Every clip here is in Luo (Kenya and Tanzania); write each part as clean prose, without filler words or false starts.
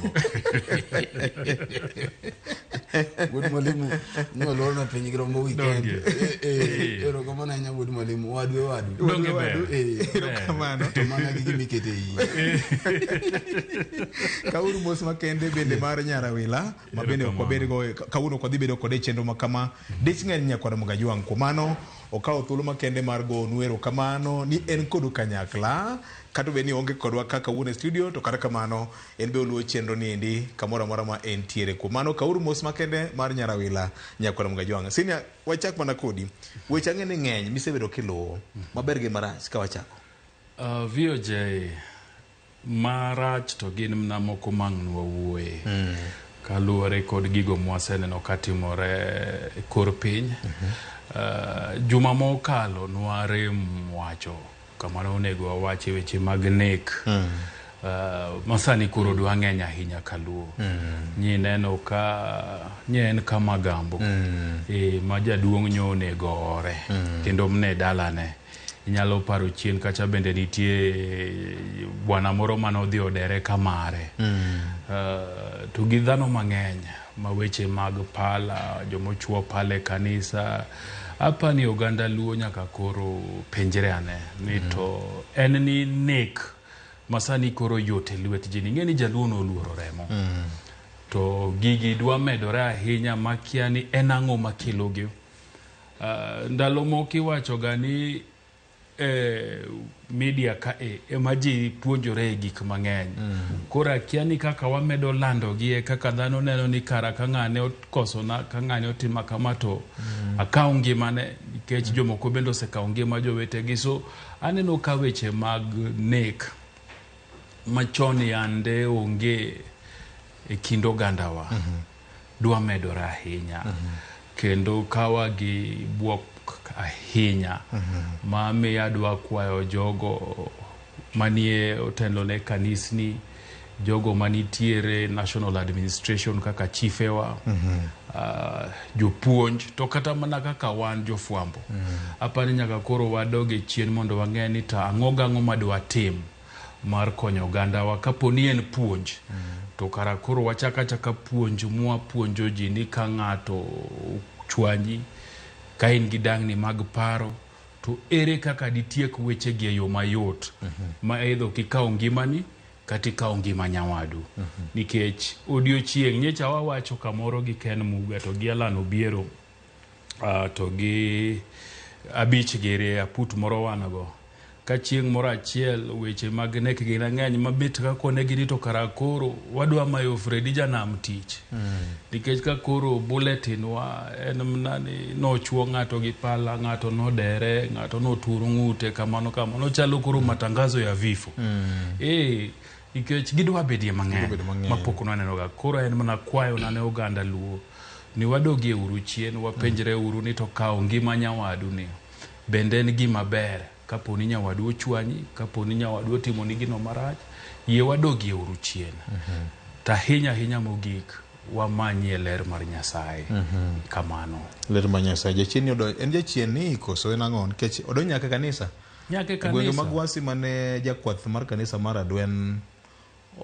Rombo. Wuod mwalimu nyolorna piny gi rombo weekend. Donge. Eh, eh, erokamano ahinya wuod mwalimu. Wadu e wadu. Donge ber. Eh, Erokamano. to mana gi gima ikete iye. Kauru mos makende bende mar Nyarawila ma bende ok wabed go kawuono ok wadhi bedo kode e chenro ma kama. Dich ng'eny nyakwar Mgajwang'. Kuom mano okawo thuolo makende mar gonu erokamano ni en kodu kanyakla kata obed ni oonge kodwa ka kawuono e studio to kata kamano en be oluwo chenro ni endi kamoro amora ma entiere. Kuom mano kauru mos makende mar Nyarawila nyakwar Mgajwang'. Senior, wachak mana kodi. Weche ang'e ni ng'eny misebedo kiluwo maber gi marach ka wachako. VOJ marach to gin mna moko mang' nwawuoye kaluwore kod gigo mwaseneno katimore e kor piny. Juma mokalo nwarem wacho kamano onego wawachi weche mag nek masani koro dwa ng'eny ahinya kaluo. Nyineno ka nye en kamagambo ma jaduong' nyo onego ore kendo mne dalane. Inyalo paro chien kacha bende nitie bwana moro manodhi odere kamare. To gi dhano mang'eny ma weche mag pala, jomochuo pala e kanisa. Apani oganda luo nyaka koro penjre ane ni to en ni nek masani koro yot e lwet ji. Ing'e ni jaluo noluoro remo. To gigi dwa medore ahinya makia ni en ang'o makelogi. Ndalo moko iwachoga ni media ka ema ji puonjore e gik mang'eny. Koro akia ni kaka wamedo landogi e kaka dhano neno ni kara ka ng'ane okosona, ka ng'ane otima kama to akaw ngimane nikech jomoko bende osekawo ngima jowetegi. So aneno ka weche mag nek machon yande onge e kind ogandawa dwa medore ahinya. Kendo kawa gi buok ahinya ma miyo adwa kwayo jogo manie otelo ne kanisni, jogo manitiere national administration kaka chifewa, jopuonj to kata mana kaka wan jofwambo. Apani nyaka koro wadog e chien mondo wang'e ni to ang'o gang'o madwa tim mar konyo ogandawa kapo ni en puonj. To kara koro wachak achaka puonj mwapuonjo ji ni ka ng'ato chwanyi, ka in gi dang'ni mag paro, to ere kaka ditiek wechegi e yo mayot ma either ok ikaw ngimani kata ikaw ngima nyawadu. Nikech odiochieng' nyocha wawacho kamoro gi Ken Muga to gi Alan Obiero to gi abich giri aput moro wan go. Ka chieng' moro achiel weche mag nek gin ng'eny mabet ka konegi ni to kara koro wadwa mayo Fredi janam tich. Nikech ka koro bulletin wa en mana ni nochuo ng'ato gi pala, ng'ato nodere, ng'ato notur ng'ute, kamano kamano. Ochalo koro matangazo ya vifo. Nikech gidwa bedie mang'eny mapok nwaneno ga. Koro en mana kwayo na ne oganda luo ni wadogie uru chien, wapenjre uru ni to kawo ngima nyawadu ni bende en gima ber. Kapo ni nyawadu ochwanyi, kapo ni nyawadu otimoni gino marach, yie wadogie uru chien. To ahinya ahinya mogik, wamanyie ler mar Nyasaye. Kamano. Ler mar Nyasaye. Jachien ni odonjo, en jachien ni koso en ang'o? Nikech odonjo nyaka e kanisa. Nyaka e E gwenge kanisa. mag Wasi mane jakwath mar kanisa mar Adwen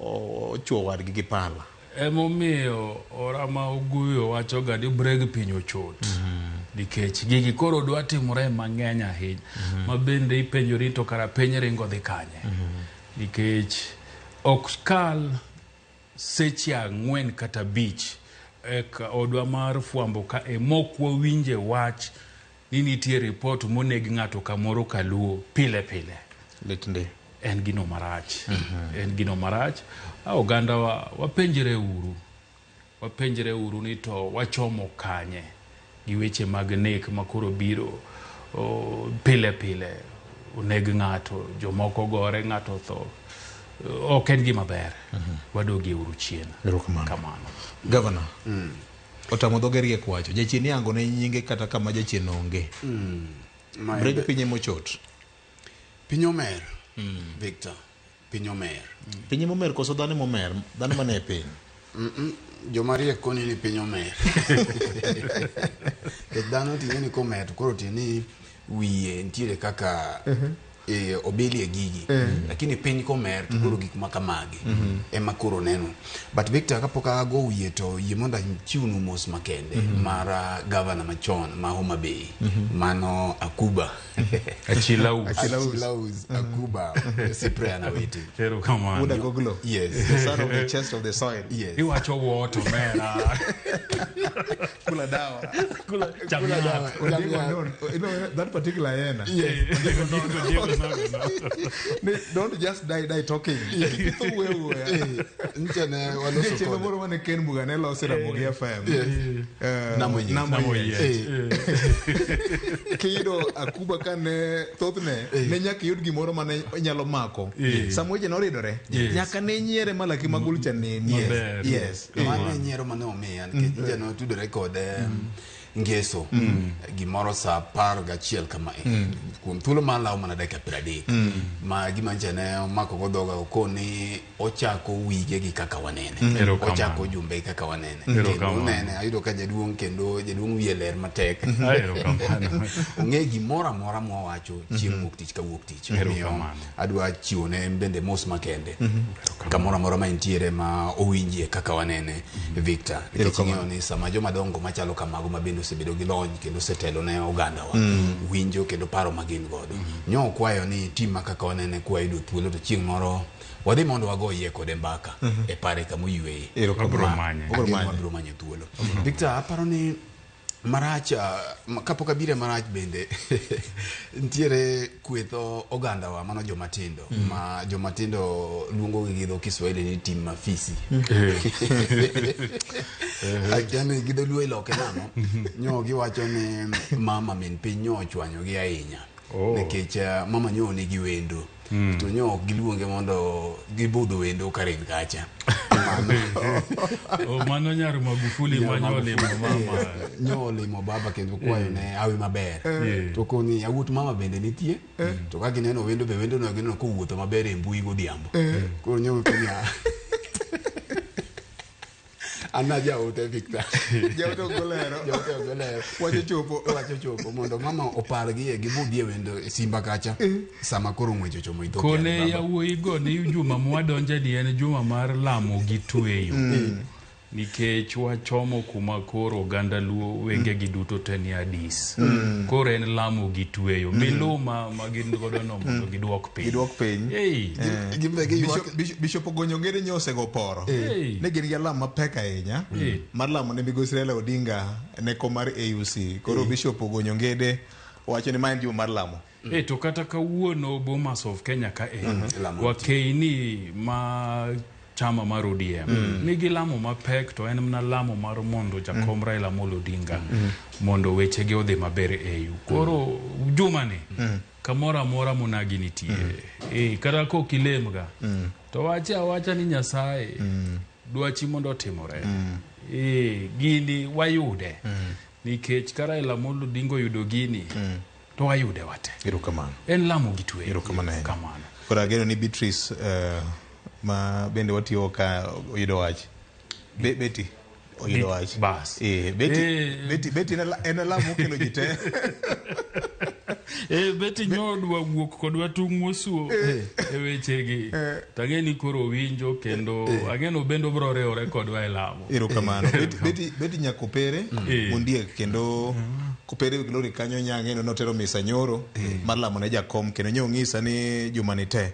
ochuo wadgi gi pala. Emomiyo Orama Oguyo wachoga ni breg piny ochot. Nikech gigi koro dwa timore mang'eny ahinya. Ma bende ipenjori to kara piny ringo dhi kanye. Nikech ok kal seche 4 kata 5 eka odwa mar fwambo ka e mok wawinje wach ni nitie report moneg ng'ato kamoro kaluo pile pile. Lit ndi. En gino marach. En gino marach. Oganda wa wapenjre uru. Wapenjre uru ni to wachomo kanye gi weche mag nek makoro biro pile pile. Oneg ng'ato, jomoko gore, ng'ato tho. Ok en gima ber. Wadogie uru chien. Kamano. Governor. Otamo dhoge riek wacho. Jachien ihango ne nyinge kata kama jachien onge. Breg piny emochot. Piny omer, Victor. Piny omer. Piny emomer koso dhano emomer? Dhano mane e piny? Joma riek koni ni piny omer. Nikech dhano ting'e ni komer to koro tiende ni wiye nitiere kaka obilie gigi lakini piny komer to koro gik ma kamagi ema koro neno. But Victor, kapok ago wiye to yie mondo achiwnu mos makende mar gavana machon ma Homa Bay, mano Akuba. Achilaus. Achilaus Akuba Cyprian Awiti. Erokamano. Wuod Agoglo. Yes. The son of the chest of the soil. Yes. Iwacho woto mera. Kula dawa. Kula cham yath. Ondiego non. You know, that particular hyena. Ondiego nogo no. Don't just die talking. Kitho wuoyo wuoya. Nche ne waloso Nitie chenro kode. moro mane Ken Muga ne loso e Ramogi FM. Namo Yiech. Namo Namo Yiech. Yiech. Kiyudo Akuba kane thothne ne nyaka iyud gimoro mane nyalo mako. Sama weche noridore, nyaka ne nyiere malaki magul cha neni. Maber. Yes. Mano e nyiero mane omiya nikech nje notudore kod ngeso gimoro saa 11 kamae kuom thuolo mar lawo mana dakika 30 ma gima nche ne omako go dhoga okoni ochako wige gi kaka wanene, Erokamano. ochako jumbe gi kaka wanene, kendo Erokamano. nene ayudo ka jaduong' kendo jaduong' wiye ler matek. Erokamano. Ong'e gimoro amora mwawacho chieng' wuok tich ka wuok tich. Omiyo Erokamano. adwa chiwo ne en bende mos makende kamoro amora ma entiere ma owinjie kaka wanene, Victor, nikech ing'eyo ni sama joma dongo machalo kamago ma bende osebedo gi lony kendo osetelo ne ogandawa winjo kendo paro ma gin godo nyo okwayo ni tim ma kaka wanene kwayudo thuolo to chieng' moro wadhi mondo wago iye kode mbaka e pare kama oyweye. Wabro manye. Wabro Ageno manye. wabiro manyo thuolo. Victor, aparo ni marach kapok abiro e marach bende nitiere kweth ogandawa mano jomatindo ma jomatindo luongo gi dho Kiswahili ni tim mafisi. Akia ni gi dholuo iloke nang'o. Nyo giwacho ni mama min piny nyo ochwanyogi ahinya. Nikech mama nyo nigi wendo to nyo ok giluonge mondo gibudh wendo karin kacha. Oh, mano nyar Magufuli Nyar manyo olimo mama. Nyo olimo baba kendo kwayo ne hawi maber. To koni yawuot mama bende nitie to ka gineno wendo be wendo no gineno kowuotho maber e mbui godhiambo. Koro nyo konya an ajaote Victor. Jaote ok olero. Jaote ok olero. Wach ochopo. Wach ochopo mondo mama opargie gibudhie wendo e Simba kacha sama koro ng'wech ochomo Ethiopia. Kone Baba. yawuoyi go ni juma mwadonje ni en juma mar lamo gi tweyo. Nikech wachomo kuma koro oganda Luo wengegi duto te ni Addis. Koro en lamo gi tweyo. Miluma ma gin godo no mondo giduok piny. Giduok piny. Hey. Gin be giywak. Bishop Ogonyo ngere nyo osego poro. Hey. Ne gin gi alam mapek ahinya mar lamo ne migosi Raila Odinga ne kom mar AUC. Koro Bishop Ogonyo Ngede wacho ni ma en juma mar lamo. To kata kawuono Bomas of Kenya ka Lamo wakeini ma chama mar ODM nigi lamo mapek to en mana lamo mar mondo jakom Raila Amolo Odinga mondo wechege odhi maber e AU. Koro jumani kamoro amora monagi nitie. Kata kok ilemga to wache awacha ni Nyasaye dwachi mondo otimore. Gini wayude. Nikech ka Raila Amolo Odinga oyudo gini to wayude wate. Erokamano. En lamo gi tweyo. Erokamano ahinya. Kamano. Koro ageno ni Beatrice ma bende watiyo ka oyudo wach. Betty oyudo wach. Bas. Betty Betty en alam mokelo ji te. Betty nyodwa wuok kodwa tung' mosuo e wechegi. To ang'e ni koro winjo kendo ang'e ni bende obiro riwore kodwa e lamo. Erokamano. Betty Nyakopere Mondiek kendo Kopere Glory kanyo nyang'e notero misa nyoro mar lamo ne jakom kendo nyo ong'isa ni juma ni te.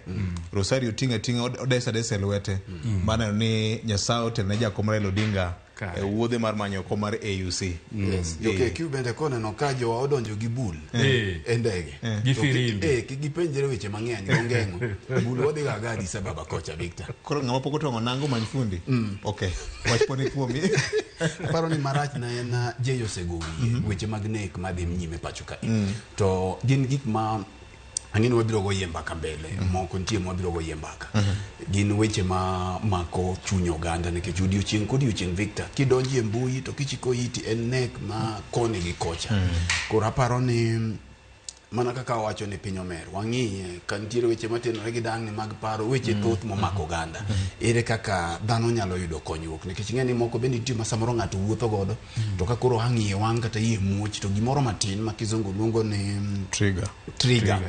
Rosario tinga tinga odesa desa e lwete. Mar neno ni Nyasaye otelo ne jakom Raila Odinga Kare. e wuodhe mar manyo kom mar AUC. Yes. Jo KQ bende koneno ka jowa odonjo gi bul e ndege. Gi To firimbi. Kik gipenjre weche mang'eny gongeng'o. Bul wadhi ga ga Addis Ababa kocha Victor. Koro ng'ama pok otwang'o nango many fundi. Okay. Wach poni kuomi. Aparo ni marach na en Jay osego wiye weche mag nek madhi nyime pacho kae. To gin gik ma ang'e ni wabiro go yie mbaka mbele moko nitie mwabiro go yie mbaka. Gin weche ma mako chuny oganda nikech odiochieng' kodiochieng' Victor kidonji e mbui to kichiko iti en nek ma koni gi kocha. Koro aparo ni mana kaka wawacho ni piny omer wang'iye ka nitiere weche matenore gi dang'ni mag paro weche thoth momako oganda. Ere kaka dhano nyalo yudo konyruok nikech ing'e ni moko bende nitie ma samoro ng'ato wuotho godo to ka koro ang' iye wang' kata iye muoch to gimoro matin ma kizungu luongo ni Trigger. Trigger.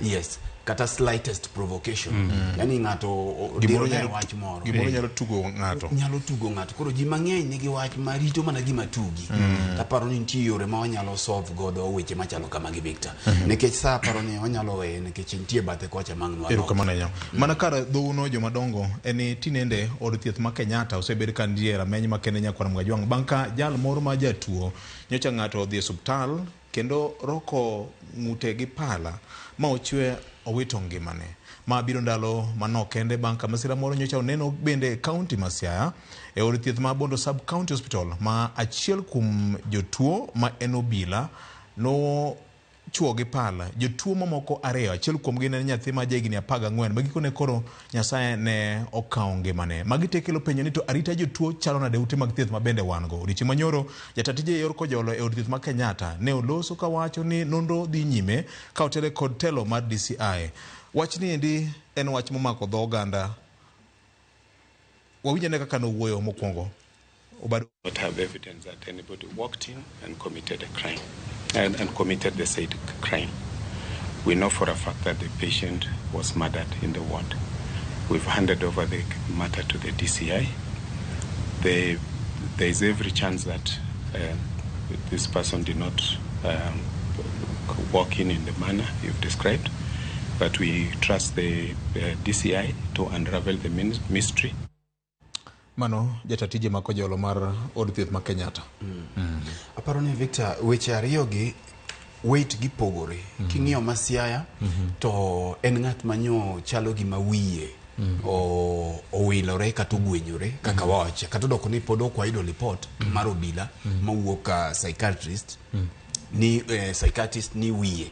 Yes. Kata slightest provocation. Yani ng'ato Gimoro diro ne nyalo wach moro. Gimoro nyalo tugo ng'ato. Nyalo tugo ng'ato. Koro ji mang'eny nigi wach marito mana gima tugi. Taparo ni nitie yore ma wanyalo solve godo weche machalo kamagi, Victor. Nikech sa aparo ni wanyalo weye nikech nitie bathe kocha mang' nwa. Erokamano ahinya. Mana kar dhouno jomadongo en ni tinende od thieth ma Kenyatta osebed ka nitie e rameny makende nyakwar Mgajwang' bang' ka jal moro ma jatuo nyocha ng'ato odhi e osiptal kendo roko ng'ute gi pala ma ochwe owito ngimane. Ma biro ndalo manok kende bang' ka masira moro nyocha oneno bende e kaunti ma Siaya e od thieth ma Bondo Sub County Hospital ma achiel kuom jotuo ma en obila no chuo gi pala jotuo mamoko ariyo, achiel kuomgi ne en nyathi ma jahigni 14 ma gikone koro Nyasaye ne okawo ngimane. Magi te kelo penjo ni to arita jotuo chalo nade ute mag thieth ma bende wan go. Odiochieng' manyoro jata tije e yor kojolo e od thieth ma Kenyatta ne oloso kawacho ni nonro dhi nyime ka otele kod telo mar DCI. Wachni endi en wach momako dho oganda. Wawinj ane kaka nowuoyo mokwongo. Obado Not have evidence that anybody walked in and committed a crime and committed the said crime. We know for a fact that the patient was murdered in the ward. We've handed over the matter to the DCI. There is every chance that this person did not walk in the manner you've described, but we trust the DCI to unravel the mystery. Mano jata tije ma kojolo mar od thieth ma Kenyatta. Aparo ni Victor, weche ariyo gi weight gi pogore. King'iyo ma Siaya to en ng'at manyo chalo gima wiye owilore kata ogwenyore kaka wawacho, kata odoko ni pod ok wayudo report mar obila mawuok ka psychiatrist ni psychiatrist ni wiye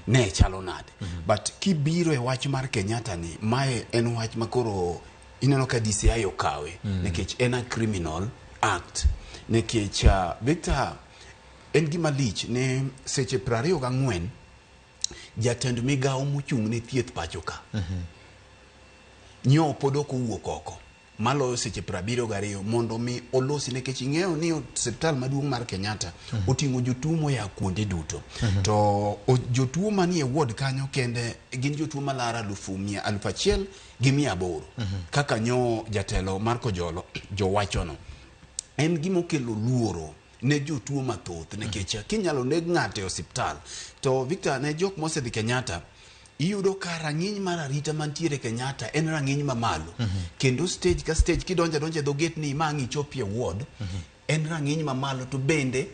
ne chalo nade. But kibiro e wach mar Kenyatta ni, mae en wach ma koro ineno ka DCI okawe nikech en a criminal act. Nikech Victor, en gima lich ni seche 24 jatend migawo mochung' ne thieth pacho ka nyo pod ok owuok oko maloyo seche 72 mondo mi olosi, nikech ing'eyo ni osiptal maduong' mar Kenyatta oting'o jotuo moya kuonde duto. To jotuo manie ward kanyo kende gin jotuo malaro 1,800 kaka nyo jatelo mar Kojolo jowachono. En gima okelo luoro ne jotuo mathoth nikech kinyalo neg ng'ato e osiptal. To Victor, ne jok mosedhi Kenyatta, iyudo ka rang'iny mar arita mantiere Kenyatta en rang'iny mamalo. Kendo stage ka stage kidonjo adonja e dho gate ni ma ang' ichopi e ward, en rang'iny mamalo. To bende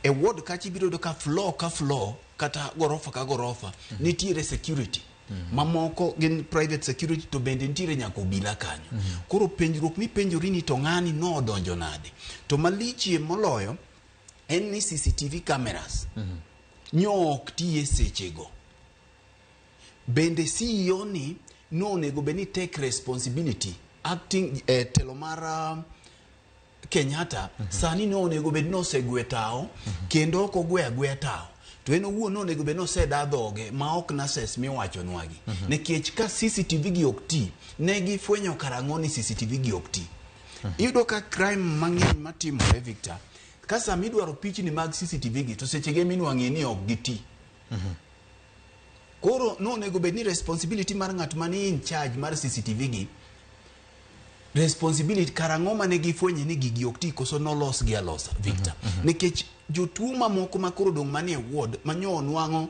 e ward kacha ibiro yudo ka floor ka floor kata gorofa ka gorofa nitiere security. Mamoko gin private security to bende nitiere nyaka obila kanyo. Koro penjruok mipenjori ni to ng'ani nodonjo nade? To malichie moloyo en ni CCTV cameras nyo ok ti e sechego. Bende CEO ni nonego bed ni take responsibility acting telo mar Kenyatta sani nonego bed ni osegwe tao kendo ok ogwe agweya tao, to en owuon nonego bed ni oseda dhoge ma ok nurses miwachonwagi. Nikech ka CCTV gi ok ti, ne gifwenyo karang'o ni CCTV gi ok ti? Iyudo ka crime mang'eny matimore, Victor, ka sama idwaro pichni mag CCTV gi to sechege minwang'e ni ok giti. Koro nonego bed ni responsibility mar ng'at mani in charge mar CCTV gi, responsibility karang'o mane gifwenye ni gigi ok ti koso nolos gi alosa, Victor? Nikech jotuo mamoko ma koro odong' manie ward manyo onwang'o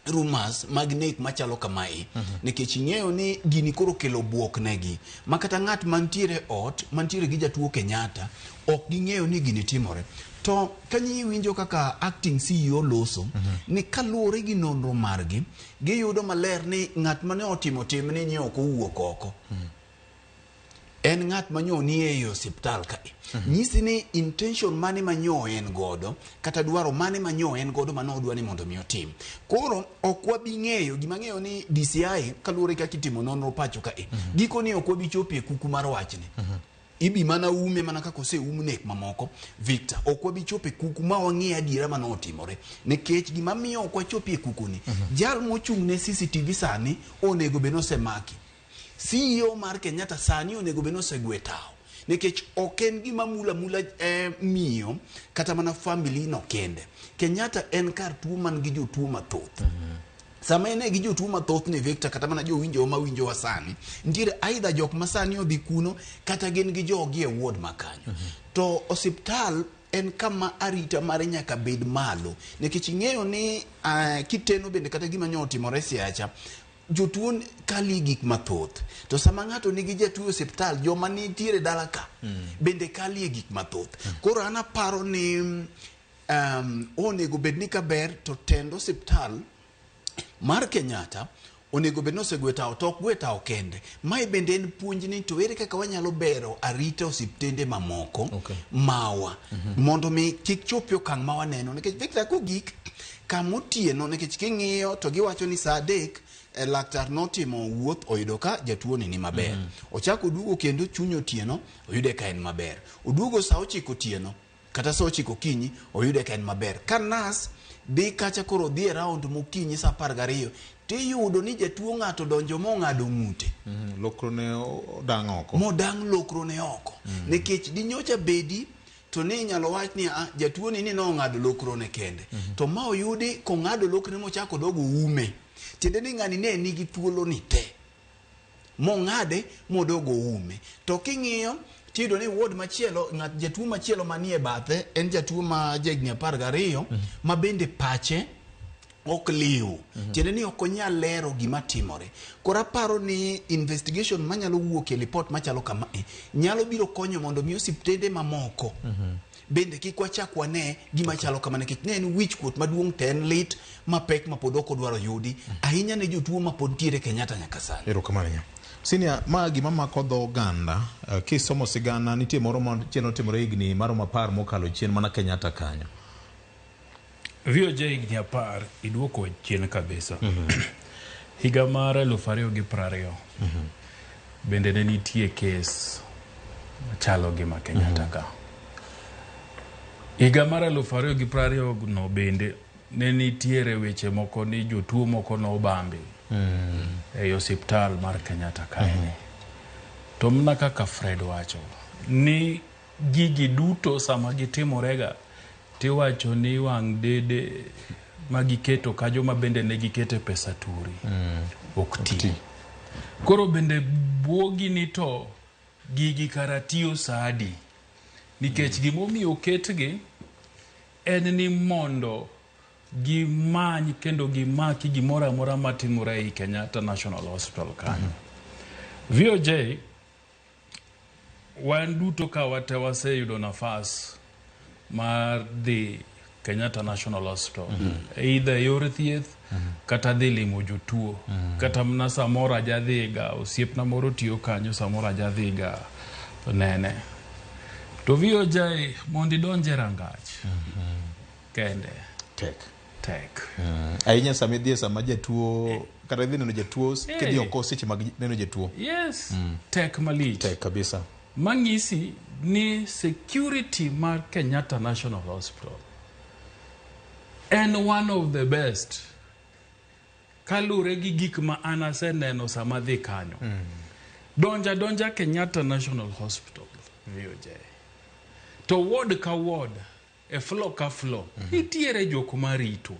rumors mag nek machalo kamae, nikech ing'eyo ni gini koro kelo buok negi ma kata ng'at mantiere ot mantiere gi jatuo Kenyatta ok ging'eyo ni gini timore. To kanyo iwinjo kaka acting CEO loso ni kaluwore gi nonro margi giyudo maler ni ng'at mane otimo timni ni ok owuok oko, en ng'at manyo ni ei osiptal kae. Nyisi ni intention mane manyo en godo kata dwaro mane manyo en godo mane odwa ni mondo mi otim. Koro ok wabi ng'eyo gima ng'eyo ni DCI kaluwore kaka itimo nonro pacho kae, gikone ok wabi chopo e kuku mar wachni. Ibi mana ume mana kaka oseum nek mamoko, Victor. Ok wabi chopo e kuku ma wang'e adiera mane otimore, nikech gima miyo ok wachopi e kuku ni, jal mochung' ne CCTV sani onego bed ni osemaki. CEO mar Kenyatta sani onego bed ni osegwe tao, nikech ok en gima mula mula miyo kata mana family no kende. Kenyatta en kar tuo man gi jotuo mathoth. Sama en gi jotuo mathoth ni Victor, kata mana jowinjo ma winjowa sani, nitiere either jok ma sani odhi kuno kata gin gi jogi e ward ma kanyo. To osiptal en kama arita mare nyaka bed malo, nikech ing'eyo ni kiteno bende kata gima nyo otimore Siaya cha, jotuo kali gik mathoth. To sama ng'ato nigi jatuo e osiptal, joma nitiere dala ka bende kalie gik mathoth. Koro an aparo ni onego bed ni kaber to tend osiptal mar Kenyatta onego bed ni osegwe tawo, to ok gwe tawo kende. Mae bende en puonj ni to ere kaka wanyalo bero arita osiptende mamoko mawa mondo mi kik chopi okang' ma waneno. Nikech Victor, kogik kama otieno, nikech king'iyo to giwacho ni saa 3 laktar notimo wuoth, oyudo ka jatuo ni maber. Ochako oduogo kendo chuny otieno, oyude ka en maber. Oduogo saa 9 otieno kata saa 9 okinyi, oyude ka en maber. Ka nas dhi kacha koro dhi e round mokinyi saa 12, tiyudo ni jatuo ng'ato donjo mong'ado ng'ute. Lokro ne odang' oko. Modang' lokro ne oko. Nikech dinyocha bedi to ni inyalo wach ni jatuo ni nong'ado lokro ne kende. To ma oyudi kong'ado lokro ne mochako dogo ume. Tiende ni ng'ani ne nigi thuolo ni te. Mong'ade modogo ume. To king'iyo tiyudo ni ward machielo, ng'at jatuo machielo manie bathe en jatuo ma jahigni 12 ma bende pache ok liw. Tiende ni ok onyal lero gima timore. Koro aparo ni investigation manyalo wuok e report machalo kamae nyalo biro konyo mondo mi osiptende mamoko bende kik wachak wane gima chalo kama, nikech ne en wich kuot maduong' to en lit mapek ma pod ok odwaro yudi ahinya ne jotuo ma pod ntiere Kenyatta nyaka sani. Erokamano nya. Senior, ma gima mako dho oganda, kisomo sigana nitie moro machielo notimore higni maromo 10 mokalo chien mana Kenyatta kanyo. VOJ higni 10 iduoko chien kabisa. Higa mar 2020 bende ne nitie kes machalo gi ma Kenyatta ka. Higa mar 2020 no bende ne nitiere weche moko ni jotuo moko nobambi ei osiptal mar Kenyatta kaeni. To mana kaka Fred wacho ni gigi duto sama gitimorega tiwacho ni wang' dede magiketo ka joma bende ne gikete pesa turi ok ti. Koro bende buogi ni to gigi kara tiyo saa adi? Nikech gimomiyo oketgi en ni mondo gimany kendo gimaki gimoro amora matimore ei Kenyatta National Hospital kanyo. VOJ, wan duto ka wate waseyudo nafas mar dhi Kenyatta National Hospital, either e yor thieth kata dhi limo jotuo, kata mana samoro ajadhiga, osiepna moro tiyo kanyo, samoro ajadhiga nene. To VOJ, mondo idonj e rangach kende Tek. Tek. Ahinya sama idhi e sama jatuo, kata idhi neno jatuo, kidhi oko seche mag neno jatuo. Yes, tek malich. Tek kabisa. Mang'isi ni security mar Kenyatta National Hospital en one of the best kaluwore gi gik ma an aseneno sama dhi kanyo. Donja donja Kenyatta National Hospital, VOJ, to ward ka ward, e floor ka floor, nitiere jok marito.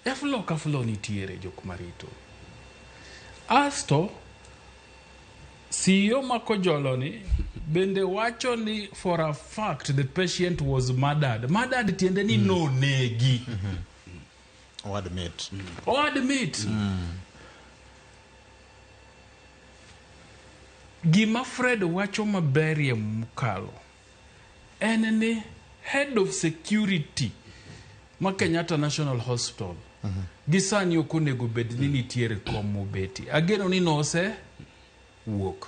E floor ka floor nitiere jok marito. Asto CEO Makojolo ni bende wacho ni for a fact the patient was murdered. Murdered tiende ni nonegi. O admit. O admit. Gima Fred wacho maberie mokalo en ni head of security ma Kenyatta National Hospital gi sani ok onego bed ni nitiere kom mobeti. Ageno ni nose wuok.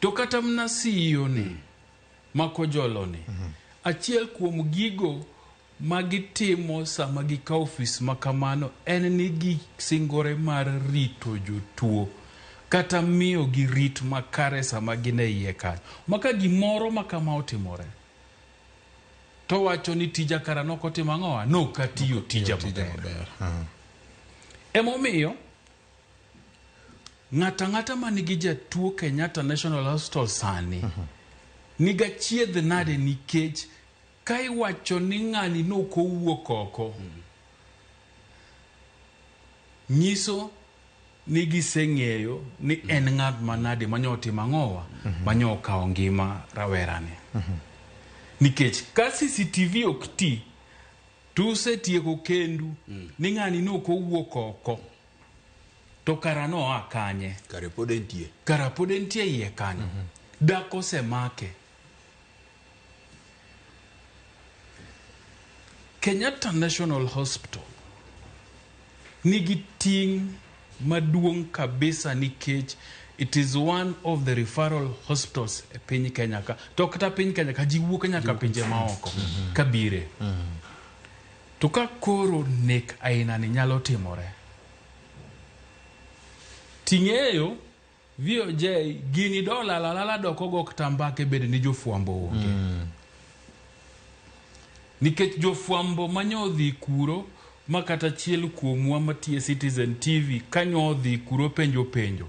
To kata mana CEO ni Makojolo ni, achiel kuom gigo ma gitimo sama gikawo ofis ma kamano en ni gisingore mar rito jotuo kata miyo gi rit makare sama gin e iye kanyo. Ma ka gimoro ma kama otimore, to wacho ni tija kara nokotimo ang'owa? Nokatiyo tija maber. Emomiyo ng'ato ang'ata manigi jatuo Kenyatta National Hospital sani niga chiedh nade, nikech ka iwacho ni ng'ani nokowuok oko. Nyiso ni giseng'eyo ni en ng'at manade manyo otimo ang'owa manyo okawo ngima rawerani. Nikech ka CCTV ok ti, to usetieko kendu ni ng'ani nok owuok oko to kara noa kanye? Kare pod entie. Kara pod entie iye kanyo. Dak osemake. Kenyatta National Hospital nigi ting' maduong' kabisa nikech it is one of the referral hospitals e piny Kenya ka. To kata piny Kenya ka ji wuok nyaka pinje maoko kabire. To ka koro nek aina ni nyalo timore, ting'eyo VOJ gini dolal alala dok ogo kata mbaka bed ni jofwambo onge. Nikech jofwambo manyo odhi kuro ma kata achiel kuomwa matiye Citizen TV kanyo odhi kuro penjo penjo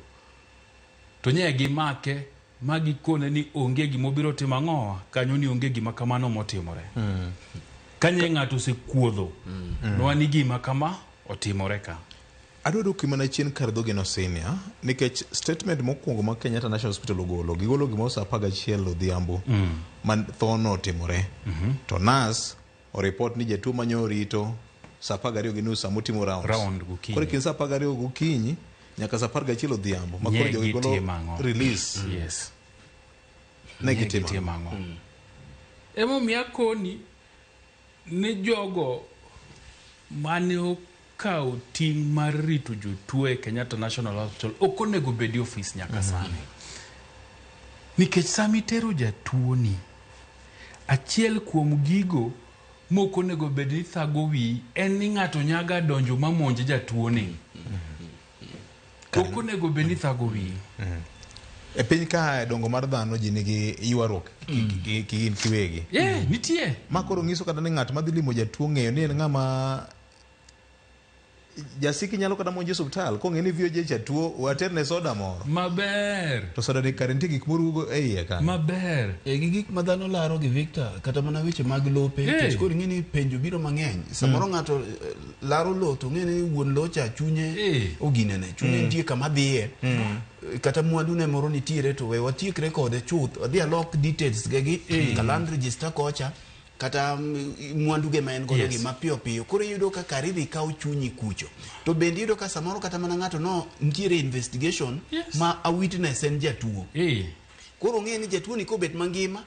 to nye gimake ma gikone ni onge gimobiro timo ang'owa kanyo ni onge gima kamano motimore. Kanye ng'ato osekuodho nwa ni gima kama otimore ka. Adwa dwoki mana chien kar dhogeno senior nikech statement mokwongo ma Kenyatta National Hospital ogolo gigolo gimoro saa 11 odhiambo ma tho notimore to nurse oripot ni jatuo manyo orito saa 12:30 sama otimo rounds. Round gokinyi. Koro e kind saa 12 gokinyi nyaka saa 11 odhiambo ma koro Nye jogi golo gitimo ang'o? release Yes. ne Nye gitimo gitimo ang'o? Emomiyo akoni ni jogo mane okawo ting' mar rito jotuo e Kenyatta National Hospital ok onego bed e ofis nyaka sani. Nikech sama itero jatuo ni, achiel kuom gigo mok onego bed ni thago wiyi en ni ng'ato nyaga donjo ma monj jatuo ni. Ok onego bed ni thago wiyi. E piny ka dongo mar dhano ji nigi ywaruok gin kiwegi. Yeah, nitie. Ma koro nyiso kata ni ng'at madhi limo jatuo ng'eyo ni en ng'ama jasiki nyalo kata monjo e osiptal kong'e ni VOJ cha tuo waterne soda moro. Maber. To soda ni kare nitie gik moruwgo e iye kanyo. Maber. E gi gik ma dhano laro gi Victor kata mana weche mag lope Hey. nikech koro ing'e ni penjo biro mang'eny samoro ng'ato laro lo to ng'e ni wuon lo cha chunye Hey. oginene chunye nitie kama dhiye Kata mwandu ne moro nitiere to we watiekre kode chuth adhi alok details ge gi ka land register kocha kata mwandu ge ma en godo gi mapiyo piyo koro iyudo ka kar idhi kaw chunyi kucho to bende iyudo ka samoro kata mana ng'ato no nitiere investigation ma a witness en jatuo koro ong'e ni jatuo ni kobet mangima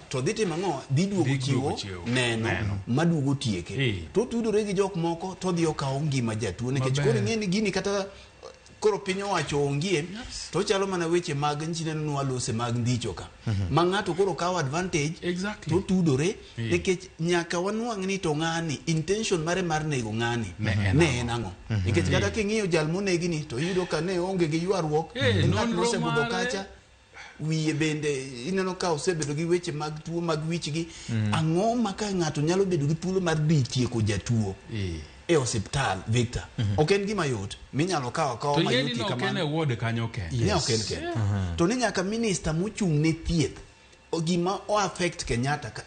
to dhi timo ang'o dhi duogo Dhi duogo chiwo chiwo neno neno. maduogo tieke to tudore gi jok moko to dhi okawo ngima jatuo nikech Maber. koro ing'e ni gini kata koro piny owacho ongie to chalo mana weche mag nchineno nwalose mag ndicho ka ma ng'ato koro kawo advantage to tudore nikech nyaka wanwang' ni to ng'ani intention mare mar nego ng'ani Ne en ne en ang'o nikech kata king'iyo jal monegi ni to iyudo ka ne onge gi ywaruok en ng'at nonro mosebudho mare. kacha wiye bende ineno ka osebedo gi weche mag tuo mag wichgi ang'o ma ka ng'ato nyalo bedo gi thuolo mar dhi tieko jatuo e osiptal Victor ok en gima yot minyalo kawo akawa To ing'e ni mayot ne ok en e kamano ward kanyo kende. ne ok en kende to ni nyaka minista mochung' ne thieth gima o affect Kenyatta ka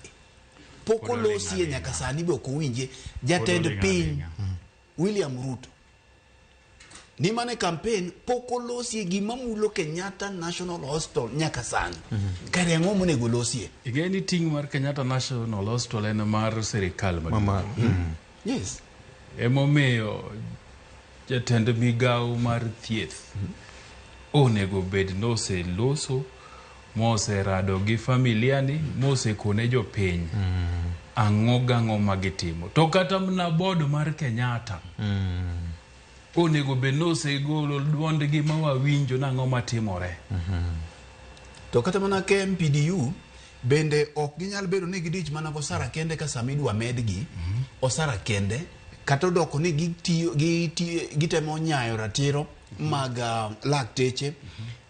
pok Pod oling' olosie aling'a. nyaka sani be ok owinje jatend oling' piny aling'a. William Ruto ni mane campaign pok olosie gima mulo Kenyatta National Hospital nyaka sani kare ang'o monego losie Ing'e ni ting' mar Kenyatta National Hospital en mar sirikal maduong'. Yes. Emomiyo jatend migawo mar thieth onego bed noseloso moserado gi familia ni mosekone jopiny ang'o gang'o ma gitimo to kata mana board mar Kenyatta onego bed nosegolo duondgi ma wawinjo nang'o matimore. To kata mana KMPDU bende ok ginyal bedo ni gidich mana gosara kende ka sama idwa medgi osara kende kata odoko ni gitiyo gitemo nyayo ratiro mag lakteche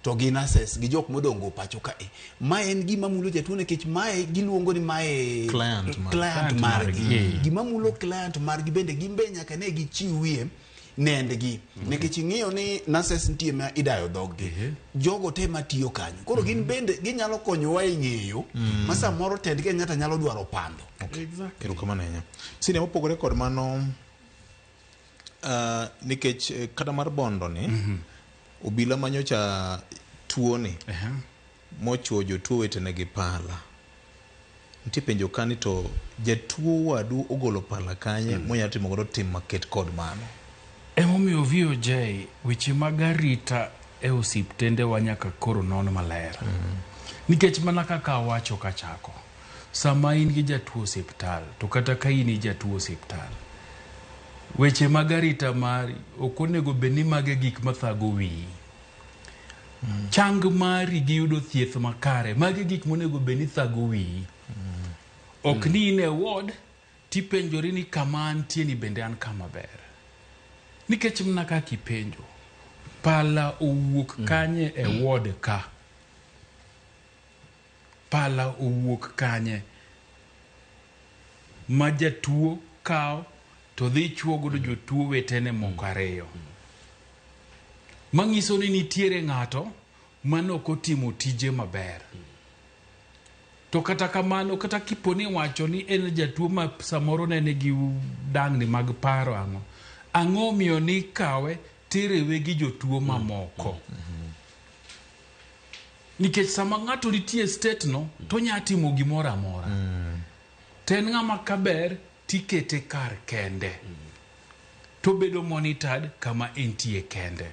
to gi nurses gi jok modongo pacho kae. Mae en gima mulo jatuo nikech mae giluongo ni mae Client mar- client Client margi. margi. Gima mulo client margi bende gin be nyaka ne gichiwie nendgi nikech ing'iyo ni nurses nitie ma idayo dhoggi jogo te matiyo kanyo koro gin bende ginyalo konyowa e ng'eyo ma samoro tend Kenyatta nyalo dwaro pando. Erokamano ahinya. Sine mopogore kod mano Nikech kata mar Bondo ni, obila manyocha tuo ni mochuo jotuo wetene gi pala. Nitie penjo kani to jatuo wadu ogolo pala kanye monyalo timo godo tim maket kod mano. Emomiyo VOJ, weche mag arita e osiptende wa nyaka koro non maler. Nikech mana kaka awacho kachako, sama in gi jatuo osiptal, to kata ka in i jatuo osiptal, weche mag arita mari ok onego bed ni mago e gik mathago wiyi. Chang mari gi yudo thieth makare, magi e gik monego bed ni thago wiyi. Ok ni in e ward tipenjori ni kama antie ni bende an kama ber. Nikech mana kaka ipenjo, pala owuok kanye e ward ka? Pala owuok kanye? Ma jatuo kawo to dhi chuo godo jotuo wetene moko ariyo. Manyiso ni nitiere ng'ato mane ok otimo tije maber. To kata kamano, kata kipo ni wacho ni en jatuo ma samoro ne nigi dangni mag paro ang'o. Ang'o miyo ni kawe tiriwe gi jotuo mamoko? Nikech sama ng'ato nitie e state no, to onya timo gimoro amora. To en ng'ama kaber tikete kar kende. To bedo monitored kama entie kende.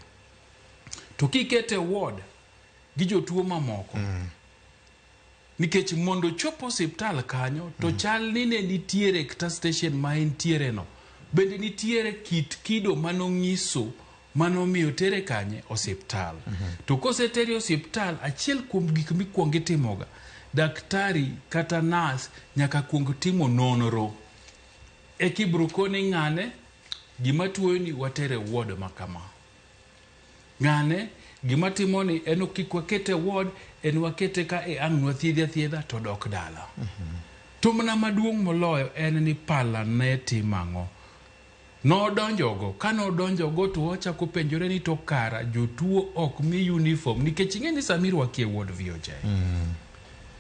To kikete e ward gi jotuo mamoko, nikech mondo ochop osiptal kanyo to chal ni ne nitiere kata station ma entiere no bende nitiere kit kido manong'iso manomiyo tere kanye osiptal. To kosetere osiptal, achiel kuom gik mikwongo itimoga, daktari kata nurse nyaka kuong timo nonro eka ibiro koni ng'ane gima tuoyo ni watere e ward ma kama, ng'ane gima timo ni en kik wakete e ward, en wakete ka e ang' nwathiedhe athiedha to dok dala. To mana maduong' moloyo en ni pala ne timo ang'o? Nodonjogo, ka nodonjogo to wachako penjore ni to kara jotuo ok mi uniform, nikech ing'e ni sama irwaki e ward VOJ,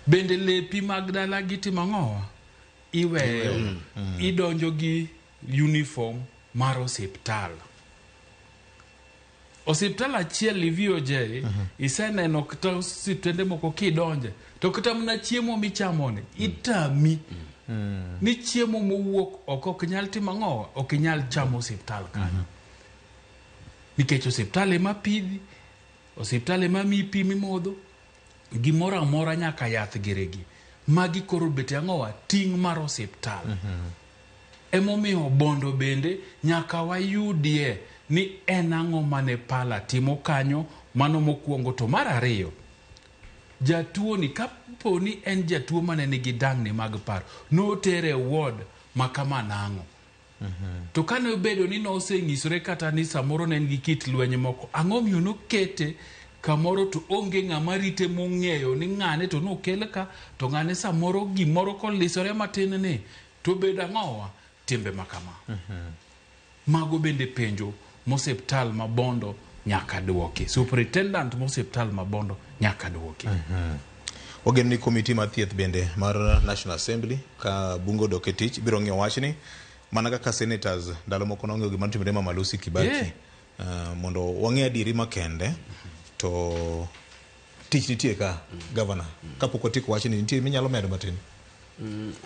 bende lepi mag dala gitimo ang'owa? Iweyo, idonjo gi uniform mar osiptal. Osiptal achiel i VOJ, iseneno kata osiptende moko kidonje to kata mana chiemo michamoni itami ni chiemo mowuok oko ok nyal timo ang'owa, ok inyal chamo osiptal kanyo, nikech osiptal ema pidhi, osiptal ema miyi pi mimodho, gimoro amora nyaka yath giregi. Magi koro bet ang'owa ting' mar osiptal. Emomiyo Bondo bende nyaka wayudie ni en ang'o mane pala timo kanyo. Mano mokwongo. To mar ariyo, jatuo ni kapo ni en jatuo mane nigi dangni mag paro, notere e ward ma kama nang'o? To kane obedo ni noseng'isore kata ni samoro ne en gi kit lweny moko, ang'o miyo nokete kamoro to onge ng'ama rite mong'eyo ni ng'ane to nokel ka, to ng'ane samoro gimoro kolisore matin ni to bedo ang'owa timbe ma kama? Mago bende penjo mosiptal ma Bondo nyaka duoki, superintendent mosiptal ma Bondo nyaka duoki. Wageno ni komiti mar thieth bende mar National Assembly ka bunge odok e tich biro ng'iyo wachni mana kaka senators ndalo moko nong'iyo gima notimore Mama Lucy Kibaki. Mondo wang'e adieri makende to tich nitie ka governor kapok watieko wachni nitie minyalo medo matin.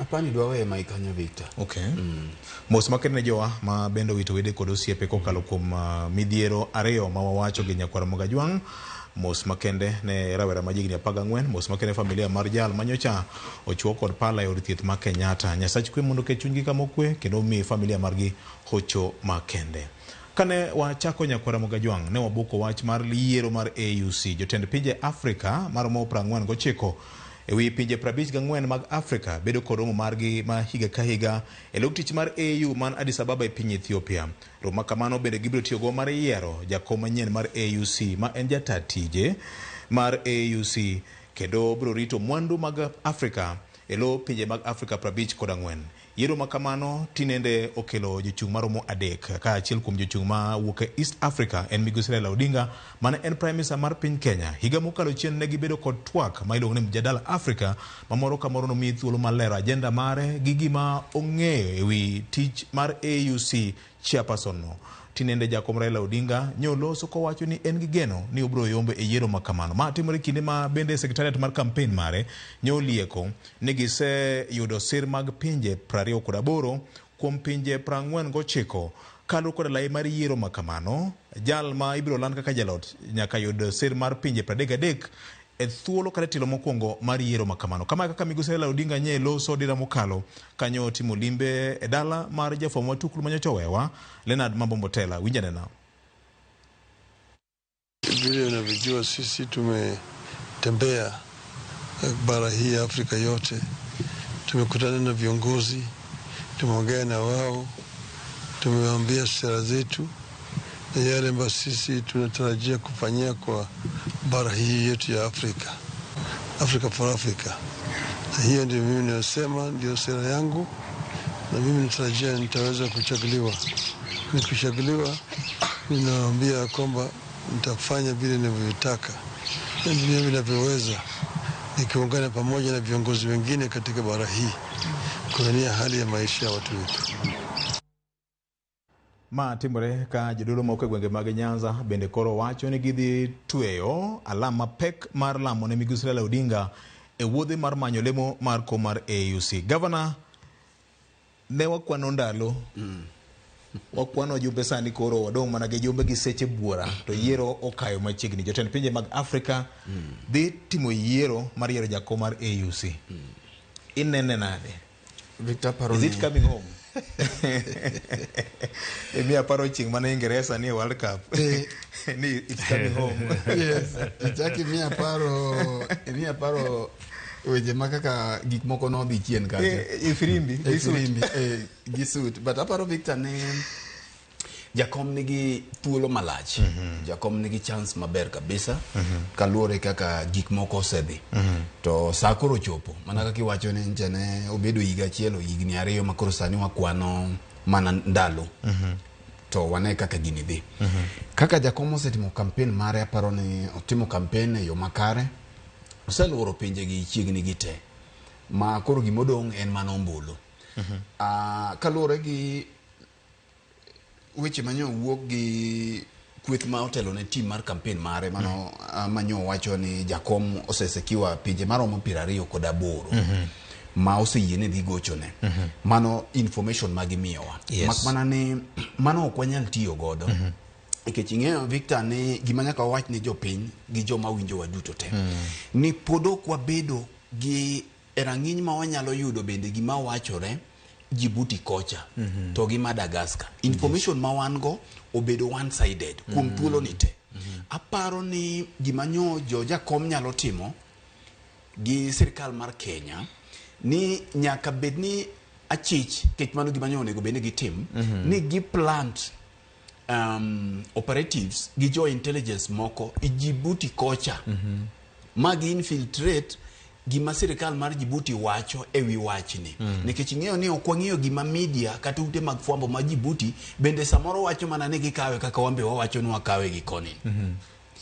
Apani dwa weye mai kanyo, Victor. Okay. Mos makende ne jowa ma bende owito wede kod osiepe kokalo kuom midhiero ariyo ma wawacho gi nyakwar Mogajwang'. Mos makende ne rawera ma jahigni 14, mos makende ne familia mar jal manyocha ochuo kod pala e od thieth ma Kenyatta. Nyasach kwe mondo oket chunygi kama okwe kendo omi familia margi hocho makende. Kane wachako nyakwara Mogajwang', ne wabuko wach mar yiero mar AUC. Jotend pinje Afrika maromo 49 e wi pinje 54 mag Afrika bedo kod romo margi ma higa ka higa e log tich mar AU man Addis Ababa e piny Ethiopia. Romo ma kamano bende gibiro tiyogo mar yiero jakom manyien mar AUC ma en jata tije mar AUC kendo biro rito mwandu mag Afrika e lo pinje mag Afrika 54. Yiero ma kamano tinende okelo jochung' maromo adek ka achiel kuom jochung' ma wuok e East Africa en migosi Raila Odinga mane en Prime Minister mar piny Kenya. Higa mokalo chien ne gibedo kod twak ma iluongo ni Mjadala Africa ma moro ka moro nomiyi thuolo mar lero agenda mare gi gima ong'eyo ewi tich mar AUC chairperson no. Tinende jakom Raila Odinga nyoloso kowacho ni en gi geno ni obiro yombo e yiero ma kamano. Ma timore kinde ma bende sekretariat mar kampen mare nyolieko ni giseyudo sir mag pinje 28 kuom pinje 49 kaluwore koda lai mar yiero ma kamano. Jal ma ibiro land kaka jalot nyaka yud sir mar pinje 33 e thuolo kata tielo mokwongo mar yiero ma kamano. Kama kaka migosi Raila Odinga nye loso dira mokalo kanyo timo limbe e dala mar jafwambo matuklu manyocha owewa Leonard Mambo Mbotela. Winj anena. Vile unavyojua sisi tumetembea bara hii ya Afrika yote, tumekutana na viongozi, tumeongea na wao, tumewaambia sera zetu na yale ambayo sisi tunatarajia kufanyia kwa bara hii yetu ya Afrika, Africa for Africa. Na hiyo ndio mimi ninasema ndio sera yangu, na mimi natarajia nitaweza kuchaguliwa. Nikichaguliwa, ninawaambia kwamba nitafanya vile ninavyotaka na vile ninavyoweza, nikiungana pamoja na viongozi wengine katika bara hii kuwania hali ya maisha ya watu wetu. Ma timore ka jodolo moko e gwenge mag Nyanza bende koro wacho ni gidhi tweyo alama pek mar lamo ne migosi Raila Odinga e wuodhe mar manyo lemo mar kom mar AUC. Gavana, ne wakwano ndalo wakwano jumbe sani koro wadong' mana gi jumbe gi seche buora to yiero okayo machiegni. Jotend pinje mag Afrika dhi timo yiero mar yiero jakom mar AUC. Inene nade? Victor paro Is it coming home? Emi aparo chieng' mane Ingeresa ni e World Cup. Ni it's coming home. Yes, ichaki imiya paro weche ma kaka gik moko nodhi chien kacha. E firimbi, E gi suit. firimbi, gi suit. But aparo Victor ni jakom nigi thuolo malach. Jakom nigi chance maber kabisa kaluwore kaka gik moko osedhi. To sa koro chopo mana kaka iwacho ni ncha ne obedo higa achiel o higni ariyo ma koro sani wakwano mana ndalo. To wane kaka gini dhi. Kaka jakom osetimo campaign mare aparo ni otimo campaign e yo makare. Oseluoro pinje gi chiegni gi te. Ma koro gimodong' en mana ombulu. Kaluwore gi weche manyo wuok gi kweth ma otelo ne team mar campaign mare mano manyo wacho ni jakom osesekiwa pinje maromo 28 ma oseyie ni dhi gochone. Mano information ma gimiyowa. Mak mana ni mano ok wanyal tiyo godo. Nikech ing'eyo Victor ni gima nyaka wawach ni jopiny gi joma winjowa duto te ni pod ok wabedo gi e rang'iny ma wanyalo yudo bende gima wachore Djibouti kocha to gi Madagascar. Information ma wan go obedo one sided kuom thuolo ni te. Aparo ni gima nyo jo jakom nyalo timo gi sirikal mar Kenya ni nyaka bed ni achich kech mano gima nyo onego bed ni gitim ni gi plant operatives gi jo intelligence moko e Djibouti kocha ma gi infiltrate gima sirikal mar Djibouti wacho e wi wachni. Nikech ing'eyo ni ok wang'eyo gima media kata ute mag fwambo ma Djibouti bende samoro wacho mana ni gikawe kaka wan be wawacho ni wakawe gi koni.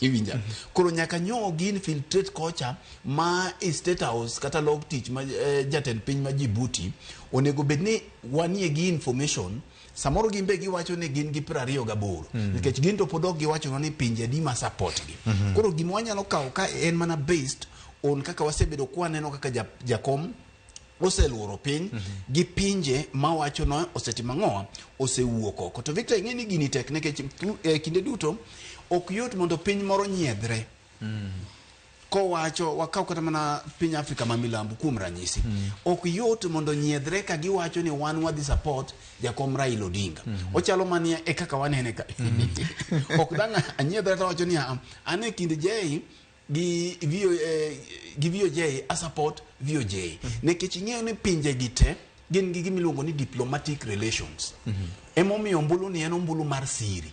Iwinja? Koro nyaka nyo gi infiltrate kocha ma e State House kata log tich ma jatend piny ma Djibouti onego bed ni wanie gi information. Samoro gin be giwacho ni gin gi 28 nikech gin to pod ok giwacho ni pinje adi ma support gi. Koro gima wanyalo kawo ka en mana based on kaka wasebedo kwaneno kaka jakom oseluoro piny gi pinje mawacho no osetimo ang'owa osewuok oko. To Victor ing'e ni gini tek nikech kinde duto ok yot mondo piny moro nyiedhre. Kowacho wakaw kata mana piny Afrika ma milambo kuom ranyisi. Ok yot mondo nyiedhre ka giwacho ni wan wadhi support jakom Raila Odinga. Ochalo mania e kaka wanene ka. Ok dang' anyiedhra to wacho ni an e kind J gi gi VOJ a support VOJ. Nikech ing'eyo ni pinje gi te gin gi gima iluongo ni diplomatic relations. Emomiyo ombulu ni en ombulu mar siri.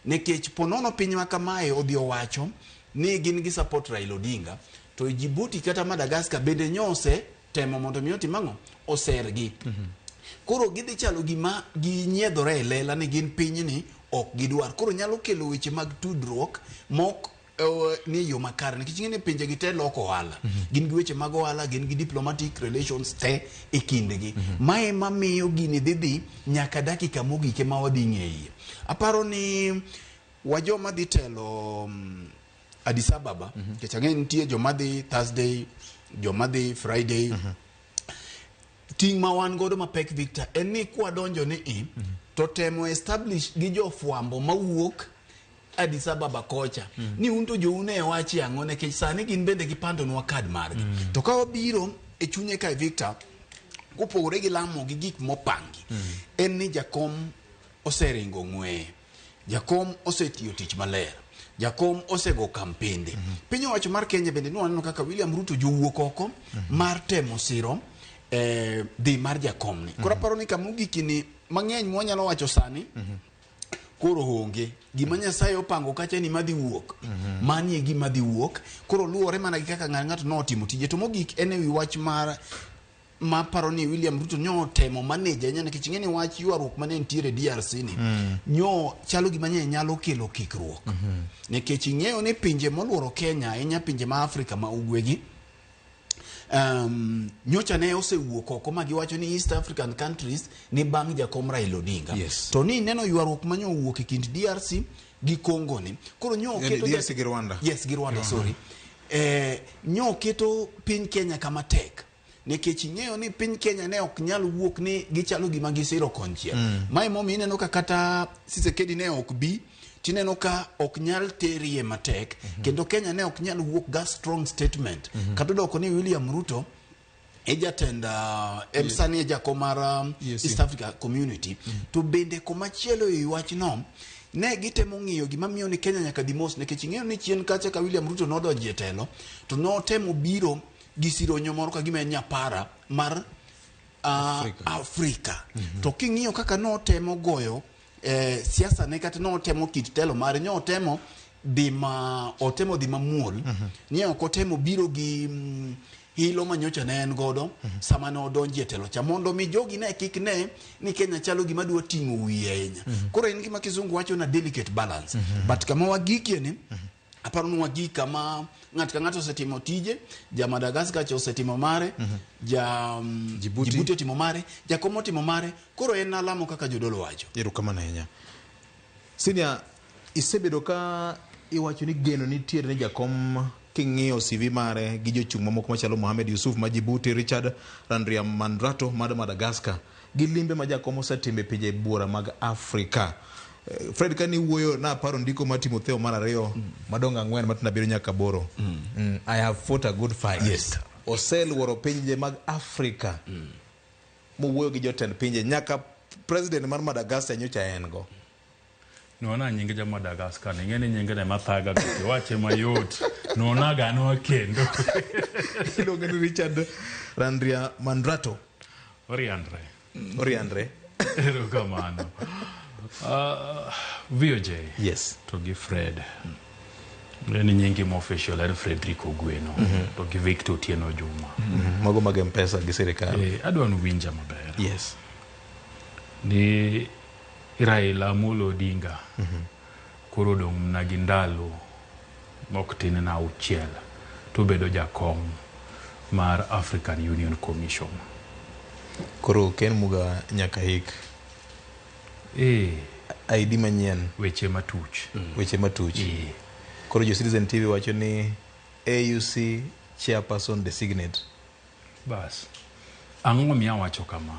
Nikech ponono piny ma kamae odhi owacho ni gin gi support Raila Odinga to Djibouti kata Madagascar bende nyose temo mondo mi otim ang'o osergi. Koro gidhi chalo gima ginyiedhore e lela ni gin pinyni ok gidwar. Koro nyalo kelo weche mag tudruok mok ni e yo makare nikech ing'e ni pinje gi te loko ohala. Gin gi weche mag ohala, gin gi diplomatic relations te e kindgi. Mae mamiyo gini dhi dhi nyaka dakika mogik ema wadhi ng'eye. Aparo ni wa joma dhi telo Addis Ababa, nikech ang'e nitie joma dhi Thursday, joma dhi Friday. Ting' ma wan godo mapek Victor en ni kwadonjo ni i to temo establish gi jofwambo mawuok Addis Ababa kocha ni un to jou ne wachi ang'o nikech sani gin bende gipandonwa kad margi. To ka wabiro e chunye kae Victor, kopogore gi lamo gi gik mopangi, en ni jakom oseringo ng'weye. Jakom osetiyo tich maler. Jakom osego kampende. Piny owacho mar Kenya bende nwaneno kaka William Ruto jowuok oko mar temo siro dhi mar jakom ni. Koro aparo ni kamogik ni mang'eny mwanyalo wacho sani koro onge. Gima Nyasaye opango kacha ni madhi wuok. Mani e gima dhi wuok. Koro luwore mana gi kaka ng'ato notimo tije. To mogik en ewi wach mar maparo ni William Ruto nyo temo manage ahinya nikech ing'e ni wach ywaruok mane nitiere DRC ni nyo chalo gima nye nyalo kelo kikruok. Nikech ing'eyo ni pinje moluoro Kenya ahinya pinje ma Afrika ma ugwe gi nyocha ne osewuok oko ma giwacho ni East African countries ni bang' jakom Raila Odinga. To ni neno ywaruok manyo owuok e kind DRC gi Congo ni. Koro nyo oketo DRC gi Rwanda. Yes, gi Rwanda, sorry. Nyo oketo piny Kenya kama tek. Nikech ing'eyo ni piny Kenya ne ok nyal wuok ni gichalo gima gisiro konchiel. Mae momiyo ineno ka kata Tshisekedi ne ok bi, tineno ka ok nyal terie matek, kendo Kenya ne ok nyal wuok ga strong statement. Kata odoko ni William Ruto e jatend em sani e jakom mar East Africa Community. To bende komachielo e wachno, ne gitemo ng'iyo gima miyo ni Kenya nyaka dhi mos, nikech ing'eyo ni chien kacha ka William Ruto nodonjo e telo, to notemo biro gi sironyo moro ka gima en nyapara mar Afrika. To king'iyo kaka notemo goyo siasa ne kata notemo kit telo mare, notemo dhi ma otemo dhi mamuol, ni ok otemo biro gi hilo manyocha ne en godo sama ne odonjo e telo cha, mondo mi jogi ne kik ne ni Kenya chalo gima dwa ting'o wiye ahinya. Koro en gima kizungu wacho na delicate balance. But kama wagikie ni aparo ni wagik kama ng'ato ka ng'ato osetimo tije, ja Madagascar cha osetimo mare, ja Djibouti. Djibouti otimo mare, jakom otimo mare, koro en alamo kaka jodolo wacho. Erokamano ahinya. Senior, isebedo ka iwacho ni geno nitiere ni jakom king'iyo CV mare gi jochung' mamoko machalo Mohamed Yusuf ma Djibouti, Richard Randriamandrato mar Madagascar, gi limbe ma jakom osetimo e pinje buora mag Afrika. Fred, kane iwuoyo naparo ndiko mar Timotheo mar 2 madongo 4 matindo 7 nyaka 8. I have fought a good fight. Oseluoro pinje mag Afrika. Mowuoyo gi jotend pinje nyaka president mar Madagascar nyocha en go. Nona nying ja Madagascar, ing'e ni nyinge ne mathaga go, wache mayot. Nona ga no kendo. Iluonge ni Richard Randriamandrato. Oriandre. Oriandre. Erokamano. VOJ. Yes. To gi Fred. En nyingi mo official en Frederick Ogweno. To gi Victor Otieno Juma. Mago mag M-Pesa gi sirikal. Adwa ni winja maber. Yes. Ni Raila Amolo Odinga. Koro odong' mana gi ndalo mok tin na 6 to bedo jakom mar African Union Commission. Koro Ken Muga nyaka hik. ID manyien. Weche matuch. Weche matuch. Koro jo Citizen TV wacho ni AUC chairperson designate. Bas. Ang'o miya wacho kama?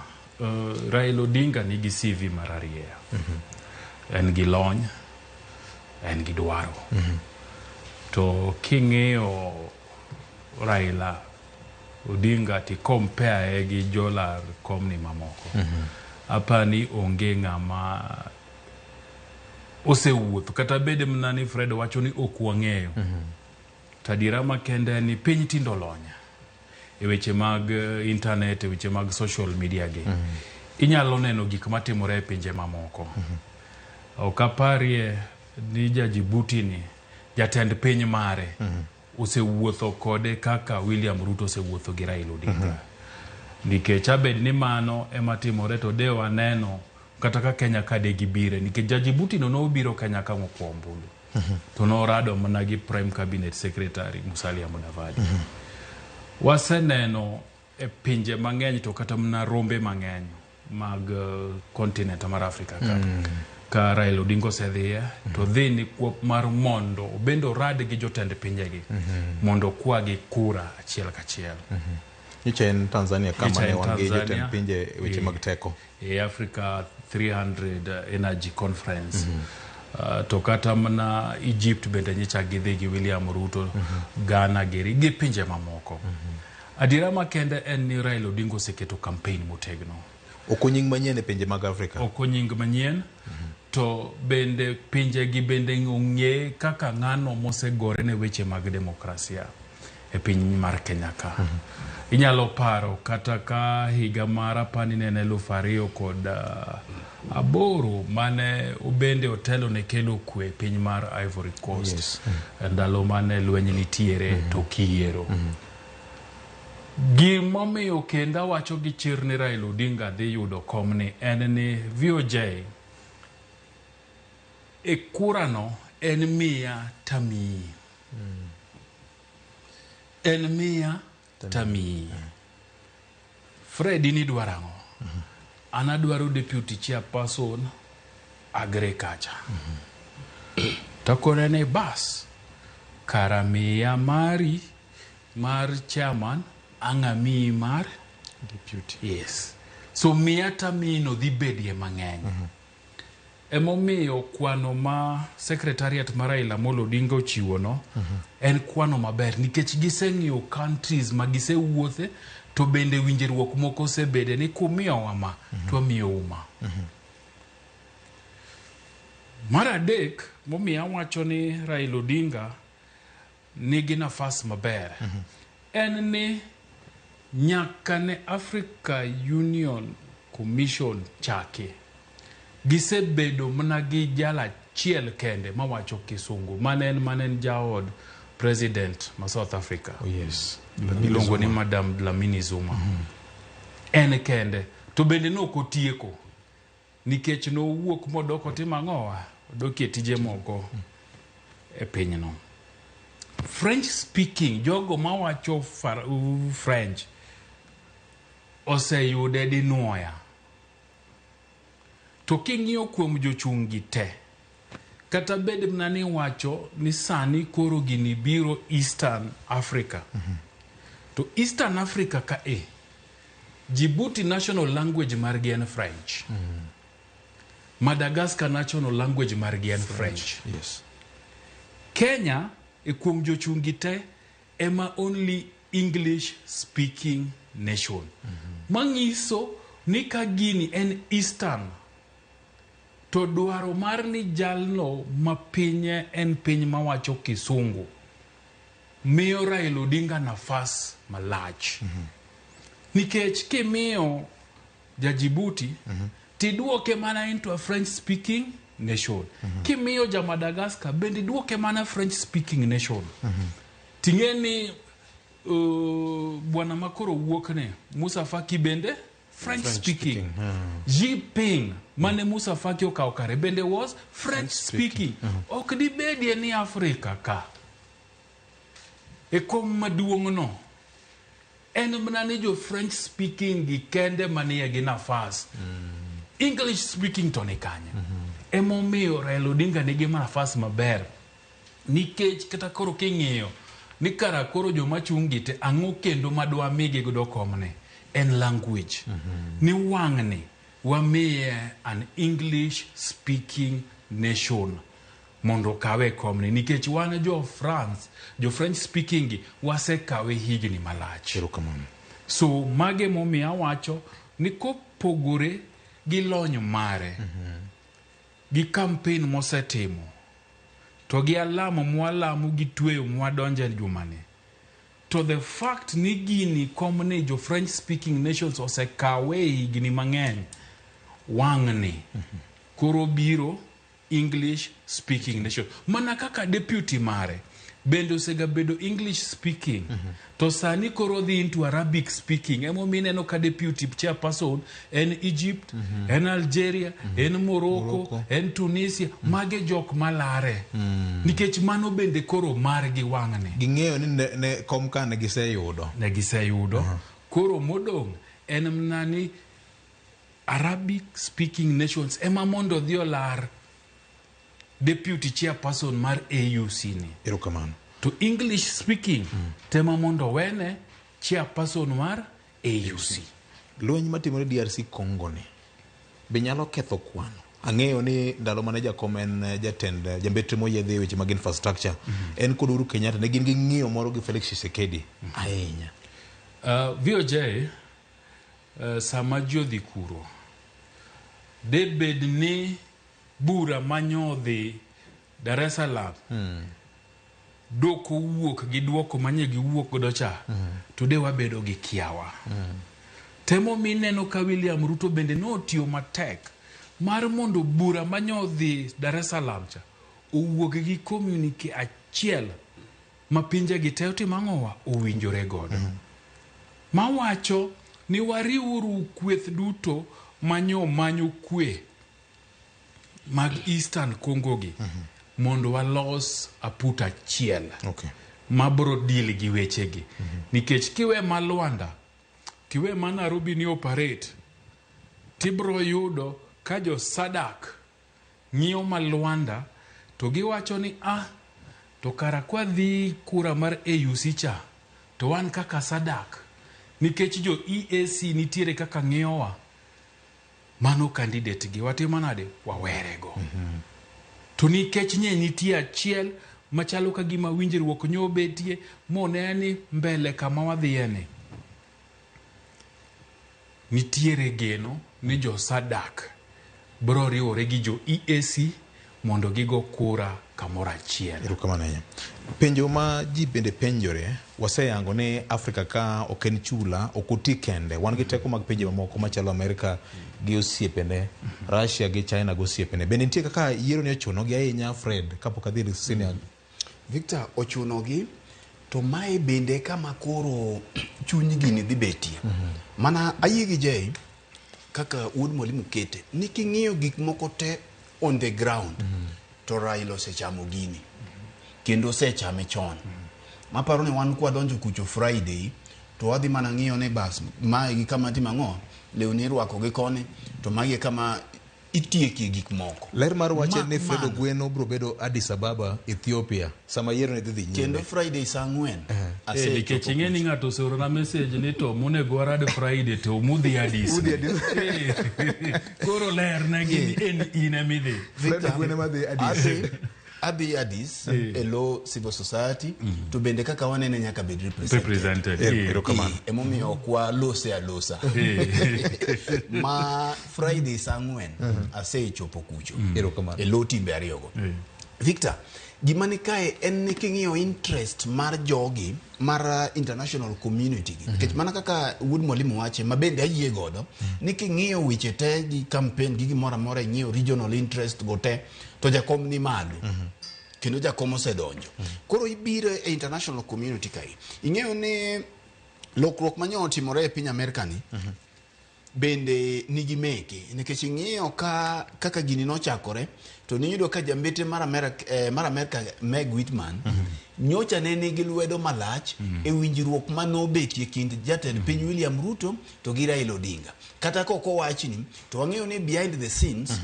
Raila Odinga nigi CV mararieya. En gi lony, en gi dwaro. To king'iyo Raila Odinga ti compare gi jolar komni mamoko. Apani onge ng'ama osewuotho kata bed mana ni Fred wacho ni ok wang'eyo. Tadiera makende ni piny tindo lony e weche mag internet, e weche mag social media gi. Inyalo neno gik matimore e pinje mamoko. Ok aparie ni ja Djibouti ni jatend piny mare osewuotho kode kaka William Ruto osewuotho gi Raila Odinga. Nikech abed ni mano ema timore to de waneno kata ka Kenya ka de gibire, nikech ja Djibouti no nobiro Kenya ka mokuo ombulu. To norado mana gi Prime Cabinet Secretary Musalia Mudavadi. Waseneno e pinje mang'eny to kata mana rombe mang'eny mag continent mar Africa ka. Ka Raila Odinga osedhiye to dhi ni kuop mar mondo obende orad gi jotend pinjegi mondo okwagi kura achiel kachiel. Nyocha en Tanzania kama Nyocha ne en wan gi jotend Tanzania. pinje e weche mag teko. E Africa 300 Energy Conference. To kata mana Egypt bende nyicha gidhi gi William Ruto, Ghana giri gi pinje mamoko. Adiera makende en ni Raila Odinga oseketo campaign motegno. Ok onying manyien e pinje mag Afrika. Ok onying manyien. To bende pinje gi bende ong'e kaka ng'ano mosegore ne weche mag demokrasia e piny mar Kenya ka. Inyalo paro kata ka higa mar apani ne en 2008 mane obende otelo ne kelo kwe e piny mar Ivory Coast. Ndalo mane lweny nitiere to kiyiero. Gimomiyo kendo awacho gi chir ni Raila Odinga dhi yudo komni en ni VOJ e kurano en miya tamiyi. En miya tamiyi. Fred in idwaro ang'o? An adwaro deputy chairperson agriculture. Takone ni bas, kara miya mari mar chairman ang' amiyi mar Deputy. Yes. So miya tamiyi no dhi bedie mang'eny. Emomiyo kwano ma secretariat mar Raila Amolo Odinga ochiwo no en kwano maber nikech giseng'iyo countries ma gisewuothe to bende winjruok moko osebede ni kumiyowa ma to wamiyou ma. Mar adek momiyo awacho ni Raila Odinga nigi nafas maber en ni nyaka ne Africa Union Commission chaki gisebedo mana gi jal achiel kende mawacho kisungu mane en jaod president ma South Africa. Oh yes. Iluongo ni Madam Dlamini Zuma. En kende to bende nok otieko nikech nowuok modok otimo ang'owa odok e tije moko e pinyno. French speaking jogo mawacho French oseyude dinuoya. To king'iyo kuom jochung' gi te, kata bed mana ni wacho ni sani koro gini biro Eastern Africa. To Eastern Africa ka e, Djibouti national language margi en French. Madagascar national language margi en French. Yes. Kenya e kuom jochung' gi te ema only English speaking nation. Manyiso ni ka gini en Eastern to dwaro mar ni jalno ma pinye en piny mawacho kisungu miyo Raila Odinga nafas malach. Nikech kimiyo ja Djibouti tiduoke mana into a French speaking nation. Kimiyo ja Madagascar bende iduoke mana French speaking nation. Ting'e ni bwana makoro wuok ne Musa Faki bende French speaking. Xi Jinping mane Musa Faki okawo kare bende was French speaking. Ok dibedie ni Afrika ka e kom maduong' no en mana ni jo French speaking gi kende manie gi nafas. English speaking to ni kanye? Emomiyo Raila Odinga nigi nafas maber nikech kata koro king'iyo ni kara koro joma chung' gi te ang'o kendo madwa migi godo komne en language. Ni wang'ni wamiye an English speaking nation mondo okawe komni nikech wan jo France jo French speaking gi wasekawe higni malach. Erokamano. So mage momiyo awacho ni kopogore gi lony mare gi campaign mosetimo to gi alamo mwalamo gi tweyo mwadonje jumani to the fact ni gini komni jo French speaking nations osekawe e higni mang'eny wang'ni koro biro English speaking nation mana kaka deputy mare. bende osegabedo English speaking. To sani koro dhi into Arabic speaking. Emomiyo ineno ka deputy chairperson en Egypt, en Algeria, en Morocco, en Tunisia. Mage jok malare. Nikech mano bende koro margi wang'ni. Ging'eyo ni ne kom ka ne giseyudo. Ne giseyudo. Koro modong' en mana ni Arabic speaking nations ema mondo odhi olar deputy chairperson mar AUC ni. Erokamano. To English speaking tema mondo wene chairperson mar AUC. Lweny matimore DRC Congo ni be nyalo ketho kwano. Ang'eyo ni ndalo mane jakom en jatend jambetre moyiedhi e weche mag infrastructure, en kod Uhuru Kenyatta ne gin gi ng'iyo moro gi Felix Tshisekedi ahinya. VOJ, sama ji odhi kuro, de bed ni bura manyodhi Dar es Salaam dok owuok gi duoko manye giwuok godo cha, to de wabedo gi kiawa. Temo mineno ka William Ruto bende notiyo matek mar mondo bura manyodhi Dar es Salaam cha owuog gi communique achiel ma pinje gi te otimo ang'owa owinjore godo. Mawacho ni wariwuru kweth duto manyo manyo kwe mag Eastern Congo gi mondo walos aput achiel mabro deal gi wechegi. Nikech kiwe ma Luanda, tiwe ma Nairobi ni operate, tibro yudo ka jo SADC ng'iyo ma Luanda to giwacho ni to kara kwadhi kura mar AUC cha to wan kaka SADC nikech jo EAC nitiere kaka ng'iyowa, mano candidate gi watimo nade, wawerego. To nikech nye nitie achiel machalo ka gima winjruok nyobetie mone ni mbele kama wadhiye ni nitiere geno ni jo SADC bro riwore gi jo EAC mondo gigo kura kamoro achiel. Erokamano ahinya. Penjo ma ji bende penjore, waseyango ni Afrika ka ok en chula, ok oti kende. Wan gi teko mag pinje mamoko machalo Amerika gi osiepene, Russia gi China gi osiepene. Bende nitie kaka yiero ni ochunogi ahinya, Fred, kapok adhi ir senior? Victor, ochunogi to mae bende kama koro chuny gini dhi betie. Mana ayie gi Jay kaka wuod mwalimu kete ni king'iyo gik moko te on the ground, to Raila osechamo gini kendo osechame chon. Maparo ni wan kwadonjo kucho Friday to wadhi mana ng'iyo ni bas mae gi kama timo ang'o, lewni irwako gi koni to magi e kama itiekie gik moko. Ler mar wache Mak ni Fred mana. Ogweno biro bedo Addis Ababa, Ethiopia, sama yiero ni dhi dhi nyime. Kendo Friday saa 4 Nikech ing'e ni ng'ato oseorona message ni to monego warad Friday to mudhi Addis. Koro ler negi ni en in emidhi. Fred Ogweno madhi Addis. Adhi Addis e lo civil society, to bende kaka wanene nyaka bed represented. Represented. Erokamano. Emomiyo ok walose alosa. Ma Friday saa 4 asechopo kucho. Erokamano. E lo timbe ariyogo. Victor, gima ni kae en ni king'iyo interest mar jogi mar international community gi. Nikech mana kaka wuod mwalimu wache ma bende ayie godo, ni king'iyo weche te gi campaign gi gimoro amora, ing'iyo regional interest go te, to jakom ni malo. Kendo jakom osedonjo. Koro ibiro e international community kae. Ing'eyo ni lokruok manyo otimore e piny Amerika ni bende nigi meke, nikech ing'iyo ka kaka gini nochakore to niyudo ka jambete mar Amerika, Meg Whitman, nyocha ne nigi lwedo malach e winjruok manobetie kind jatend piny William Ruto to gi Raila Odinga. Kata kok owachni, to wang'eyo ni behind the scenes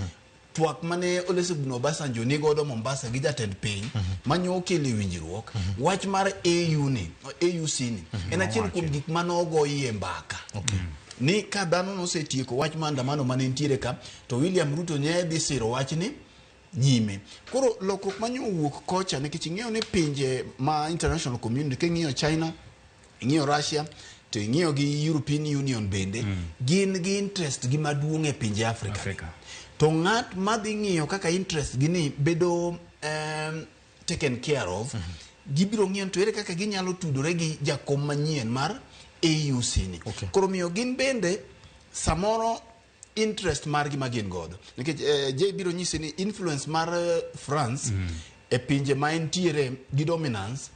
twak mane Olusegun Obasanjo ni godo Mombasa gi jatend piny manyo okelo e winjruok, wach mar AU ni, AUC ni en achiel kuom gik mane ogoyie mbaka. Ni ka dhano nosetieko wach maandamano mane nitiere ka, to William Ruto ne dhi siro wachni nyime. Koro lokruok manyo owuok kocha, nikech ing'eyo ni pinje ma international community, king'iyo China, ing'iyo Russia, to ing'iyo gi European Union bende, gin gi interest gi maduong' e pinje Afrika. To ng'at madhi ng'iyo kaka interest gi ni bedo taken care of, gibiro ng'iyo to ere kaka ginyalo tudore gi jakom manyien mar AUC ni. Koro miyo gin bende samoro interest margi ma gin godo. Nikech Jay biro nyisi ni influence mar France E pinje ma entiere gi dominance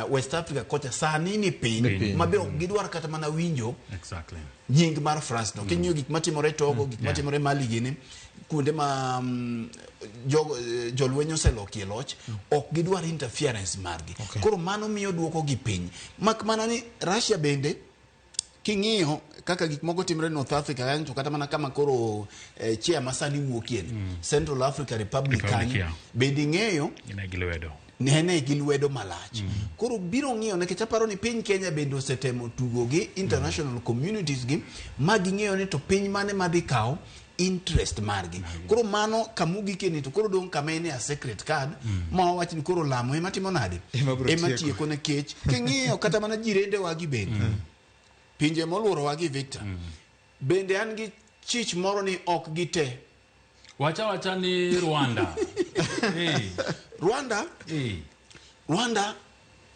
West Africa kocha sani ni piny ma be ok gidwar kata mana winjo nying mar France no. King'iyo gik matimore Togo, gik matimore Mali gini, kuonde ma jolweny oselokie loch, ok gidwar interference margi. Koro mano miyo duoko gi piny. Mak mana ni Russia bende king'iyo kaka gik moko timre North Africa kanyo, to kata mana kama koro chair ma sani wuokie ni, Central Africa Republic kanyo, bende ing'eyo nene gi lwedo malach. Koro biro ng'iyo nikech aparo ni piny Kenya bende osetemo tugo gi international communities gi ma ging'eyo ni to piny mane madhi kawo interest margi. Koro mano kamogike ni to koro dong' kama en a secret card ma wawach ni koro lamo ema timo nade? Ema tieko nikech king'iyo kata mana jirende wa gi bende pinje moluorowa gi Victor bende an gi chich moro ni ok gite. Wacha wacha ni Rwanda. Hey. Rwanda Rwanda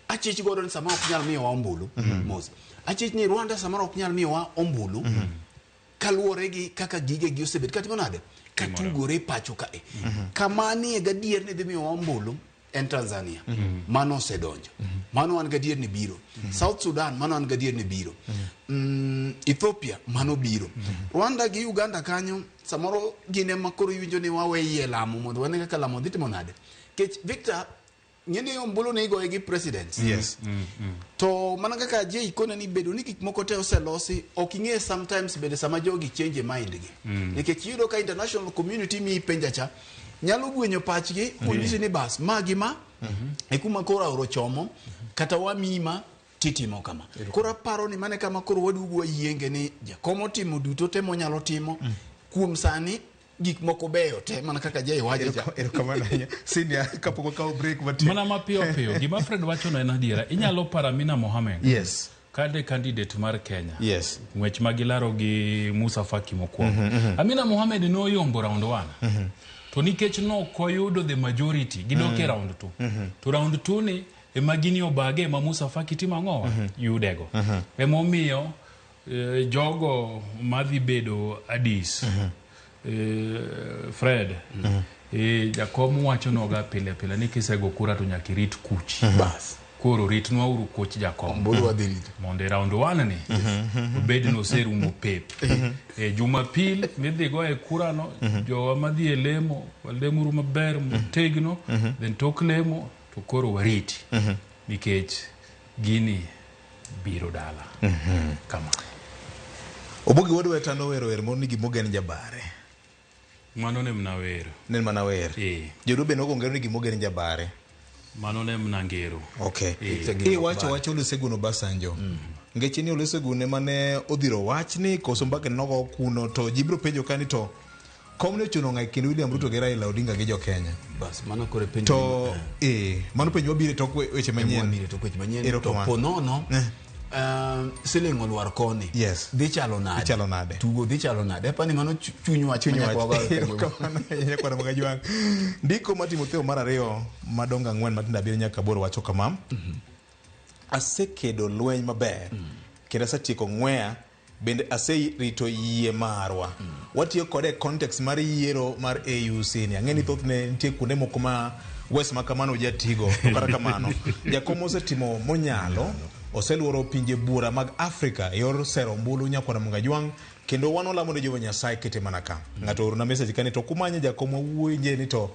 achich godo ni sama ok nyal miyowa ombulu mos. Achich ni Rwanda samoro ok nyal miyowa ombulu kaluwore gi kaka gigegi osebet katimo nade katugore pacho kae. Kama nie gadier ni dhi miyowa ombulu en Tanzania. Mano osedonjo. Mano wan gadier ni biro. South Sudan mano wan gadier ni biro. Ethiopia mano biro. Rwanda gi Uganda kanyo samoro gin ema koro iwinjo ni wawe yie lamo mondo wane kaka lamo dhi timo nade. Kech Victor ng'eni ombulu ne igoye gi presidents. To mana kaka Jay kone ni bedo ni gik moko te oselosi ok ing'e sometimes bende sama jogi change mind gi. Nikech iyudo ka international community mi penja cha nyalo gwenyo pachgi monyisi ni bas ma gi ma e kuma koro aoro chomo kata wamima titimo kama. Koro aparo ni mane kama koro waduogo wayienge ni jakom otimo duto te monyalo timo kuom sani gik moko beyo te mana kaka Jay wacho cha. Erokamano ahinya. Senior, kapok wakawo break matin. Mana mapiyo piyo, gima Fred wacho no en adiera. Inyalo paro Amina Mohamed. Kade candidate mar Kenya. Ng'wech ma gilaro gi Musa Faki mokwongo. Amina Mohamed noyombo round 1. To nikech nokoyudo the majority, gidok e round 2. To round 2 ni ema gini obage ma Musa Faki timo ang'owa? Yudego. Emomiyo jogo madhi bedo Addis, Fred, jakom wachonoga pile pile ni kisego kura to nyaka irit kuch. Bas. Koro ritnwa uru kuch jakom. Ombulu wadhi rito. Mondo e round 1 ni obed ni oserumo pep. E Jumapil midhi goye kura no, jowa madhi e lemo, walemuru maber motegno, then tok lemo to koro wariti. Nikech gini biro dala. Kama. Obogi wuod Weta nowero wer moro ni gimogen jabare. Mano ne mna wer. Ne mana wer. Joluo be nogo ngero ni gimogen jabare. Mano ne mna ngero. Okay. Iwacho wacho Olusegun Obasanjo. Ngeche ni Olusegun ema ne odhiro wachni koso mbaka nogo kuno to ji biro penjo kani to kom ne ochuno ng'a e kind William Ruto gi Raila Odinga gi jo Kenya. Bas mano koro e penjo. To mano penjo mabiro e tok weche manyien. Mabiro e tok weche manyien. To po nono siling olwar koni. Dhi chalo nade? Dhi chalo nade? Tugo dhi chalo nade? Apani mano chuny wach manyaka wago. Nyakwara Magajwang'. Ndiko ma Timotheo mar 2 madongo 4 matindo 7 nyaka 8 wacho kama. Asekedo lweny maber kendo asetieko ng'weya bende aserito yie marwa. Watiyo kode e context mar yiero mar AUC ni. Ang'e ni thothne nitie kuonde moko ma wes ma kamano jatigo to kata kamano jakom osetimo monyalo, oseluoro pinje buora mag Afrika e yor sero ombulu nyakwara Mungajwang' kendo wan walamo ne Jehova Nyasaye kete mana ka. Ng'ato oorona message kani to kumanye jakom wawuoye ni to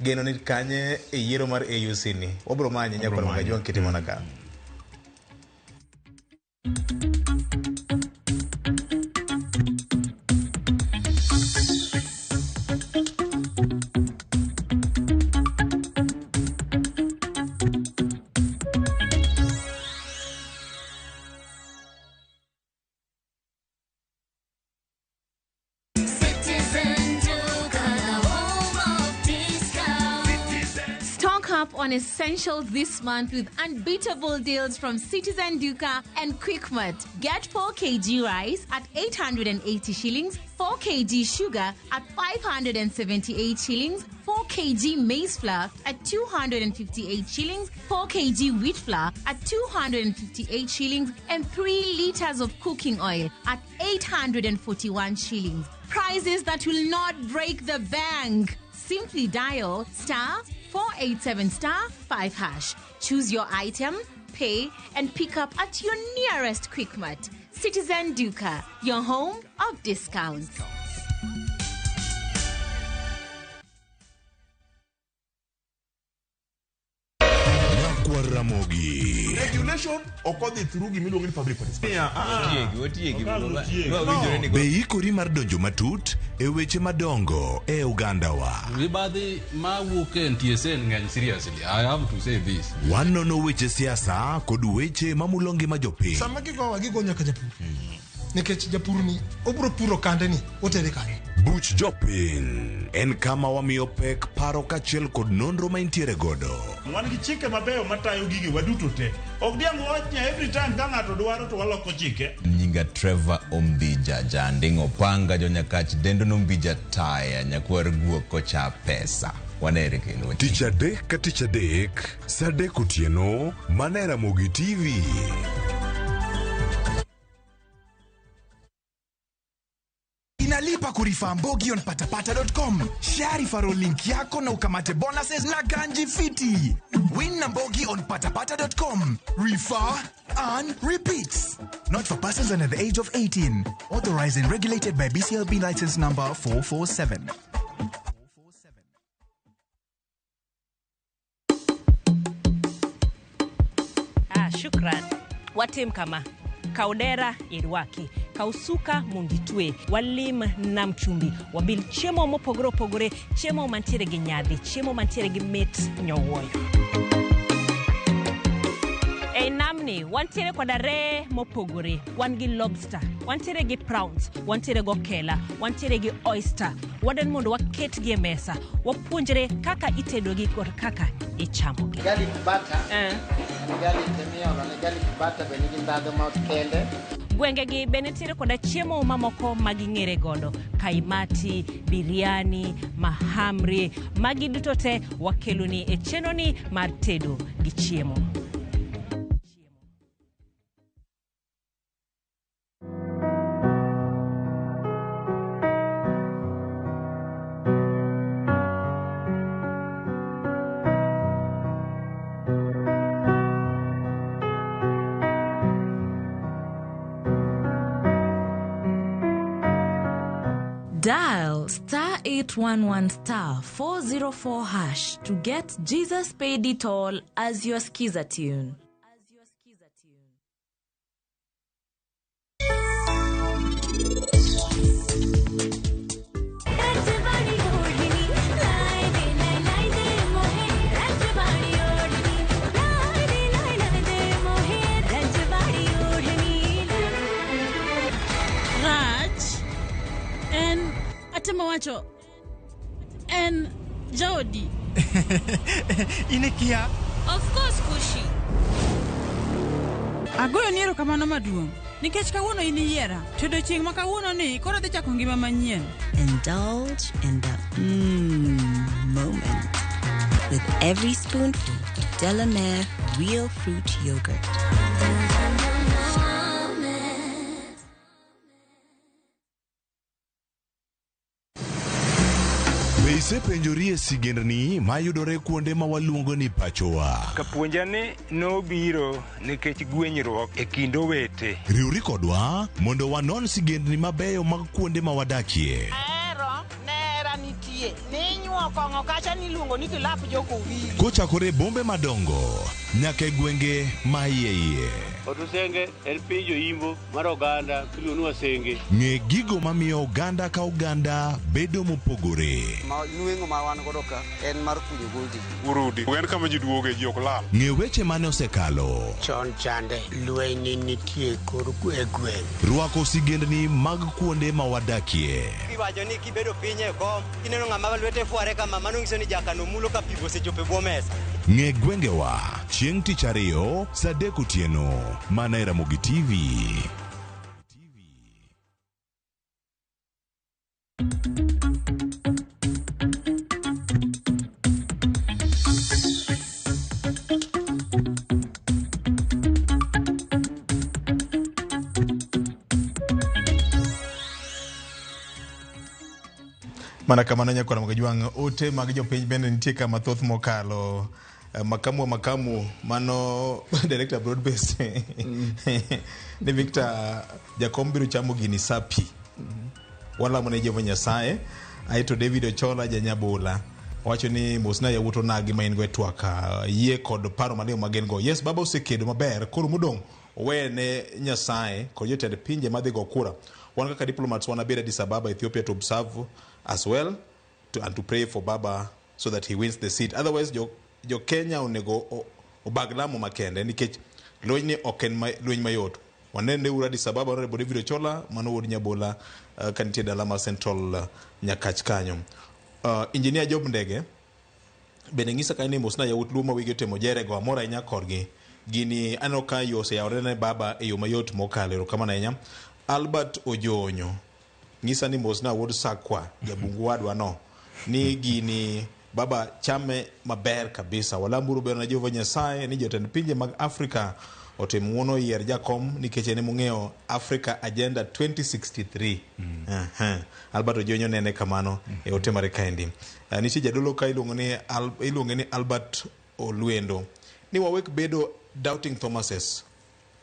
geno ni kanye e yiero mar AUC ni. Wabro manye nyakwara Mungajwang' kete mana ka. Citizen Duka, the home of discount. Stock up on essentials this month with unbeatable deals from Citizen Duka and Quickmart. Get 4 kg rice at 880 shillings, 4 kg sugar at 578 shillings, 4 kg maize flour at 258 shillings, 4 kg wheat flour at 258 shillings, and 3 liters of cooking oil at 841 shillings. Prices that will not break the bank. Simply dial star 487 star 5 hash. Choose your item, pay, and pick up at your nearest Quickmart. Citizen Duka, your home of discounts. Ramogi. Regulation ok odhi through gimiluongo ni public participation. Be ikori mar donjo matut e weche madongo e ogandawa. Mibadhi mawuok e NTSA ng'eny seriously. I have to say this. Wanono weche siasa kod weche mamulo ngima jopiny. Sama gigowa gigo nyaka japur. Nikech japur ni obro puro kande ni otere kanye. Buch jopiny en kama wamiyo pek paro kaachiel kod nonro ma intiere godo. Wan gi chike mabeyo matayo gigi waduto te. Ok diang' wach ni every time ka ng'ato dwaro to waloko chike. Nyinga Trevor Ombija Janding Opanga Jonyakach Dendo Nombija Taya Nyakwar Guok Kocha Pesa. Wanere kendo. Tich adek ka tich adek, saa adek otieno, mana e Ramogi TV. Inalipa kurefer Mbogi on patapata.com. Share referral link yako na ukamate bonuses na ganji fiti. Win na Mbogi on patapata.com. Refer, earn, repeat. Not for persons under the age of 18. Authorized and regulated by BCLB license number 447. Ah, shukran. Watim kama. Kaw dera irwaki, kaw suka mondo itwe, walim nam chumbi, wabil chiemo mopogore opogore, chiemo mantiere gi nyadhi, chiemo mantiere gi mit nyowuoyo. Ei namni wantiere koda reye mopogore, wan gi lobster, wantiere gi prawns, wantiere gi okela, wantiere gi oyster. Wadwani mondo waketgi e mesa, wapuonjre kaka itedogi kod kaka ichamogi. Garlic butter. En garlic emiolo ne garlic butter be nigi ndhadhu ma kende. Gwengegi be nitiere koda chiemo mamoko ma ging'ere godo, kaimati, biryani, mahamri, magi duto te wakeloni e chenroni mar tedo gi chiemo. Dial star 811 star 404 hash to get Jesus Paid It All as your skiza tune. Rach en atemo wacho en jaodi. Ine kia? Of course, Kushi. Agoyo ni erokamano maduong' nikech kawuono in iyiera to odiochieng' ma kawuono ni koro adhi chako ngima manyien. Indulge in the moment with every spoonful of Delamere real fruit yogurt. Be isepenjori e sigendni mayudore kuonde ma waluongo ni pachowa? Kapuonja ni nobiro nikech gwenyruok e kind owete. Riwri kodwa mondo wanon sigendni mabeyo mag kuonde ma wadakie. Ahero nera nitie ninyuo kong'o kacha niluongo ni kilap jokowili. Kochakore e bombe madongo nyaka e gwenge ma iye iye. Otusenge en piny joimbo mar oganda miluongo ni Wasenge. Ng'e gigo mamiyo oganda ka oganda bedo mopogore. Ma nweng'o ma wan godo ka en mar kunyo goldi. Urudi. En kama ji duoge ji ok lal. Ng'e weche mane osekalo. Chon chande lweny nitie kor e gweng'. Rwako sigendni mag kuonde ma wadakie. Iwacho ni kibedo piny e kom, kineno ng'ama lwete fware kama, mano nyiso ni jakano mulo ka pi osechopo e bwo mesa. Ng'e gwengewa chieng' tich ariyo saa adek otieno mana e Ramogi TV. Mana kamano nyakwara Magajwang', ote mag jopiny bende nitie ka mathoth mokalo. Makamu wa makamu mano director broad based ni Victor Jakom biro chamo gini sapi. Walamo ne Jehova Nyasaye. Aeto David Ochola janyabula wacho ni mosna yawuot onagi ma in go e twak yie kod paro maliw ma gin go. Yes, baba osekedo maber, koro modong' owe ne Nyasaye kod jotend pinje madhi go kura. Wan kaka diplomats wanabed Addis Ababa, Ethiopia to observe as well and to pray for Baba so that he wins the seat. Otherwise, jo Kenya onego obag lamo makende nikech lweny ni ok en lweny mayot. Wanene uru Addis Ababa, Honorable David Ochola, mano wuod Nyabola ka nitie dala mar Central Nyakach kanyo. Engineer Job Ndege bende ng'isa kanyo ni mosna yawuot Luo ma wigi otemo jerego, amor ahinya korgi. Gini aneno ka yo oseyawore ne baba e yo mayot mokalo, erokamano ahinya. Albert Ojonyo ng'isa ni mosna wuod Sakwa, jabungu wadwa no, ni gini baba chame maber kabisa. Walamburu ber na Jehova Nyasaye ni jotend pinje mag Afrika otim ng'uono yier jakom nikech en emong'eyo Africa Agenda 2063. Albert Ojonyo nene kamano e ote mare kaendi. Nitie jadolo ka iluonge ni Albert Olwendo ni wawek bedo doubting Thomases.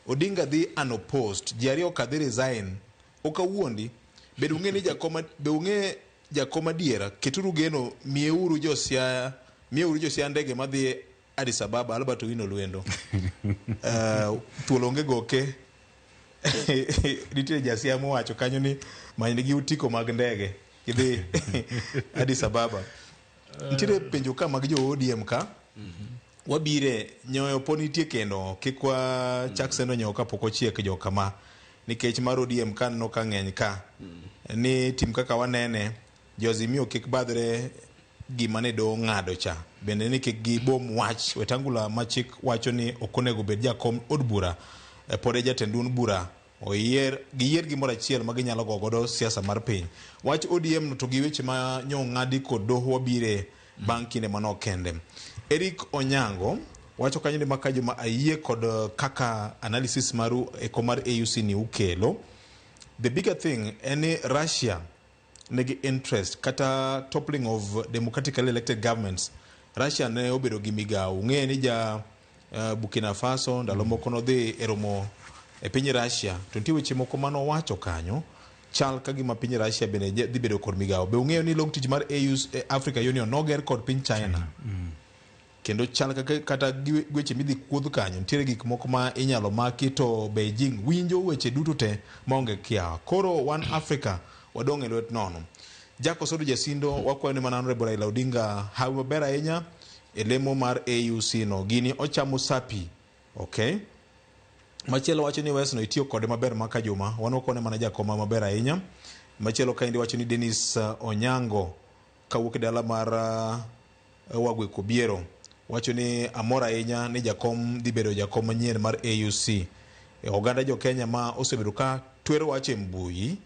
Odinga dhi unopposed, ji ariyo ka dhi resign. Ok awuondi, bed ung'e ni jakom be ung'e jakom adiera, keturu geno, miyeuru josiaya, miyeuru josiaya ndege madhi Addis Ababa. Albert Owino Olwendo. Thuol onge goke. Nitie jasiaya mowacho kanyo ni manynegi otiko mag ndege gidhi Addis Ababa. Nitiere penjo ka mag jo ODM ka. Wabire nyoyo po nitie kendo kik wachak sendo nyoyo kapok ochiek jo kama nikech mar ODM ka aneno ka ng'eny ka ni tim kaka wanene jo Azimio kik badhre gima ne doho ng'ado cha bende ni kik gibom wach Wetangula ma chik wacho ni ok onego bed jakom od bura pod e jatend duond bura oyier giyier gimoro achiel ma ginyalo go godo siasa mar piny. Wach ODM to gi weche ma nyo ng'adi kod doho wabire bang' kinde manok kende. Eric Onyango wacho kanyo ni maka joma ayie kod kaka analysis maru eko mar AUC ni ukelo. The bigger thing en ni Russia nigi interest kata toppling of democratically elected governments. Russia ne obedo gi migawo. Ung'eyo ni ja Burkina Faso ndalo moko nodhi e romo e piny Russia to nitie weche moko manowacho kanyo chal ka gima piny Russia bende dhi bedo kod migawo. Be ung'eyo ni log tich mar AU Africa Union noger kod piny China? Kendo chal kaka kata weche midhi kuodh kanyo nitiere gik moko ma inyalo maki to Beijing winjo weche duto te maonge kiawa. Koro wan Africa wadong' e lwet nono. Jack Osodo Jasindo wakwayo ni mana Honorable Raila Odinga hawi maber ahinya e lemo mar AUC no. Gini ochamo sapi. Okay. Machielo wacho ni Wes no itiyo kode maber maka juma. Wan wakone mana jakoma maber ahinya. Machielo kaendi wacho ni Dennis Onyango kawuok e dala mar Wagwe Kobiero wacho ni amor ahinya ni jakom dhi bedo jakom manyien mar AUC. Oganda jo Kenya ma osebedo ka twero wach e mbui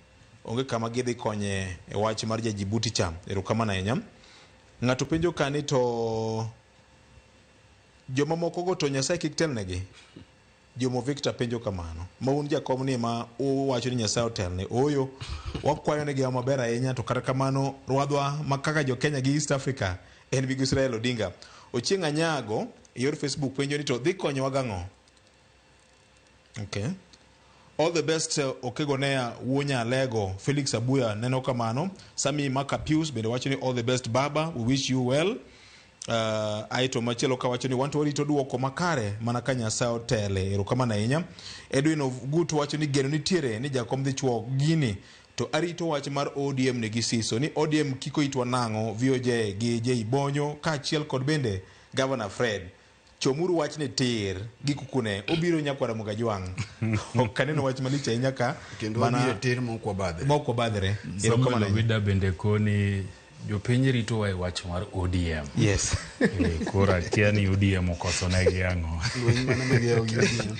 onge kama gidhi konye e wach mar ja Djibouti cha. Erokamano ahinya. Ng'ato penjo ka ni to jomamoko go to Nyasaye kik telnegi. Jomo Victor penjo kamano. Ma un jakom ni ma uwacho ni Nyasaye otelne. Ooyo, wakwayo negi maber ahinya to kata kamano rwadhwa ma kaka jo Kenya gi East Africa en Migosi Raila Odinga. Ochieng' Anyago e yor Facebook penjo ni to dhi konyowa gang'o? Okay. All the best Okegonea wuo Nyalego. Felix Abuya neno kamano. Sami Makapius bende wacho ni all the best baba, we wish you well. Aeto machielo kawacho ni wan to warito duoko makare mana ka Nyasaye otele. Erokamano ahinya. Edwin Ogutu wacho ni geno nitiere ni jakom dhi chuo gini to arito wach mar ODM nigi siso ni ODM kiko itwa nang'o VOJ gi J Bonyo kaachiel kod bende Governor Fred. Chomuru wach ni tir gi kukune obiro nyakwara Mugajwang'. Ok aneno wach malich ahinya ka kendo wabiro tir mok wabadhre. Mok wabadhre. Samuel Owida bende koni jopiny ritowa e wach mar ODM. Yes. Koro akia ni ODM okoso negi ang'o. Lweny mane ma giyawo gi ODM.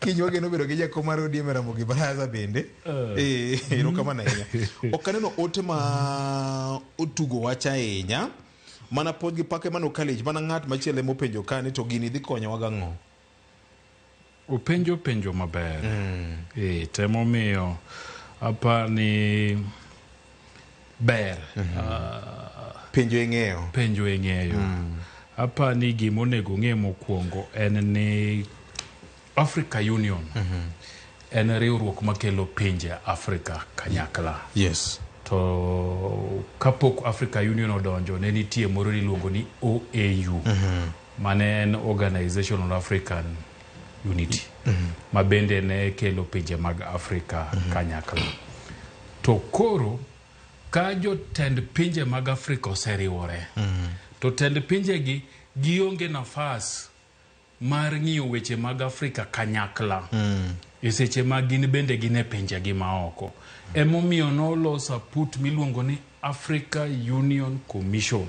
Kiny wageno bedo gi jakom mar ODM e Ramogi Baraza bende. Erokamano ahinya. Ok aneno ote ma otugo wach ahinya. Mana pod gi pake mano kalich mana ng'at machielo emopenjo ka ni to gini dhi konyowa gang'o. Openjo penjo maber. Temo miyo apa ni Ber. Penjo ing'eyo. Penjo ing'eyo. Apa ni gima onego ng'e mokwongo en ni Africa Union en riwruok makelo pinje Afrika kanyakla. Yes. To kapok Africa Union odonjo ne nitie moro niluongo ni OAU. Mane en Organization on African Unity. Ma bende ne kelo pinje mag Afrika kanyakla. To koro ka jotend pinje mag Afrika oseriwore, to tend pinjegi gionge nafas mar ng'iyo weche mag Afrika kanyakla e seche ma gin bende gin e pinjegi maoko. Emomiyo nolos aput miluongo ni Africa Union Commission.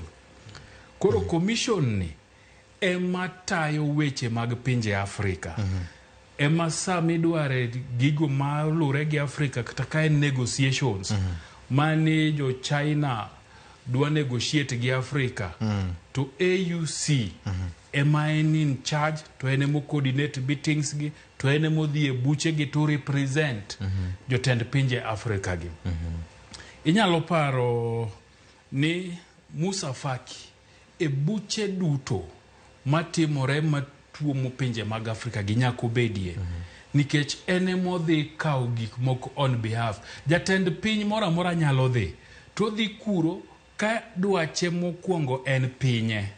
Koro commission ni ema tayo weche mag pinje Afrika. Ema sama idware gigo malure gi Afrika kata ka en negotiations mani jo China dwa negotiate gi Afrika to AUC ema en in charge to en emo coordinate meetings gi to en emo dhi e buche gi to represent jotend pinje Afrika gi. Inyalo paro ni Musa Faki e buche duto matimore matuomo pinje mag Afrika gi nyaka obedie. Nikech en emodhi kawo gik moko on behalf. Jatend piny moro amora nyalo dhi to odhi kuro ka dwache mokwongo en pinye.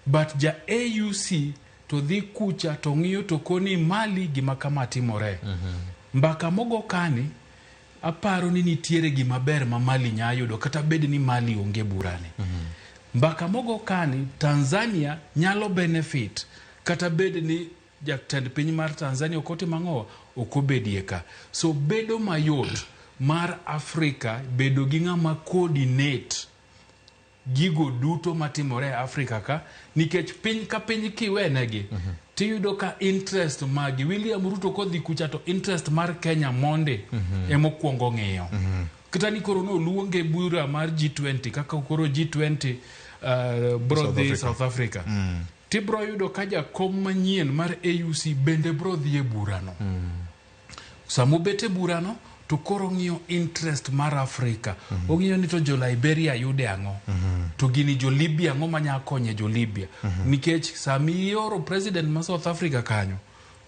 But ja AUC to dhi kucha to ng'iyo to koni Mali gima kama timore. Mbaka mogo kani aparo ni nitiere gima ber ma Mali nya yudo kata bed ni Mali onge burani. Mbaka mogo kani Tanzania nyalo benefit kata bed ni jatend piny mar Tanzania ok otimo ang'o ok obedie ka. So bedo mayot mar Afrika bedo gi ng'ama coordinate gigo duto matimore e Afrika ka nikech piny ka piny kiwenegi tiyudo ka interest magi William Ruto kodhi kucha to interest mar Kenya monde emokwongo ng'iyo. Kata ni koro noluonge bura mar G20 kaka koro G20 bro South dhi Africa. South Africa. Tibro yudo ka jakom manyien mar AUC bende bro dhi e burano. Sama obet e burano to koro ong'iyo interest mar Afrika. Ong'iyo ni to jo Liberia yude ang'o. To gini jo Libya ang'o manya konye jo Libya. Nikech sama ioro president ma South Africa kanyo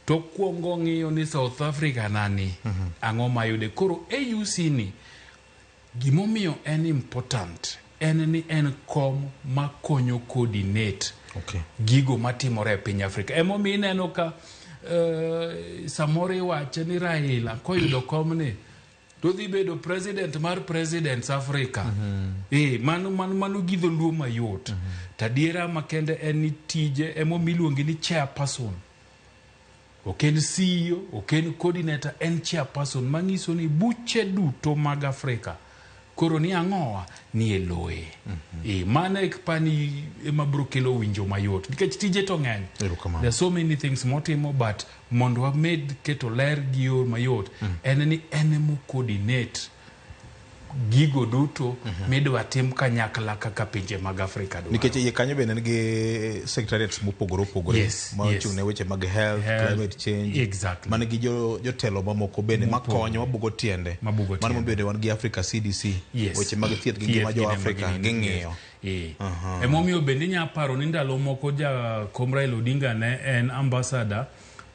to kwongo ng'iyo ni South Africa nani ang'o mayude. Koro AUC ni gimomiyo en important en ni en kom makonyo coordinate gigo matimore e piny Afrika. Emomiyo ineno ka samoro iwache ni Raila koyudo komni to dhi bedo president mar presidents Africa. Mano, mano, mano gi dholuo mayot. To adiera makende en ni tije emomiyo iluonge ni chairperson. Ok en CEO, ok en coordinator, en chairperson manyiso ni buche duto mag Afrika koro ni ang'owa ni e loye. Mano e pani ema biro kelo winjo mayot nikech tije to ng'eny. There are so many things motimo but mondo wamed keto ler gi yo mayot en ni en emo coordinate gigo duto midwa tim kanyakla kaka pinje mag Afrika dwaro. Nikech iye kanyo bende nigi secretariats mopogore opogore ma ochung' ne weche mag health, Health, climate change, exactly. man gi jotelo mamoko bende Mopogore. makonyo mabugo tiende. Mabugo Mano bende wan gi Africa CDC, weche mag thieth gi ngima Thieth jo gi Afrika gini, ging'iyo. yes. Emomiyo bende inya paro ni ndalo moko jakom Raila Odinga ne en ambassador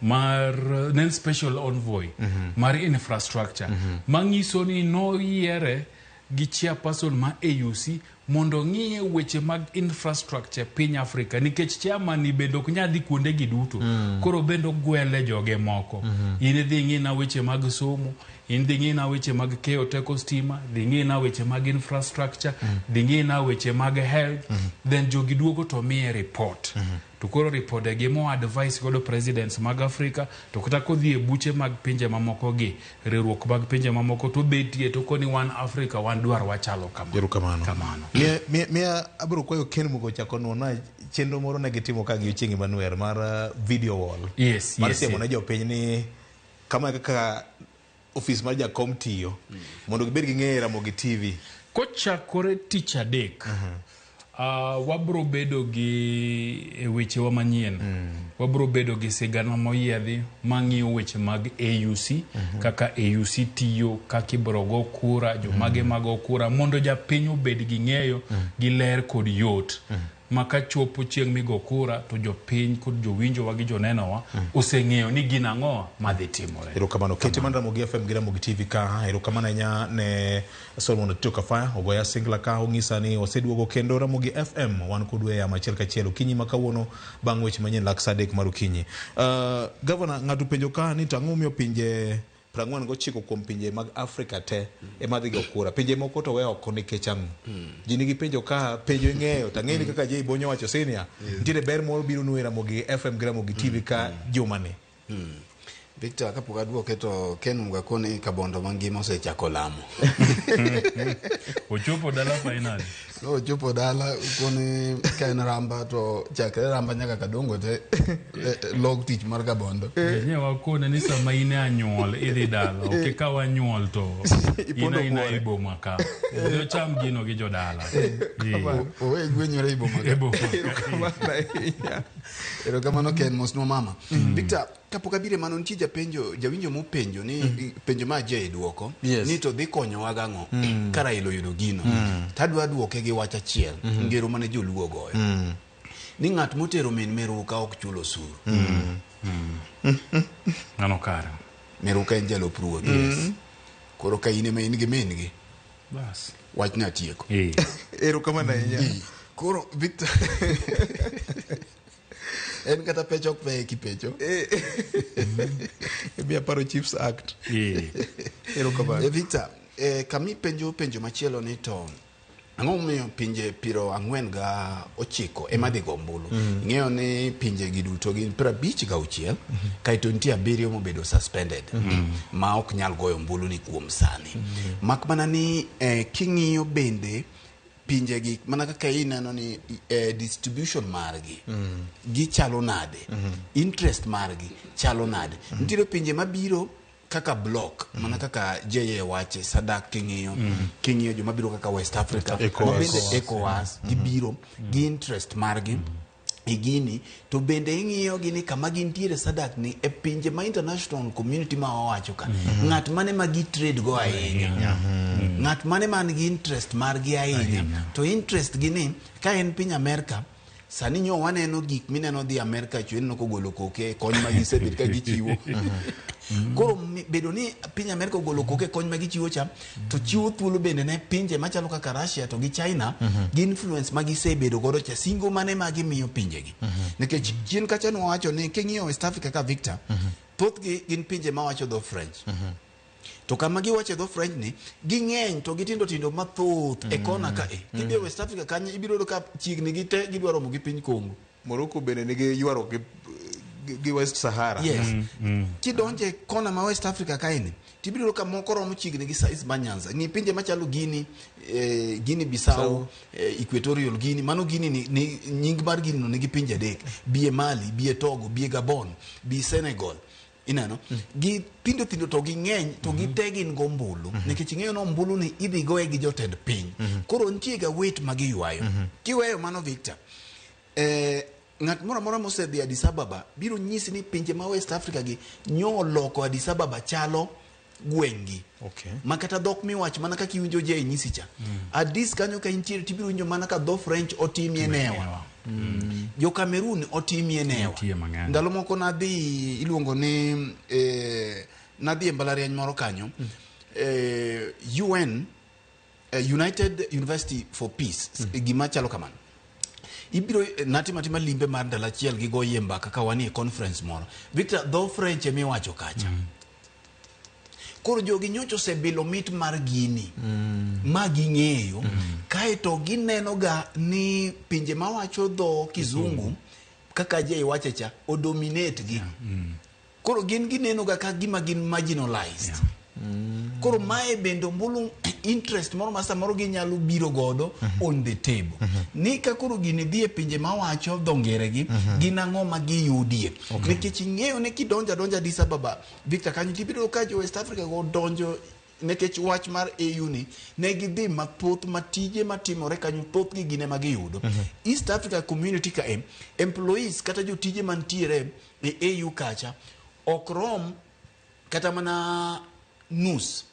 mar ne en special envoy mar infrastructure manyiso ni noyiere gi chairperson ma AUC mondo ng'iye weche mag infrastructure piny Afrika nikech chairman ni bende ok nyal dhi kuonde gi duto. Koro bende ogwele joge moko. In idhi ing'ina weche mag somo, in dhi ing'ina weche mag keyo teko stima, dhi ing'ina weche mag infrastructure, dhi ing'ina weche mag health, then jogi duogo to miye report. To koro ripode gi mo advice godo presidents mag Afrika to kata kodhi e buche mag pinje mamoko gi riwruok mag pinje mamoko to betie to koni wan Afrika wan dwar wachalo kama. Erokamano. Kamano. Miya abiro kwayo Ken Mugo ochako nuona chenro moro ne gitimo ka gi Ochieng' Emmanuel mar video wall. Yes, Mar yes, siemo yes. ne jopiny ni kama e kaka ofis mar jakom tiyo mondo gibed gi ng'eyo e Ramogi TV. Kochakore tich adek, Wabro bedo gi e wechewa manyien. Wabro bedo gi sigana moyiedhi mang'iyo weche mag AUC, kaka AUC tiyo, kaka ibro go kura, jomage mago kura, mondo japiny obed gi ng'eyo gi ler kod yot. Ma kachopo chieng' migo kura to jopiny kod jowinjowa gi jonenowa oseng'eyo ni gin ang'o madhi timore. Erokamano. Kete man Ramogi FM gi Ramogi TV ka. Erokamano ahinya ne Solomon Otito Kafaya ogoya singla ka ong'isa ni oseduogo kendo Ramogi FM wan kodu e yamo achiel kachiel okinyi ma kawuono bang' weche manyien lak saa 3 mar okinyi. Gavana, ng'ato penjo ka ni to ang'o momiyo pinje 49 kuom pinje mag Afrika te ema dhi go kura. Pinje moko to we oko nikech ang'o? Ji nigi penjo ka, penjo ing'eyo, to ang'eyo ni kaka Jay Bonyo wacho senior, nitiere ber moro biro nu e Ramogi FM gi Ramogi TV ka jumani. Victor, kapok aduoke to Ken Muga koni Kabondo mangima osechako lamo. Ochopo dala finally. No, ochopo dala koni ka en Ramba to chakre Ramba nyaka Kadongo te log tich mar Kabondo. Nye wakone ni sama in e anyuol idhi dala, ok ikaw anyuol to in aina e boma ka. Odhi ocham gino gi jodala. Owe gwenyore e boma ka. E boma ka. Erokamano Ken, mosnwa mama. Victor, kapok abire mano nitie japenjo, jawinjo mopenjo ni penjo ma Jay duoko ni to dhi konyowa gang'o ka Raila oyudo gino. Tadwa duoke gi wach achiel, ngero mane joluo goyo. Ni ng'at motero min miruka ok chul osuru. Mano kare. Miruka en jalup ruoth. Koro ka in ema in gi min gi. Bas. Wachna tieko. Erokamano ahinya. Koro Victor en kata pecho ok peye kipecho. Emi aparo Chiefs Act. Erokamano. Victor, kami penjo penjo machielo ni to ang'o momiyo pinje 49 ema dhi go ombulu? Ing'eyo ni pinje gi duto gin 56, kaeto nitie 7 mobedo suspended ma ok nyal goyo ombulu ni kuom sani. Mak mana ni king'iyo bende pinje gi mana kaka ineno ni distribution margi gichalo nade, interest margi chalo nade. Nitiere pinje mabiro kaka block, mana kaka JA wache SADC king'iyo, king'iyo joma biro kaka West Africa, ECOWAS. mabende ECOWAS gibiro gi interest margi e gini, to bende ing'iyo gi ni kama gintiere SADC ni e pinje ma international community ma wawacho ka, ng'at mane ma gi trade go ahinya, ng'at mane man gi interest margi ahinya, to interest gi ni ka en piny Amerika. Sani nyo waneno gik mineno dhi Amerika chwe ineno kogolo koke kony ma gisebet ka gichiwo. Koro bedo ni piny Amerika ogolo koke kony ma gichiwo cha, to chiwo thuolo bende ne pinje machalo kaka Russia to gi China, gi influence ma gisebedo godo cha, singo mane ma gimiyo pinjegi. Nikech chien kacha nwawacho ni king'iyo West Africa ka Victor, thothgi gin pinje mawacho dho French. To kama giwacho dho French ni, ging'eny to gitindo tindo mathoth e kona ka e. Kidhi e West Africa kanyo ibiro yudo ka chiegni gi te gidwa romo gi piny Congo. Morocco bende nigi ywaruok gi West Sahara. Yes. Kidonje e kona ma West Africa kaeni, tibiro yudo ka moko romo chiegni gi size ma Nyanza. Ng'i pinje machalo Guinea, Guinea Bissau, Equatorial Guinea, mano Guinea ni nying mar Guinea no nigi pinje 3. Bie Mali, bie Togo, bie Gabon, bie Senegal. Ineno? Gi tindo tindo to ging'eny to gite gin go ombulu. Nikech ing'eyo ni ombulu ni idhi goye gi jotend piny. Koro nitie ga weight ma giywayo. Kiweyo mano Victor, ng'at moro amora mosedhi Addis Ababa biro nyisi ni pinje ma West Africa gi nyo loko Addis Ababa chalo gweng'gi. Ma kata dhok miwacho mana kaka iwinjo je nyisi cha. Addis kanyo ka intiere tibiro winjo mana ka dho French otimie newa. Jo Cameroon otimie newa. Ndalo moko nadhi iluongo ni nadhi e mbalariany moro kanyo. UN United University for Peace, gima chalo kamano. Ibiro natimo atima limbe mar ndalo achiel gi goyie mbaka ka wanie conference moro. Victor, dho French emiwacho kacha. Koro jogi nyocha osebilo mit mar gini ma ging'eyo, kaeto gineno ga ni pinje mawacho dho Kizungu kaka je iwache cha odominate gi. Koro gin gineno ga ka gima gin marginalized. Koro mae bende ombulu interest moro ma samoro ginyalo biro godo on the table. Ni ka koro gini dhi e pinje mawacho dho ngere gi, gin ang'o ma giyudie. Nikech ing'eyo ni kidonjo adonja Addis Ababa, Victor kanyo tibiro ka jo West Africa go donjo Nikech wach mar AU ni ne gidhi mathoth ma tije matimore kanyo thothgi gin ema giyudo. East Africa Community ka e employees kata jotije mantiere e AU kacha ok rom kata mana nus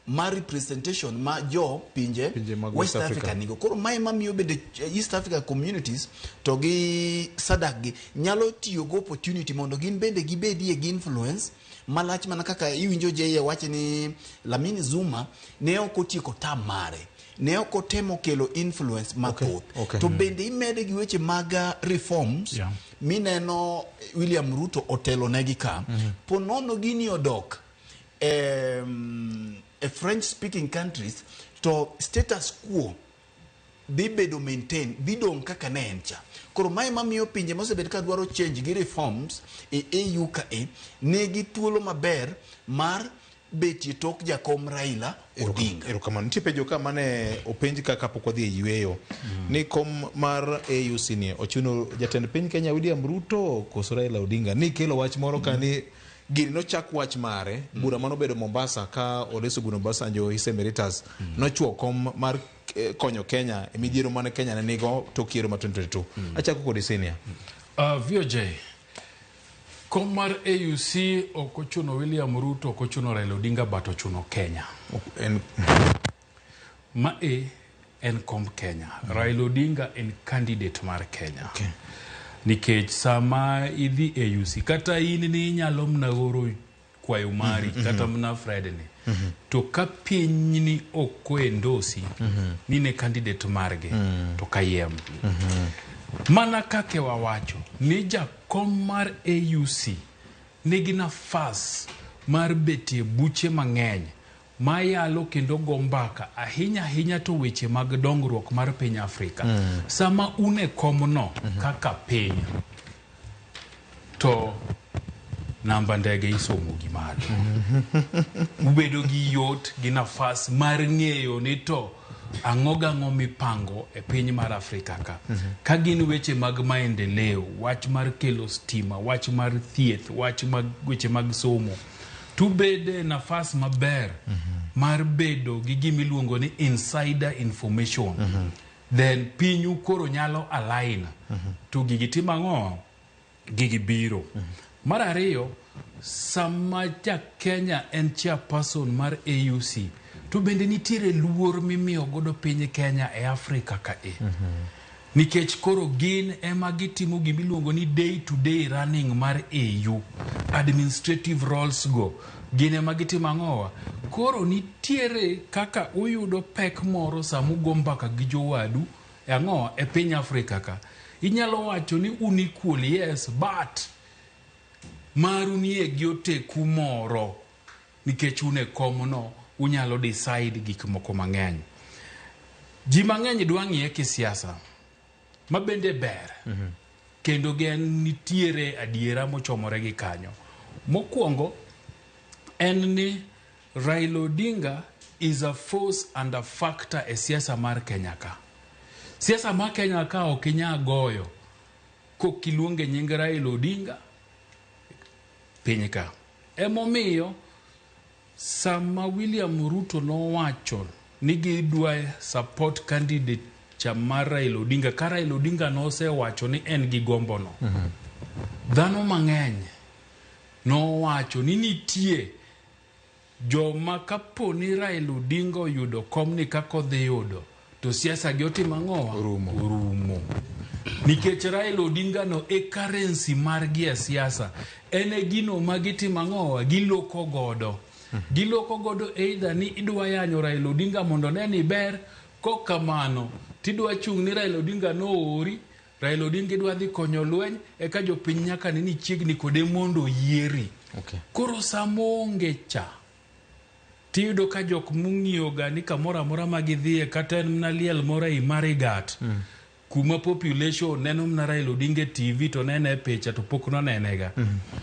mar representation ma jo pinje, mag West West Africa, Africa. nigo. Koro mae mamiyo bende East Africa communities to gi SADC gi nyalo tiyo gi opportunity mondo gin bende gibedie gi influence malach mana kaka iwinjo JA wacho ni Lamini Zuma ne ok otieko term mare ne ok otemo kelo influence mathoth okay. to bende imede gi weche mag reforms mineno William Ruto otelo negi ka po nono gini odok e French speaking countries to status quo dhi bedo maintain dhi dong' kaka ne en cha koro mae mamiyo pinje mosebet ka dwaro change gi reforms e AU ka e nigi thuolo maber mar betie tok jakom Raila Odinga. Erokamano. Nitie penjo ka mane openj ka kapok wadhi e yueyo ni kom mar AUC ni ochuno jatend piny Kenya William Ruto koso Raila Odinga ni kelo wach moro ka ni gini nochak wach mare bura manobedo Mombasa ka Olusegun Obasanjo His Emeritus nochuo kom mar konyo Kenya e midhiero mane Kenya ne nigo tok yiero ma 2022. Achako kodi senior. VOJ, kom mar AUC ok ochuno William Ruto, ok ochuno Raila Odinga, but ochuno Kenya. Ma e en komb Kenya. Raila Odinga en candidate mar Kenya. Nikech sama idhi AUC, kata in ni inyalo mna oro kwayo mari, kata mna Friday ni. To ka piny ni ok oendosi ni ne candidate margi, to kayiem. Mana kaka wawacho ni jakom mar AUC nigi nafas mar betie buche mang'eny mayalo kendo go mbaka ahinya ahinya to weche mag dongruok mar piny Afrika. Sama un e komno kaka piny to namba ndege isomo gi malo. Ubedo gi yot gi nafas mar ng'eyo ni to ang'o gang'o mipango e piny mar Afrika ka. Ka gin weche mag maendeleo, wach mar kelo stima, wach mar thieth, wach mag weche mag somo, tubede nafas maber mar bedo gi gimiluongo ni insider information. Then pinyu koro nyalo align to gigi timo ang'o? Gigi biro. Mar ariyo, sama ja Kenya en chairperson mar AUC, to bende nitiere luor mimiyo godo piny Kenya e Afrika ka e. Nikech koro gin ema gitimo gimiluongo ni day to day running mar AU, administrative roles go, gin ema gitimo ang'owa. Koro nitiere kaka uyudo pek moro sama ugo mbaka gi jowadu e ang'owa e piny Afrika ka. Inyalo wacho ni un equal, yes, but maru nie gi oteku moro nikech un e komno unyalo decide gik moko mang'eny. Ji mang'eny dwa ng'iye kisiasa ma bende ber kendo gen nitiere adiera mochomore gi kanyo. Mokwongo en ni Raila Odinga is a force and a factor e siasa mar Kenya ka. Siasa mar Kenya ka ok inyal goyo kok iluonge nying Raila Odinga piny ka. Emomiyo sama William Ruto nowacho ni gidwa support candidate cha mar Raila Odinga, ka Raila Odinga nosewacho ni en gi gombo no. Dhano mang'eny nowacho ni nitie joma kapo ni Raila Odinga oyudo komni kaka odhi yudo to siasa gi otimo ang'owa? Orumo. Nikech Raila Odinga no e currency margi e siasa. En e gino ma gitimo ang'owa? Giloko godo. Giloko godo either ni idwa yanyo Raila Odinga mondo ne ni ber, kok kamano tidwa chung' ni Raila Odinga noori, Raila Odinga idwa dhi konyo lweny, eka jopiny nyaka ne ni chiegni kode mondo oyieri. Koro sama oonge cha, tiyudo ka jok mong'iyo ga ni kamoro amora ma gidhiye kata en mana liel moro ei Marigat, kuma population neno mana Raila Odinga e TV to nene e picha to pok nonenega.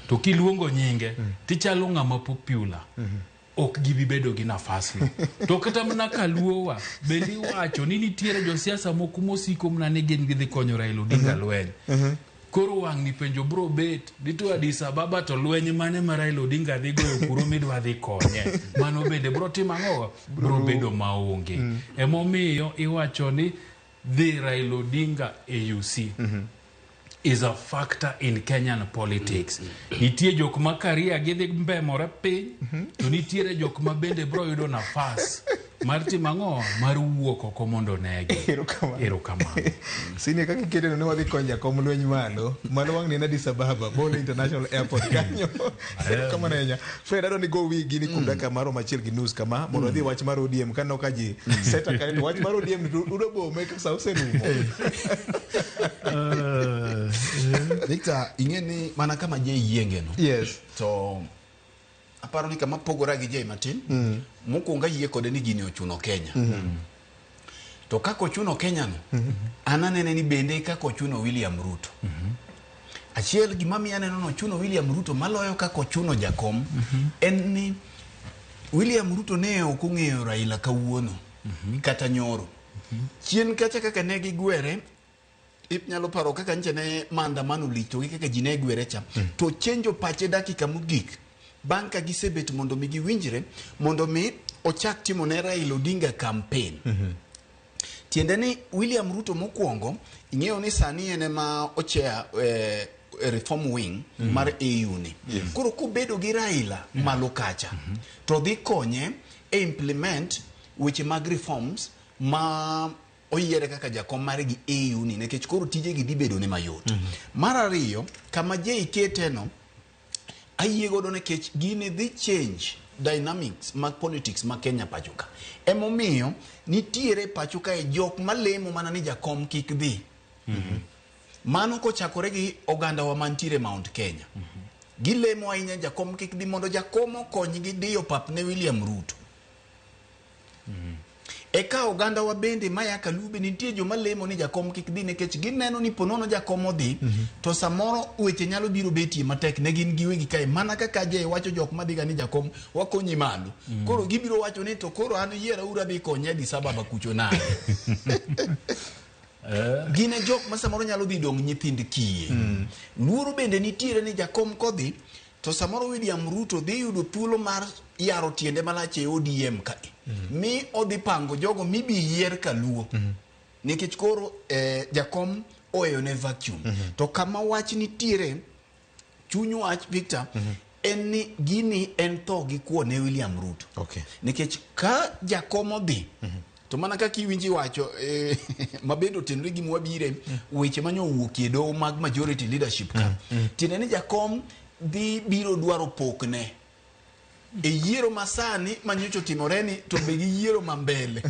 To kiluongo nyinge, tichalo ng'ama popular. Ok gibi bedo gi nafas no. To kata mana kaluowa, bende iwacho ni nitiere josiasa moko mosiko mana ni gin gidhi konyo Raila Odinga lweny. Koro wang' ni penjo bro bet ni to Addis Ababa to lweny mane ma Raila Odinga dhi goyo kuro midwa dhi konye. Mano bende bro timo ang'o? Bro bedo maonge. Emomiyo iwacho ni dhi Raila Odinga AUC is a factor in Kenyan politics. Nitie jok ma career gidhi mbemore piny, to nitiere jok ma bende bro yudo nafas mar timo ang'o? Mar wuok oko mondo negi. Erokamano. Senior kaka iketeno ni wadhi konyo jakom lweny malo malo wang' ni en Addis Ababa Bole International Airport kanyo. Erokamano ahinya. Fred adwa ni go wigi ni kuom dakika maromo achiel gi nus kama mondo wadhi e wach mar ODM kaneno ka ji seta kanyo to wach mar ODM ni to udo bome ka sa oserumo. Victor, ing'e ni mana kama Jay yienge no. Yes. To aparo ni kama pogora gi Jay matin, mokwongo ayie kode ni gini ochuno Kenya. To kaka ochuno Kenya no, an anene ni bende kaka ochuno William Ruto. Achiel gima miyo aneno ni ochuno William Ruto maloyo kaka ochuno Jakom, en ni William Ruto ne ok ong'eyo Raila kawuono kata nyoro. Chien kacha kaka ne gigwere, inyalo paro kaka nche ne maandamano lich to gi kaka ji ne gwere cha. To chenjo pache dakika mogik bang' ka gisebet mondo mi giwinjre mondo mi ochak timo ne Raila Odinga campaign. Tiende ni William Ruto mokwongo ing'eyo ni sani en ema ochair reform wing mar AU ni. Koro kobedo gi Raila malo kacha to dhi konye e implement weche mag reforms ma oyiere kaka jakom mare gi AU ni nikech koro tijegi dhi bedo ne mayot. Mar ariyo, kama Jay keteno ayie godo nikech gini dhi change dynamics mag politics ma Kenya pacho ka. Emomiyo nitiere pacho kae jok malemo mana ni jakom kik dhi. Mano kochakore gi ogandawa mantiere Mount Kenya. Gilemo ahinya jakom kik dhi mondo jakom okonygi diyo pap ne William Ruto. Eka ogandawa bende maya Kalube nitie joma lemo ni jakom kik dhi nikech gineno ni ponono jakom odhi to samoro weche nyalo biro betie matek ne gin giwegi kae mana kaka Jay wacho jok madhiga ni jakom wakonyi malo. Koro gibiro wacho ni to koro an yiera uru adhi konye Addis Ababa kucho nade. Gin e jok ma samoro nyalo dhi dong' nyithind kiye. Luoro bende nitiere ni jakom kodhi to samoro William Ruto dhi yudo thuolo mar yaro tiende malach e ODM kae. Mi odhi pango jogo mibi yier kaluo. Nikech koro jakom oweyo ne vacuum. To kama wach nitiere, chuny wach Victor, en ni gini en tho gi kuo ne William Ruto. Nikech ka jakom odhi, to mana kaka iwinji wacho mabende otenore gi mwabire weche manyo owuokie doho mag majority leadership ka. Tiende ni jakom dhi biro dwaro pokne e yiero masani manyocha otimore ni to be gi yiero ma mbele.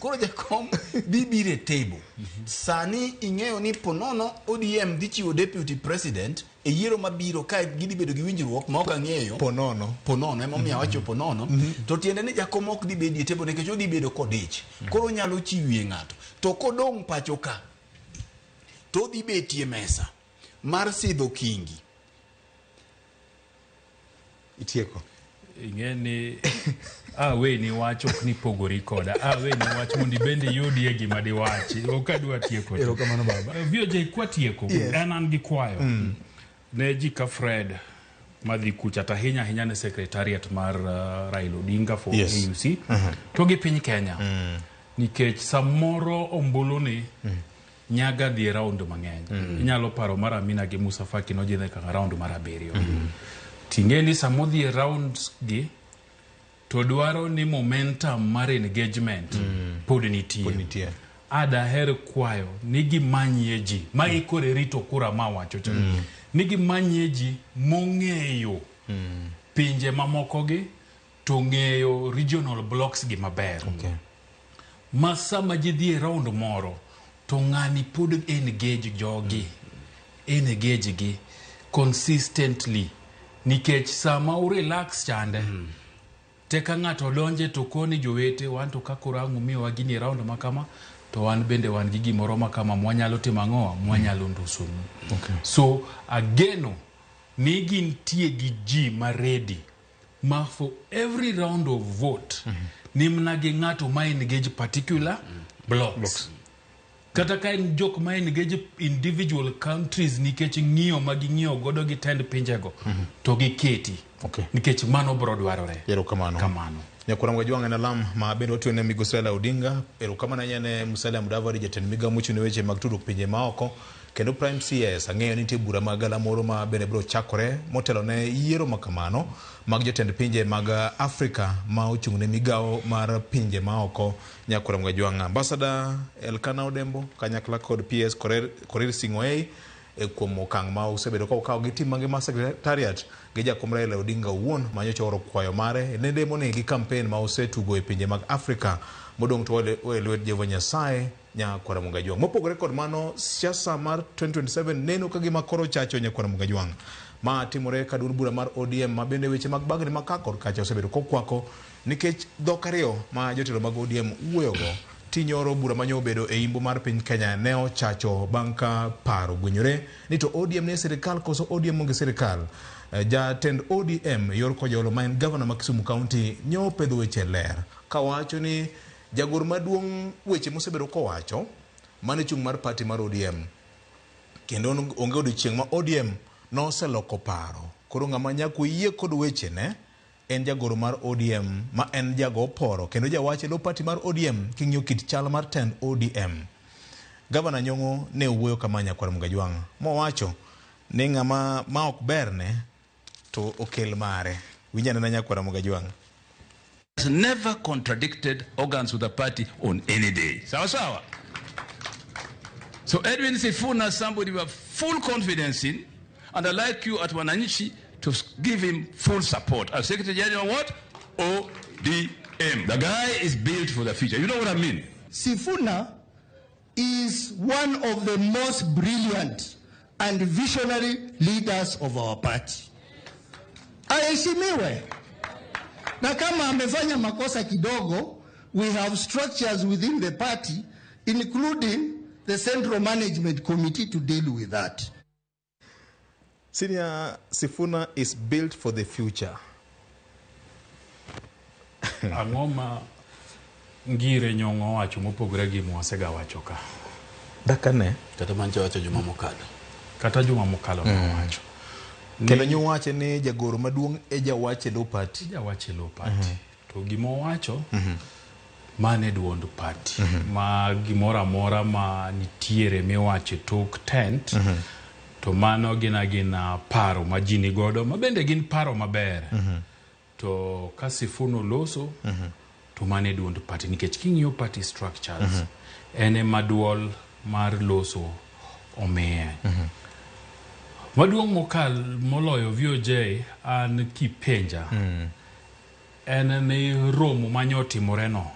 Koro jakom dhi biro e table. Sani ing'eyo ni ponono ODM dhi chiwo deputy president e yiero mabiro ka gidhi bedo gi winjruok ma ok ang'eyo. Ponono. Ponono emomiyo awacho ponono. To tiende ni jakom ok dhi bedo e table nikech odhi bedo kodich. Koro onyalo chiwie ng'ato. To kodong' pacho ka to odhi betie mesa mar sidho kingi. Itieko. Ing'e ni awe ni wach ok ni pogori koda. Awe ni wach mondo ibende iyudie gima diwachi. Ok adwa tieko. Erokamano baba. VOJ kwatieko, Yes. en an gi kwayo ne ji ka Fred madhi kucha to ahinya ahinya ne secretariat mar Raila Odinga for AUC to gi piny Kenya. Nikech samoro ombulu ni nyaga dhi e round mang'eny. Inyalo paro mar Amina gi Musa Faki nodhi nyaka round mar 7. Ting'e ni samodhi e rounds gi to dwaro ni momentum mar engagement pod nitie. Adaher kwayo ni gimanyie ji ma ikore rito kura ma wacho cha. Ni gimanyie ji mong'eyo pinje mamoko gi to ng'eyo regional blocks gi maber. Ma sama ji dhi e round moro to ng'ani pod engage jogi. Engage gi consistently nikech sama u relax chande te ka ng'ato donje to koni jowete wan to ka koro ang' umiyowa gini e round ma kama to wan bende wan gi gimoro ma kama mwanyalo timo ang'owa mwanyalo ndusonu. So ageno ni gintie gi ji ma ready ma for every round of vote ni mana gi ng'ato ma engage particular blocks. Kata ka en jok ma engage individual countries nikech ng'iyo ma ging'iyo godo gi tend pinjego to giketi. Nikech mano bro dwarore. Erokamano. Kamano. Nyakwar Mgajwang' en alam ma bende watiyo ne Migosi Raila Odinga. Erokamano ahinya ne Musalia Mudavadi, jatend migawo mochung' ne weche mag tudruok pinje maoko. Kendo Prime CS, ang'eyo ni nitie bura mag galamoro ma bende biro chakore motelo ne yiero ma kamano mag jotend pinje mag Afrika ma ochung' ne migawo mar pinje maoko. Nyakwar Mgajwang', Ambassador Elkana Odembo kanyakla kod PS Korir Sing'oei e kuom okang' ma usebedo ka ukawo gi tim mangima Secretariat gi jakom Raila Odinga owuon ma nyocha ooro kwayo mare ne demo ni gi kampen ma osetugo e pinje mag Afrika modong' to e lwet Jehova Nyasaye Nyakwar Mugajwang'. Mopogore kod mano, siasa mar 2027 neno ka gima koro chacho Nyakwar Mugajwang'. Ma timore ka duond bura mar ODM ma bende weche mag bagni ma ka kod kacha osebedo kokwako nikech dhok ariyo ma jotelo mag ODM wuoyogo. Tinyoro bura manyo obedo e imbo mar piny Kenya ne ochacho bang' ka paro gwenyore ni to ODM ni sirikal koso ODM onge sirikal. Jatend ODM yor Kojolo ma en gavana ma Kisumu County nyo opedho weche ler kawacho ni jagoro maduong' weche mosebedo kowacho mane chung' mar party mar ODM kendo onge odiochieng' ma ODM noseloko paro. Koro ng'ama nyaka oyie kod wechene en jagoro mar ODM ma en jago poro kendo jawach e lo party mar ODM king'iyo kit chal mar tend ODM. Gavana Nyong'o ne owuoyo kama Nyakwar Mugajwang' mowacho ni ng'ama ma ok berne to okel mare. Winj anena Nyakwar Mugajwang'. Has never contradicted organs of the party on any day. Sawa sawa. So Edwin Sifuna, somebody we have full confidence in, and I'd like you at Wananchi to give him full support. As Secretary General, what? ODM. The guy is built for the future. You know what I mean? Sifuna is one of the most brilliant and visionary leaders of our party. Aheshimiwe. Na kama amefanya makosa kidogo, we have structures within the party, including the Central Management Committee to deal with that. Senior Sifuna is built for the future. Ang'o ma Ngire Nyong'o owacho mopogore gi mwasegawacho ka? Dakane. Kata manche wacho juma mokalo. Kata juma mokalo nowacho. Kendo nyowache ni jagoro maduong' e jawach e lo party. Jawach e lo party. To gima owacho mane duond party. Ma gimoro amora ma nitiere miwacho e tok tent to mano gin agina paro ma ji nigodo ma bende gin paro maber. To ka Sifuna oloso to mano e duond party nikech king'iyo party structures en ema duol mar loso omiye. Maduong' mokal moloyo VOJ an kipenja en ni romo mane otimore no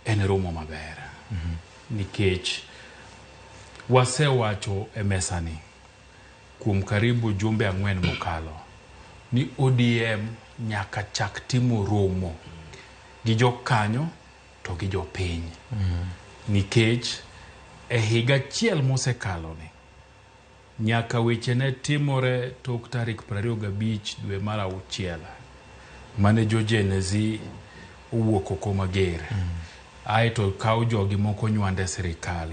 en romo maber nikech wasewacho e mesani kuom karibu jumbe 4 mokalo ni ODM nyaka chak timo romo gi jokanyo to gi jopiny nikech e higa achiel mosekalo ni nyaka weche ne timore tok tarik 25 dwe mar 6 mane jo Gen Z owuok oko mager aeto kaw jogi moko nywande sirikal.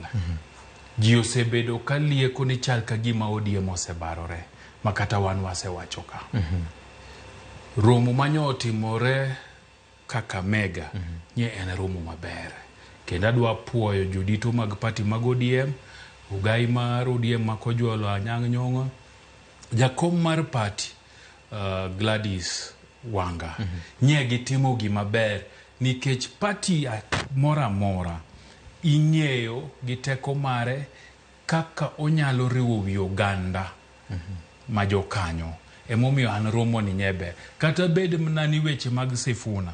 Ji osebedo ka lieko ni chal ka gima ODM osebarore ma kata wan wasewacho ka. Romo manyo otimore Kakamega nye en romo maber kendo adwa puoyo jodito mag party mag ODM, ogai mar ODM ma Kojolo Anyang' Nyong'o, jakom mar party Gladys Wanga nye gitimo gima ber nikech party moro amora ing'eyo gi teko mare kaka onyalo riwo wi oganda ma jokanyo. Emomiyo an romo ni nye ber. Kata bed mana ni weche mag Sifuna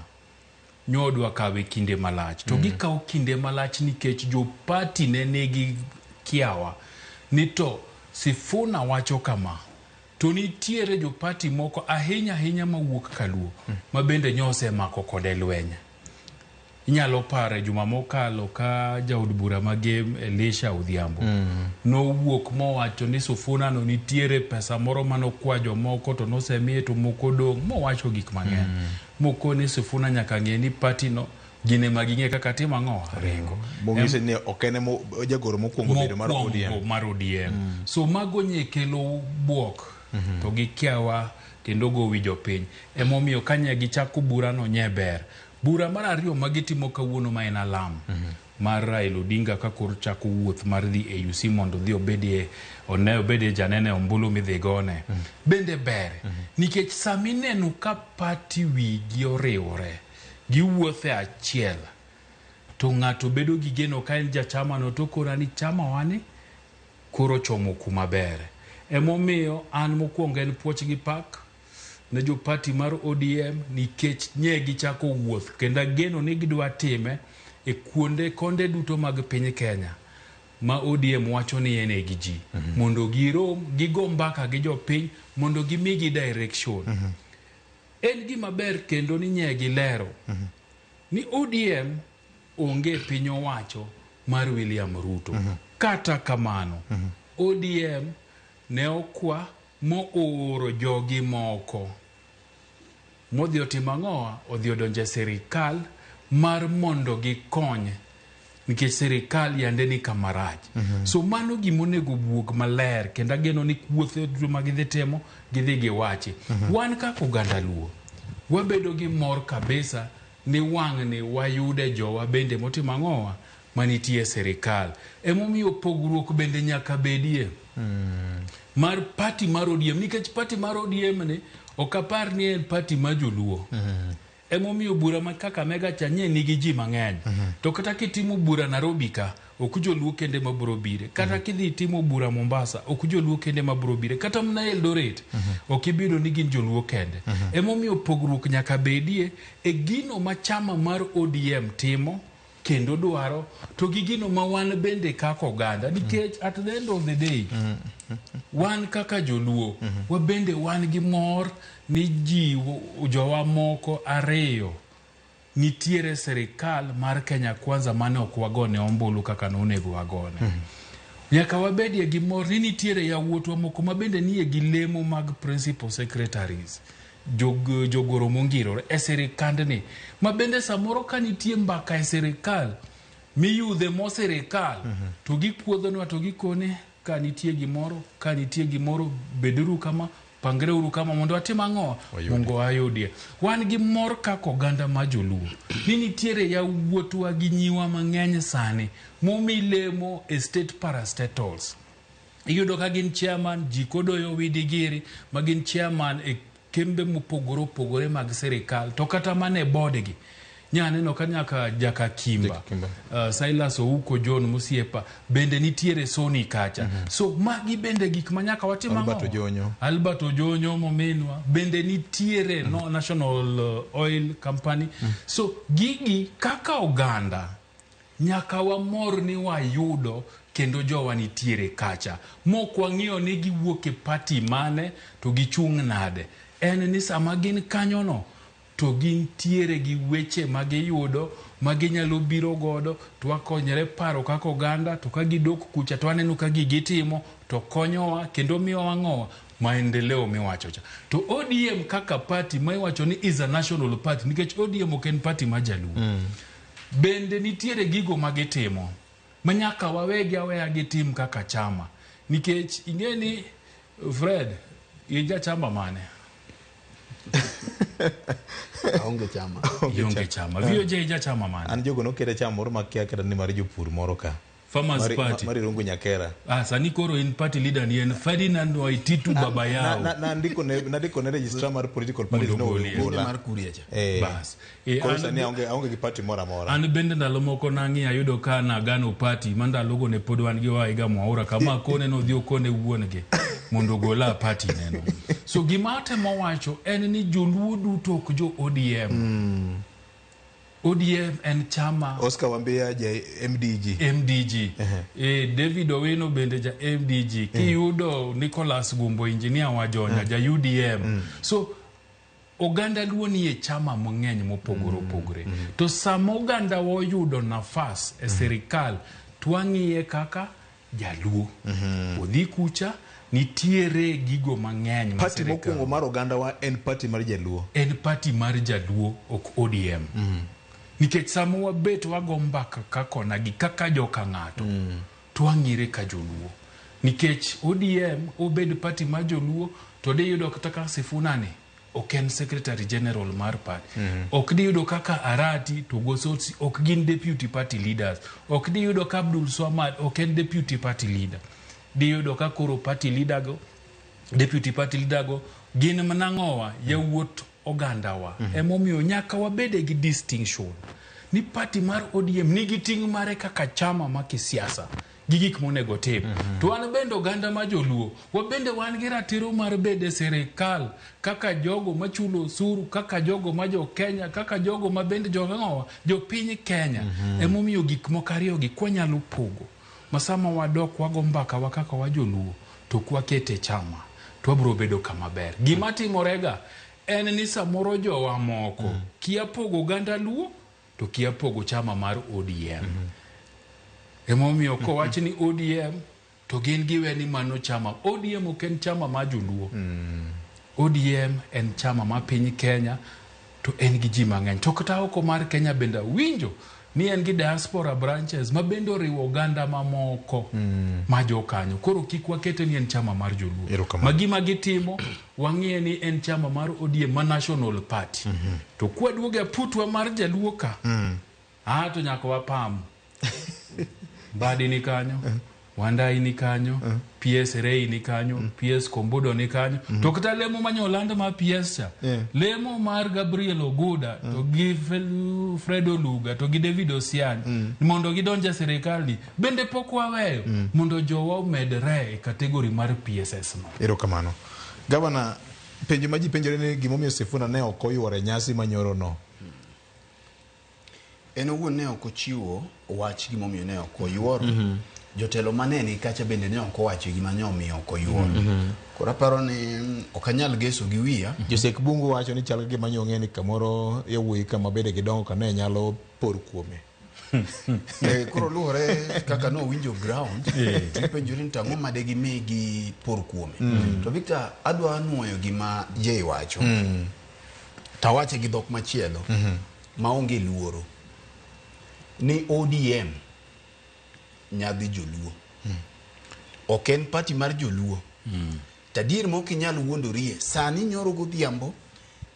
nyodwa kawe kinde malach. To gikawo kinde malach nikech jo party ne nigi kiawa ni to Sifuna wacho kama to nitiere jo party moko ahinya ahinya mawuok Kaluo ma bende nyosemako kode lweny. Inyalo pare juma mokalo ka jaod bura Magem Elisha Odhiambo nowuok mowacho ni Sifuna no nitiere pesa moro manokwa jomoko to nosemiye to moko dong' mowacho gik mang'eny. Moko ni Sifuna nyaka ng'e ni party no Gin ema ging'e kaka timo ang'o ringo. Monyiso ni ok en emo jagoro mokwongo bedo mar Mokwongo ODM. mar ODM. So mago nye kelo buok to gi kiawa kendo go wi jopiny. Emomiyo ka nye gichako burano nye ber. Bura mar ariyo ma gitimo kawuono ma en alam mar Raila Odinga ka koro chako wuoth mar dhi AUC mondo odhi obedie one obedie janene ombulu midhi gone. Bende ber nikech sama ineno ka party wigi oriwore giwuotho e achiel to ng'ato bedo gi geno ka en jachamano to okona ni chamawa ni koro chomo kuma ber. Emomiyo an mokwongo en puoch gi pak ne jo party mar ODM nikech nye gichako wuoth kendo ageno ni gidwa time e kuonde konde duto mag piny Kenya ma ODM wacho ni en e gi ji mondo girom gigo mbaka gi jopiny mondo gimigi direction. En gima ber kendo ni nye gilero ni ODM onge piny owacho mar William Ruto. Kata kamano, ODM ne okwa mooro jogi moko modhi otimo ang'owa odhi odonjo e sirikal mar mondo gikony nikech sirikal yande ni kama rach. So mano gima onego wuog maler kendo ageno ni wuothe duto ma gidhi timo gidhi giwachi. Wan kaka oganda Luo wabedo gi mor kabisa ni wang'ni wayude jowa bende motimo ang'owa manitie e sirikal. Emomiyo pogruok bende nyaka bedie mar party mar ODM nikech party mar ODM ni ok apar ni en party mar joluo. Emomiyo bura ma Kakamega cha nye nigi ji mang'eny. To kata kitimo bura Nairobi ka, ok joluo kende ma biro bire. Kata kidhi timo bura Mombasa, ok joluo kende ma biro bire. Kata mana Eldoret, ok ibiro ni gin joluo kende. Emomiyo pogruok nyaka bedie e gino ma chama mar ODM timo kendo dwaro to gi gino ma wan bende kaka oganda nikech at the end of the day wan kaka joluo wabende wan gi mor ni ji jowa moko ariyo nitiere sirikal mar Kenya Kwanza mane ok wagone ombulu kaka nonego wagone. Nyaka wabedie gi mor ni nitiere yawuotwa moko ma bende nie gi lemo mag principal secretaries jogoro mongirore e sirikandni ma bende samoro ka nitie mbaka e sirikal miyudhe mo sirikal to gikuodhonwa to gikone ka nitie gimoro ka nitie gimoro beduru kama pangreuru kama mondo watim ang'o mondo wayudie. Wan gi mor kaka oganda ma joluo ni nitiere yawuotwa gi nyiwa mang'eny sani momi lemo e state parastatals. Iyudo ka gin chairman ji kodoyo widi giri ma gin chairman e kembe mopogore opogore mag sirikal to kata mana e board gi nya neno ka nyaka Jakakimba Silas Ouko John Musiepa bende nitiere Sony kacha. So magi bende gik ma nyaka watim ang'o? Albert Ojonyo. Albert Ojonyo mominwa bende nitiere no National Oil Company. So gigi kaka oganda nyaka wamor ni wayudo kendo jowa nitiere kacha. Mok wang'iyo ni giwuok e party mane to gichung' nade. En ni sama gin kanyono to gintiere gi weche ma giyudo ma ginyalo biro godo to wakonyre paro kaka oganda to ka gidok kucha to waneno ka gigi timo to konyowa kendo miyowa ang'owa maendeleo miwacho cha. To ODM kaka party ma iwacho ni is a national party nikech ODM ok en party ma jaluo. Bende nitiere gigo ma gitimo ma nyaka wawegi aweya gitim kaka chama nikech ing'e ni Fred in jachama mane? Aonge chama. Ionge chama. VOJ jachama mane? An jogo noketa chama moro makia kata ni mar jopur moro ka. Farmers Party. Mar Irungu Nyakera. Sani koro in party leader ni en Ferdinand Waititu Baba Yao. Nandiko ne registrar mar political parties Mondo no ogolie. ogola. Mar Kuria cha. Bas. Koro sani aonge gi party moro amora. An bende ndalo moko nang'iyo ayudo ka nagano party ma ndalogo ne pod wan gi Waiga Mwaura kama akone nodhi okone wuon gi mondo ogola party neno. So gima atemo wacho en ni joluo duto ok jo ODM. ODM en chama Oscar Wambia ja MDG. MDG. David Owino bende ja MDG. Kiyudo Nicholas Gumbo engineer wa Jonya ja UDM. So oganda Luo nie chama mang'eny mopogore opogore. To sama oganda oyudo nafas e sirikal to wang'iye kaka jaluo. Odhi kucha nitiere gigo mang'eny ma Party sirikal- mokwongo mar oganda wa en party mar jaluo. En party mar jaluo ok ODM. Nikech sama wabet wago mbaka ka kona gi kaka joka ng'ato, to wang'ire ka joluo. Nikech ODM obed party mar joluo, to diyudo kata ka Sifuna ni ok en secretary general mar party. Ok diyudo kaka Arati to Gosotsi ok gin deputy party leaders. Ok diyudo ka Abdul Swamad ok en deputy party leader. Diyudo ka koro party leader go, deputy party leader go gin mana ng'owa yawuot ogandawa. Emomiyo nyaka wabede gi distinction ni party mar ODM nigi ting' mare kaka chama ma kisiasa gi gik monego tim. To wan bende oganda ma joluo, wabende wan gi ratiro mar bedo e sirikal kaka jogo machulo osuru, kaka jogo ma jo Kenya, kaka jogo ma bende jo jopiny Kenya. Emomiyo gik moko ariyo gi kwanyalo pogo ma sama wadok wago mbaka wa kaka wa joluo to kwakete chama to wabiro bedo kama ber. Gima timorega en ni samoro jowa moko kia pogo oganda luo to kia pogo chama mar ODM. Emomiyo kowach ni ODM to gin giwe ni mano chama. ODM ok en chama mar joluo. ODM en chama ma piny Kenya to en gi ji mang'eny. To kata oko mar Kenya bende awinjo ni en gi diaspora branches ma bende oriwo oganda mamoko ma jokanyo. Koro kik wakete ni en chama mar joluo. Ma gima gitimo wang'iye ni en chama mar ODM ma national party. To kwaduogo e aputwa mar jaluo ka, to nyaka wapam. Mbadi ni kanyo, Wandai ni kanyo, PS Rei ni kanyo, PS Kombudo ni kanyo. To kata lemo manyoland mar PS cha, lemo mar Gabriel Oguda to gi Fred Oluga to gi David Osiany mondo gidonje sirikal ni bende pok waweyo mondo jowa omedre e kategori mar PSS no. Erokamano. Gavana, penjo ma ji penjore ni gimomiyo Sifuna ne ok oyuoro e nyasi manyoro no. En owuon ne ok ochiwo wach gimomiyo ne ok oyuoro. Jotelo mane ni kacha bende ne ok owacho gima ne omiyo ok oyuoro. Koro aparo ni ok anyal geso gi wiya. Josek Bungu wacho ni chal gima nyong'e ni kamoro yawuoyi kama bede gidongo ka ne nyalo por kuome. Koro luwore kaka nowinjo ground, tipenjori ni to ang'o ma de gimi gi por kuome. To Victor, adwa nuoyo gima Jay wacho. Tawache gi dhok machielo maonge luoro. Ni ODM nyadhi joluo. Ok en party mar joluo. Tadier ma ok inyal wuondorie, sani nyoro godhiambo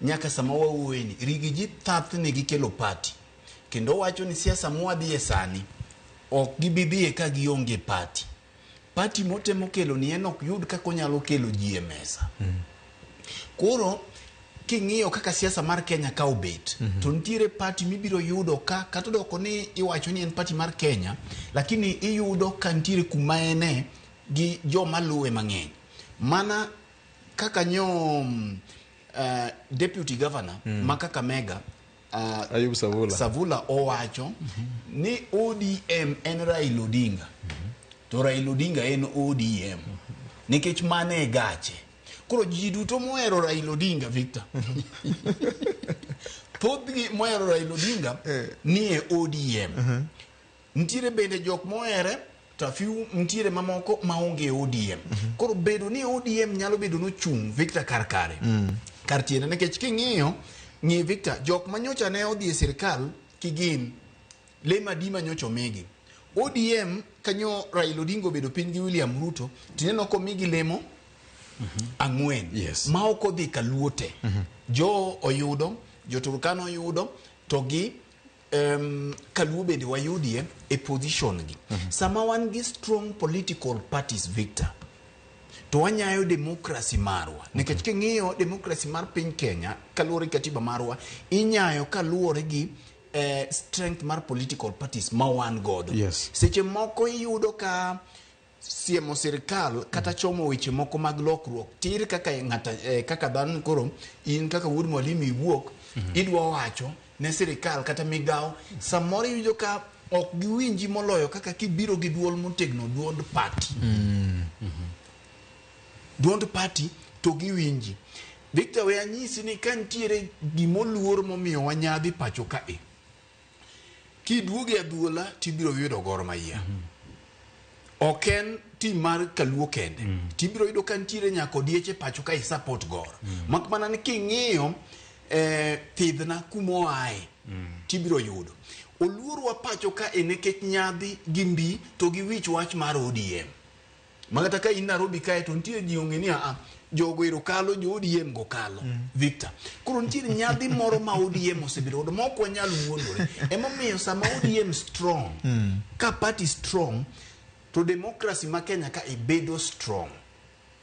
nyaka sama wawuoyeni, rigi ji thathni gikelo party. Kendo wacho ni siasa mwadhiye sani ok gibi dhiye ka gionge party. Party motemo kelo ni en ok yud kaka onyalo kelo ji e mesa. Koro king'iyo kaka siasa mar Kenya ka obet, to nitiere party mibiro yudo ka kata odoko ni iwacho ni en party mar Kenya, lakini iyudo ka nitiere kuma ene gi joma luwe mang'eny. Mana kaka nyo deputy governor ma Kakamega Ayub Savula. Savula owacho ni ODM en Raila Odinga. To Raila Odinga en ODM. Nikech mane e gache. Koro ji duto mohero Raila Odinga, Victor. Thothgi mohero Raila Odinga ni e ODM. Nitiere bende jok mohere to a few nitiere mamoko maonge ODM. Koro bedo ni ODM nyalo bedo nochung' Victor kar kare. Kar tiende nikech king'iyo ng'i Victor, jok manyocha ne odhi e sirikal kigin lema di manyocha omigi. ODM kanyo Raila Odinga obedo piny gi William Ruto tineno komigi lemo ang'wen. Ma ok odhi kaluo te. Jo oyudo, jo Turkana oyudo, to gi kaluo bende wayudie e position gi. Sama wan gi strong political parties, Victor, to wanyayo democracy marwa. Nikech king'iyo democracy mar piny Kenya, kaluwore gi katiba marwa, inyayo kaluwore gi strength mar political parties ma wan godo. Seche moko iyudo ka siemo sirikal kata chomo weche moko mag lokruok tir kaka ng'ata kaka dhano koro in kaka wuod mwalimu iwuok idwa wacho ne sirikal kata migawo samoro iwinjo ka ok giwinji moloyo kaka kibiro gi duol motegno duond party. Duond party to giwinji. Victor, we anyisi ni ka nitiere gimoluor momiyo wanyadhi pacho kae, kiduogo e adhuola tibiro yudo Gor Mahia. Ok en tim mar kaluo kende. Tibiro yudo ka nitiere nyaka odieche pacho ka i support Gor. Mak mana ni king'iyo thidhna kumoaye. Tibiro yudo. Oluorwa pacho ka e nikech nyadhi gi mbi to gi wich wach mar ODM. Makata ka in Nairobi kae to nitie ji ong'e ni a jogo ero kalo jo ODM go kalo. Victor. Koro nitie nyadhi moro ma ODM osebedo godo ma ok wanyal wuondore. Emomiyo sama ODM strong, ka party strong, to democracy ma Kenya ka ibedo strong.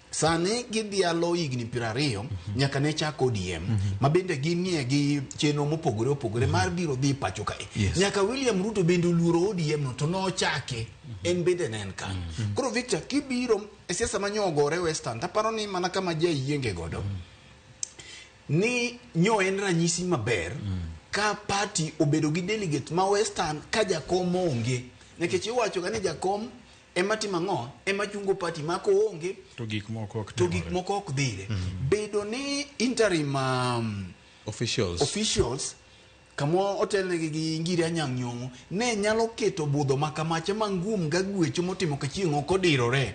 Sani gidhialo higni 20 nyaka ne chak ODM ma bende ginie gi chenro mopogore opogore mar biro dhi pacho kae. Nyaka William Ruto bende oluoro ODM no to nochake en bende ne en kanyo. Koro Victor kibiro e siasa ma nyogore Western taparo ni mana kama jayienge godo ni nyo en ranyisi maber ka party obedo gi delegate ma Western ka jakom onge nikech iwacho ga ni jakom ema timo ang'o ema chungo party ma koonge to gik moko ok to gik moko ok dhire. Bedo ni interim officials kama otelnegi gi Ngiri Anyang' Nyong'o ne nyalo keto budho makamacha mangum ga gwecho motimo ka chieng' ok odirore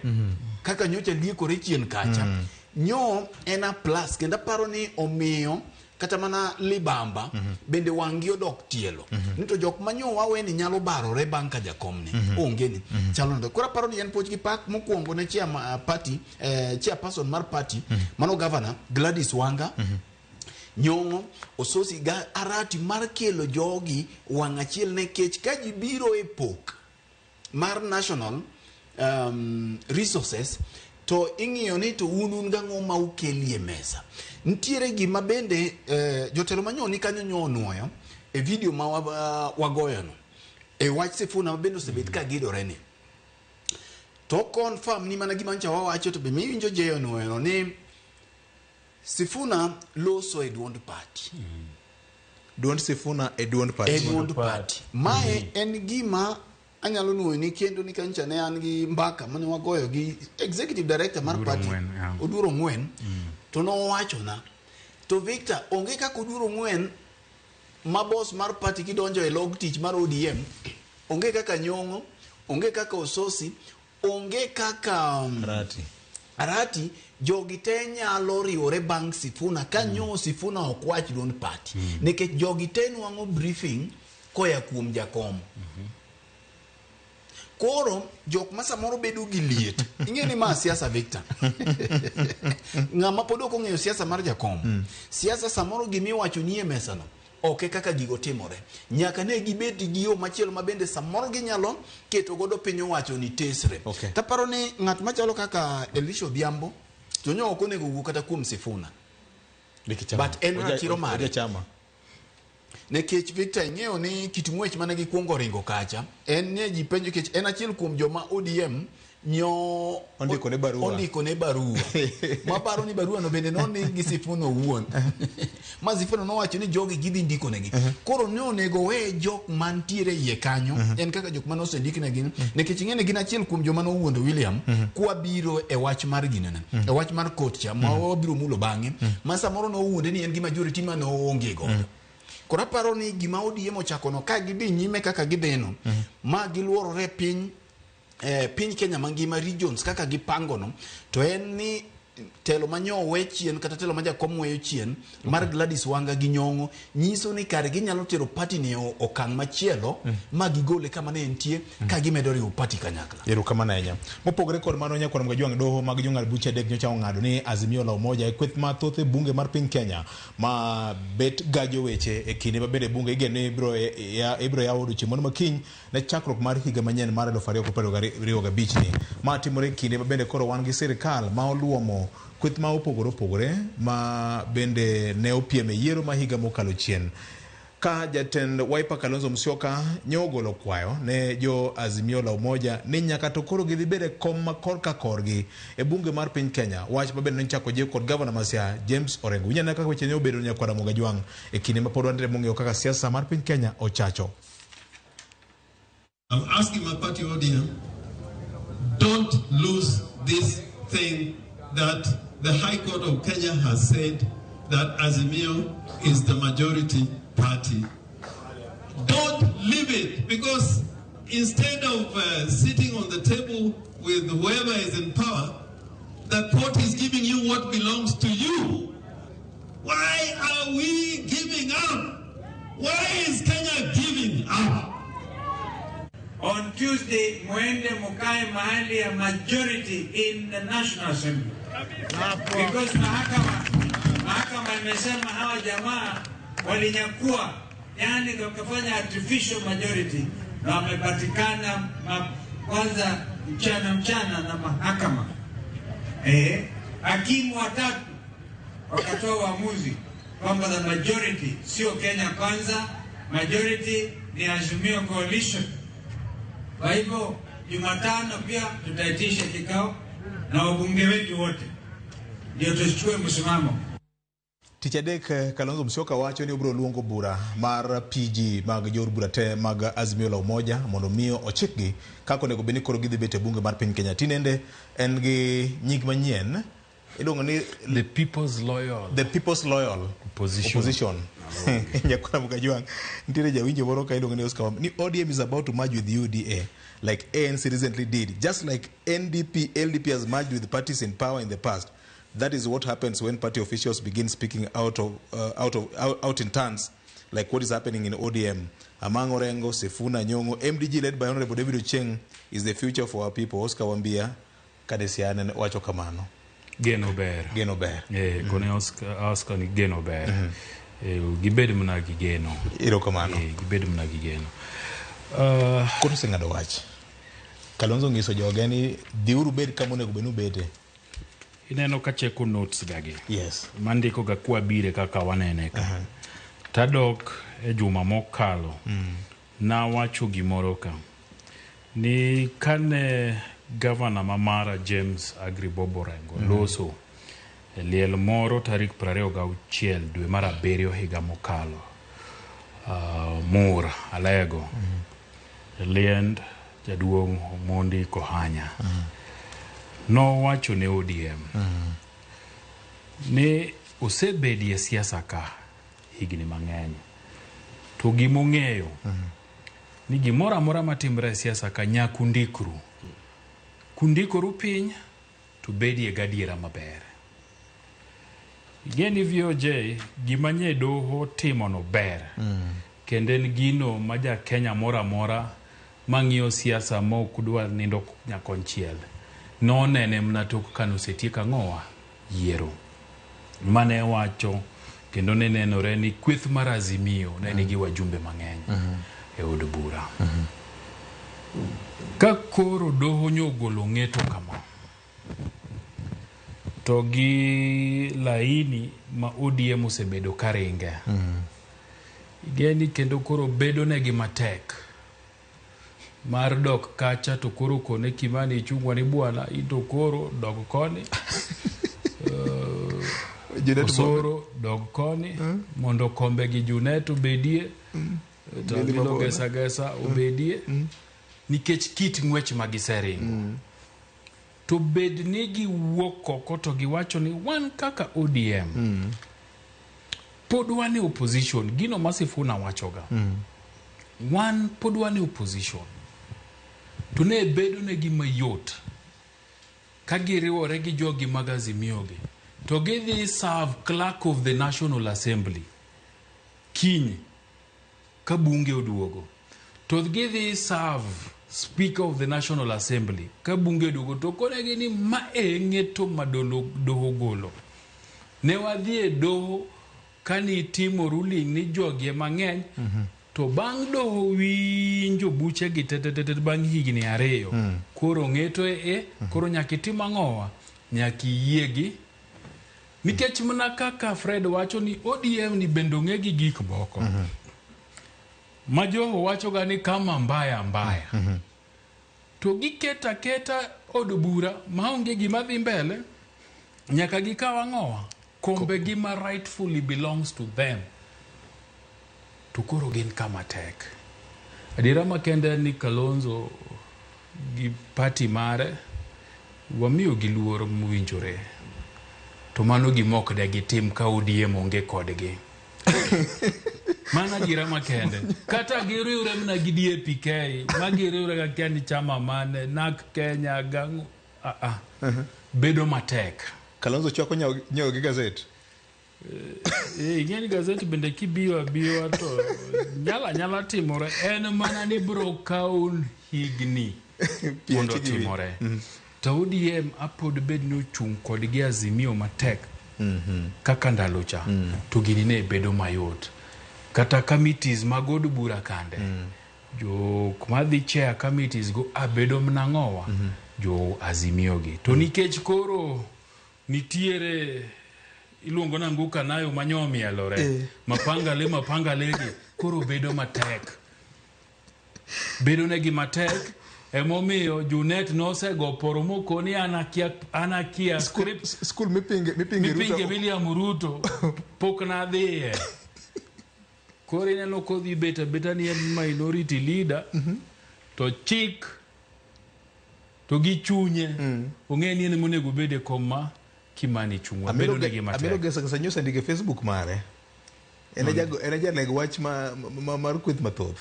kaka nyocha liekore chien kacha. Nyo en a plus kendo aparo ni omiyo kata mana libamba bende wang'gi odok tielo. Ni to jok manyo wawe ni nyalo barore bang' ka jakom ni onge ni chalo nade. Koro aparo ni en puoch gi pak mokwongo ne chair party chairperson mar party mano governor Gladys Wanga Nyong'o Ososi ga Arati mar kelo jogi wang' achiel nikech ka ji biro e pok mar national resources to ing'iyo ni to un gang'o ma ukelie mesa. Nitiere gima bende jotelo manyoni kanyo nyo onuoyo e video ma wagoyono e wach Sifuna ma bende osebet ka gidore ni to confirm ni mana gima ncha wawacho to be miwinjo jeyo nuoyono ni Sifuna loso e duond party. Duond Sifuna e duond party. E duond party. Mae en gima anyalo nuoyo ni kendo ni kancha ne an gi mbaka mane wagoyo gi executive director mar party Oduor Ong'wen to nowachona to Victor onge kaka Oduor Ong'wen ma boss mar party kidonjo e log tich mar ODM onge kaka Nyong'o onge kaka Ososi onge kaka Arati jogi te nyalo riwore bang' Sifuna ka nyo Sifuna ok wach duond party nikech jogi te nwang'o briefing koya kuom jakom. Koro jok ma samoro bedo gi liet ing'e ni ma siasa Victor. Ng'ama pod ok ong'eyo siasa mar jakom. Siasa samoro gimiwacho ni e mesa no ok e kaka gigo timore. Nyaka ne gibed gi yo machielo ma bende samoro ginyalo keto godo piny owacho ni tesre. Taparo ni ng'at machalo kaka Elisha Odhiambo to nyo ok onego wuo kata kuom Sifuna. But en ratiro mare. Nikech Victor ing'eyo ni kit ng'wech mane gikuongo ringo kacha en ne ji penjo nikech en achiel kuom joma ODM nyo ondiko ne barua. Maparo ni barua no bende nondik gi Sifuna owuon. Ma Sifuna nowacho ni jogi gidhi ndiko negi. Koro ne onego we jok mantiere iye kanyo en kaka jok mane osendik negi nikech ing'e ni gin achiel kuom joma nowuondo William kwa biro e wach mar ginene e wach mar court cha ma wabiro mulo bang'e ma samoro nowuonde ni en gi majority ma noonge godo. Koro aparo ni gima ODM ochako no ka gidhi nyime kaka gidhino ma giluorore piny piny Kenya mangima regions kaka gipango no to en ni telo manyo we chien kata telo ma jakom weyo chien mar Gladys Wanga gi Nyong'o nyiso ni kare ginyalo tero party ni okang' machielo ma gigole kama ne entie ka gimedo riwo party kanyakla. Erokamano ahinya. Mopogore kod mano nyakwar Mgajwang' doho mag jong'ad buche adek nyocha ong'ado ni Azimio la Umoja e kweth mathoth e bunge mar piny Kenya ma bet gajo weche e kinde ma bende bunge igeno ni ibiro yawo odiochieng' mano makiny ne chakruok mar higa manyien mar 2025 ni. Ma timore e kinde ma bende koro wan gi sirikal ma oluomo kweth ma opogore opogore ma bende ne opiem e yiero ma higa mokalo chien. Ka jatend Wiper Kalonzo Musyoka nyo ogolo kwayo ne jo Azimio la Umoja ni nyaka to koro gidhi bed e kom ma korka korgi e bunge mar piny Kenya. Wach ma bende nochako jiw kod gavana ma Siaya James Orengo. Winj ane kaka weche ne obedo nyakwar Ramogi Ajwang' e kinde ma pod wantiere mong'eyo kaka siasa mar piny Kenya ochacho. I'm asking my party ODM, don't lose this thing that the High Court of Kenya has said that Azimio is the majority party. Don't leave it, because instead of sitting on the table with whoever is in power, the court is giving you what belongs to you. Why are we giving up? Why is Kenya giving up? On Tuesday, mwende mukae mahali ya majority in the National Assembly. Because mahakama imesema hawa jamaa walinyakua, yani wakafanya artificial majority na wamepatikana kwanza mchana na mahakama. Hakimu watatu wakatoa uamuzi kwamba the majority sio Kenya Kwanza, majority ni Azimio Coalition. Kwa hivyo Jumatano pia tutaitisha kikao na wabunge wetu wote ndio tuchukue msimamo. Tich adek Kalonzo Musyoka wacho ni obiro luongo bura mar PG mag jor bura te mag Azimio la Umoja mondo miyo ochikgi kaka onego bed ni koro gidhi bet e bunge mar piny Kenya. Tinende en gi nying manyien iluongo ni The People's Loyal. The People's Loyal Opposition. Nyakora Mukajwang. Nitiere jawinjo moro ka iluongo ni Oscar ni ODM is about to merge with UDA like ANC recently did. Just like NDP, LDP has merged with parties in power in the past. That is what happens when party officials begin speaking out in turns, like what is happening in ODM. Among Orengo, Sifuna, Nyong'o, MDG led by Honorable David Ochieng is the future for our people. Oscar Wambia, Kadesiane wacho kamano. Geno ber. Geno ber. Kone Oscar ni geno ber. Gibed mana gi geno. Erokamano. Gibed mana gi geno. Koro oseng'ado wach. Kalonzo onyiso joge ni dhiuru bed kama onego bed ni ubete. Ineno ka cheko notes gagi. Yes. Mandiko ga kwa bire kaka wanene ka. Tadok e juma mokalo. Nawacho gimoro ka. Ni kane Governor Mamara James Agri Bob Orengo loso e liel moro tarik 26 dwe mar 7 higa mokalo. Mur Alego. Liend jaduong' Omondi Kohanya. Nowacho ne ODM ni osebedie siasa ka higni mang'eny to gimong'eyo ni gimoro amora matimre e siasa ka nyaka undikru. Kundikoru piny to bedie gadiera maber. Ing'e ni VOJ gima nye doho timono ber. Kendo en gino ma ja Kenya moro amora mang'iyo siasa ma ok dwar nindo nyakonchiel nonene mana tok kanosetiek ang'owa yiero. Mane wacho kendo ne nenore ni kweth mar Azimio ne nigi wajumbe mang'eny e od bura. Ka koro doho nyogolo ng'eto kama to gi laini ma ODM osebedo karinge. Igeni kendo koro bedo negi matek mar dok kacha to koro kone Kimani ichungwa ni bwana into koro dog koni Osoro dog koni mondo kombe gi Junet obedie to Milo Gesa Gesa obedie nikech kit ng'wech ma giseringo. To bed ni giwuok oko to giwacho ni wan kaka ODM pod wan e opposition. Gino ma Sifuna wachoga wan pod wan e opposition to ne bedo negi mayot ka giriwore gi jogi mag Azimio gi to gidhi serve clerk of the National Assembly kiny ka bunge oduogo, to gidhi serve Speaker of the National Assembly ka bunge oduogo to konegi ni ma e ng'eto ma doho golo. Ne wadhi e doho kani timo ruling ni jogi ema ng'eny to bang' doho winjo buche gi te bang' higni 2 koro ng'eto e koro nyaka itim ang'owa nyaka iyie gi. Nikech mana kaka Fred wacho ni ODM ni bende ong'e gi gik moko ma joho wacho ga ni kama mbaya mbaya to giketa keta od bura maonge gima dhi mbele nyaka gikaw ang'owa kombe gi ma rightfully belongs to them to koro gin kama tek. Adiera makende ni Kalonzo gi party mare wamiyo gi luor mowinjore to mano gima ok de gitim ka ODM onge kodgi. Mano adiera makende. Kata giriwre mana gi DAPK ma giriwre ga kia ni chama mane NAK Kenya gang'o bedo matek. Kalonzo chwako nyiewo gi gazet. Ing'e ni gazeti bende kibiyo abiwa to nyala nyala timore en mana ni bro kawo higni mondo otimore. To ODM apod bed ni ochung' kodgi Azimio matek kaka ndalo cha to gini ne bedo mayot. Kata committees mag od bura kande jok madhi chair committees go abedo mnang'owa jo Azimio gi. To nikech koro nitiere iluongo nanguka nayo manyomielore mapangale mapangale gi koro bedo matek bedo negi matek emomiyo Junet nosego poro mokoni an akia script skul mipinge William Ruto pok nadhiye. Koro ineno kodhi bet abeta ni en minority leader to chik to gi chunye ong'e ni en monego bed e kom ma Kimani Ichung'wa bedo negi matek. Amelo Gesa Gesa nyosa ndike Facebook mare. En e jaleg wach mar kweth mathoth.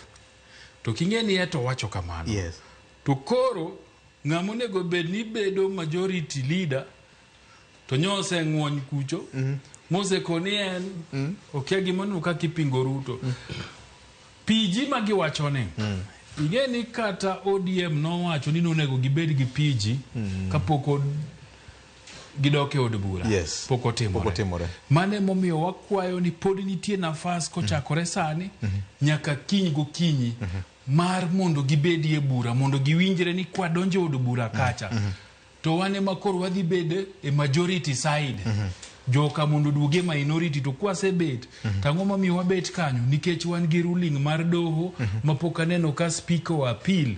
To king'e ni eto wacho kamano. Yes. To koro ng'ama onego bed ni bedo majority leader to nyose ng'wony kucho mosekoni en okia gima kaka ipingo Ruto. PG ma giwacho ni ing'e ni kata ODM nowacho ni nonego gibed gi PG kapok gidok e od bura. Yes. Pok otimore. Mano emomiyo wakwayo ni pod nitie nafas kochakore sani nyaka kiny gokinyi mar mondo gibedie e bura mondo giwinjre ni kwadonjo e od bura kacha to wan ema koro wadhi bedo e majority side. Joka mondo duoge e minority to kwasebet to ang'o momiyo wabet kanyo nikech wan gi ruling mar doho mapok aneno ka speaker o appeal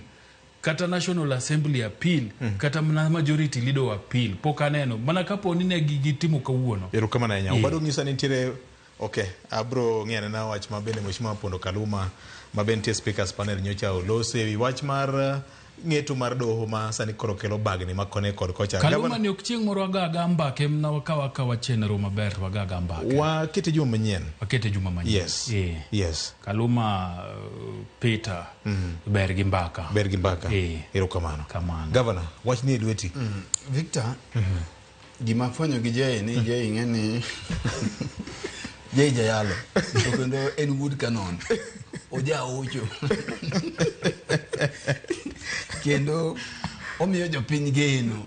kata National Assembly appeal kata mana majority leader appeal pok aneno mana kapo ni ne gitimo kawuono. Erokamano ahinya. Obado ng'isa ni nitiere okay, abro ng'iyo anena wach ma bende Mheshimiwa Pondo Kaluma ma bende nitie speakers panel nyocha olose ewi wach mar ng'eto mar doho ma sani koro kelo bagni ma kone kod kocha. Kaluma ni ok chieng' moro wagaga mbake mna wakawa akawa chenro maber to wagaga mbake. Wakete juma manyien. Wakete juma manyien. Yes. Yes. Kaluma Peter ber gi mbaka. Ber gi mbaka. Erokamano. Kamano. Governor, wach ni e lweti. Victor, gima fwenyo gi Jay ni Jay ing'e ni Jay jayalo to kendo en wuod Kanon. Oja ocho. Kendo omiyo jopiny geno.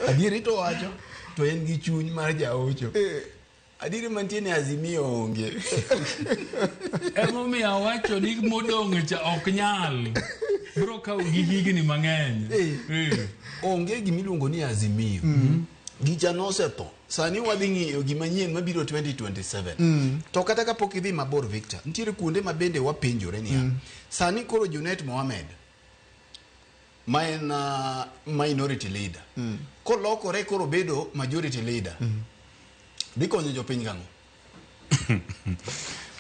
Adieri to wacho to en gi chuny mar jaocho. Adieri mantie ni Azimio onge. Emomiyo awacho ni modong' cha ok nyal. Bro kawo gi higni mang'eny. Onge gimiluongo ni Azimio. Gicha nosetho. Sani wadhi ng'iyo gima nyien mabiro 2027. To kata kapok idhi mabor Victor, nitiere kuonde ma bende wapenjore niya. Sani koro Junet Mohamed ma en minority leader. Kolokore koro bedo majority leader. Dhi konyo jopiny gang'o?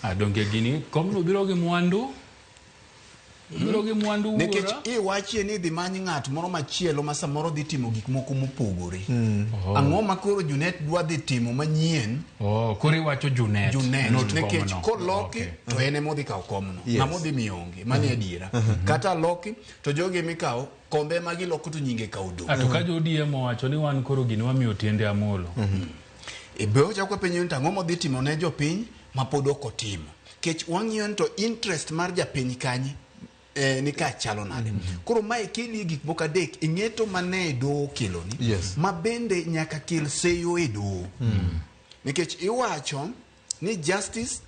Adonge gini komno biro gi mwandu. Biro gi mwandu wuora. Nikech iwachie ni dhi many ng'at moro machielo ma samoro dhi timo gik moko mopogore. Ang'o ma koro Junet dwa dhi timo manyien? Koro iwacho Junet. Junet. Nikech koloki to en ema odhi kawo komno. Ng'ama odhi miyo onge. Mano e adiera. Kata loki to jogi mikawo kombe ma giloko to nyinge kawo dong'. To ka jo ODM owacho ni wan koro gini wamiyo Tiende Amolo. Be ochako penjo ni to ang'o modhi timo ne jopiny ma pod ok otimo. Kech wang'iyo ni to interest mar japiny kanye ni ka chalo nade. Koro mae keli gik moko adek ing'eto mane doho keloni. Yes. Ma bende nyaka kel seyo e doho. Nikech iwacho ni justice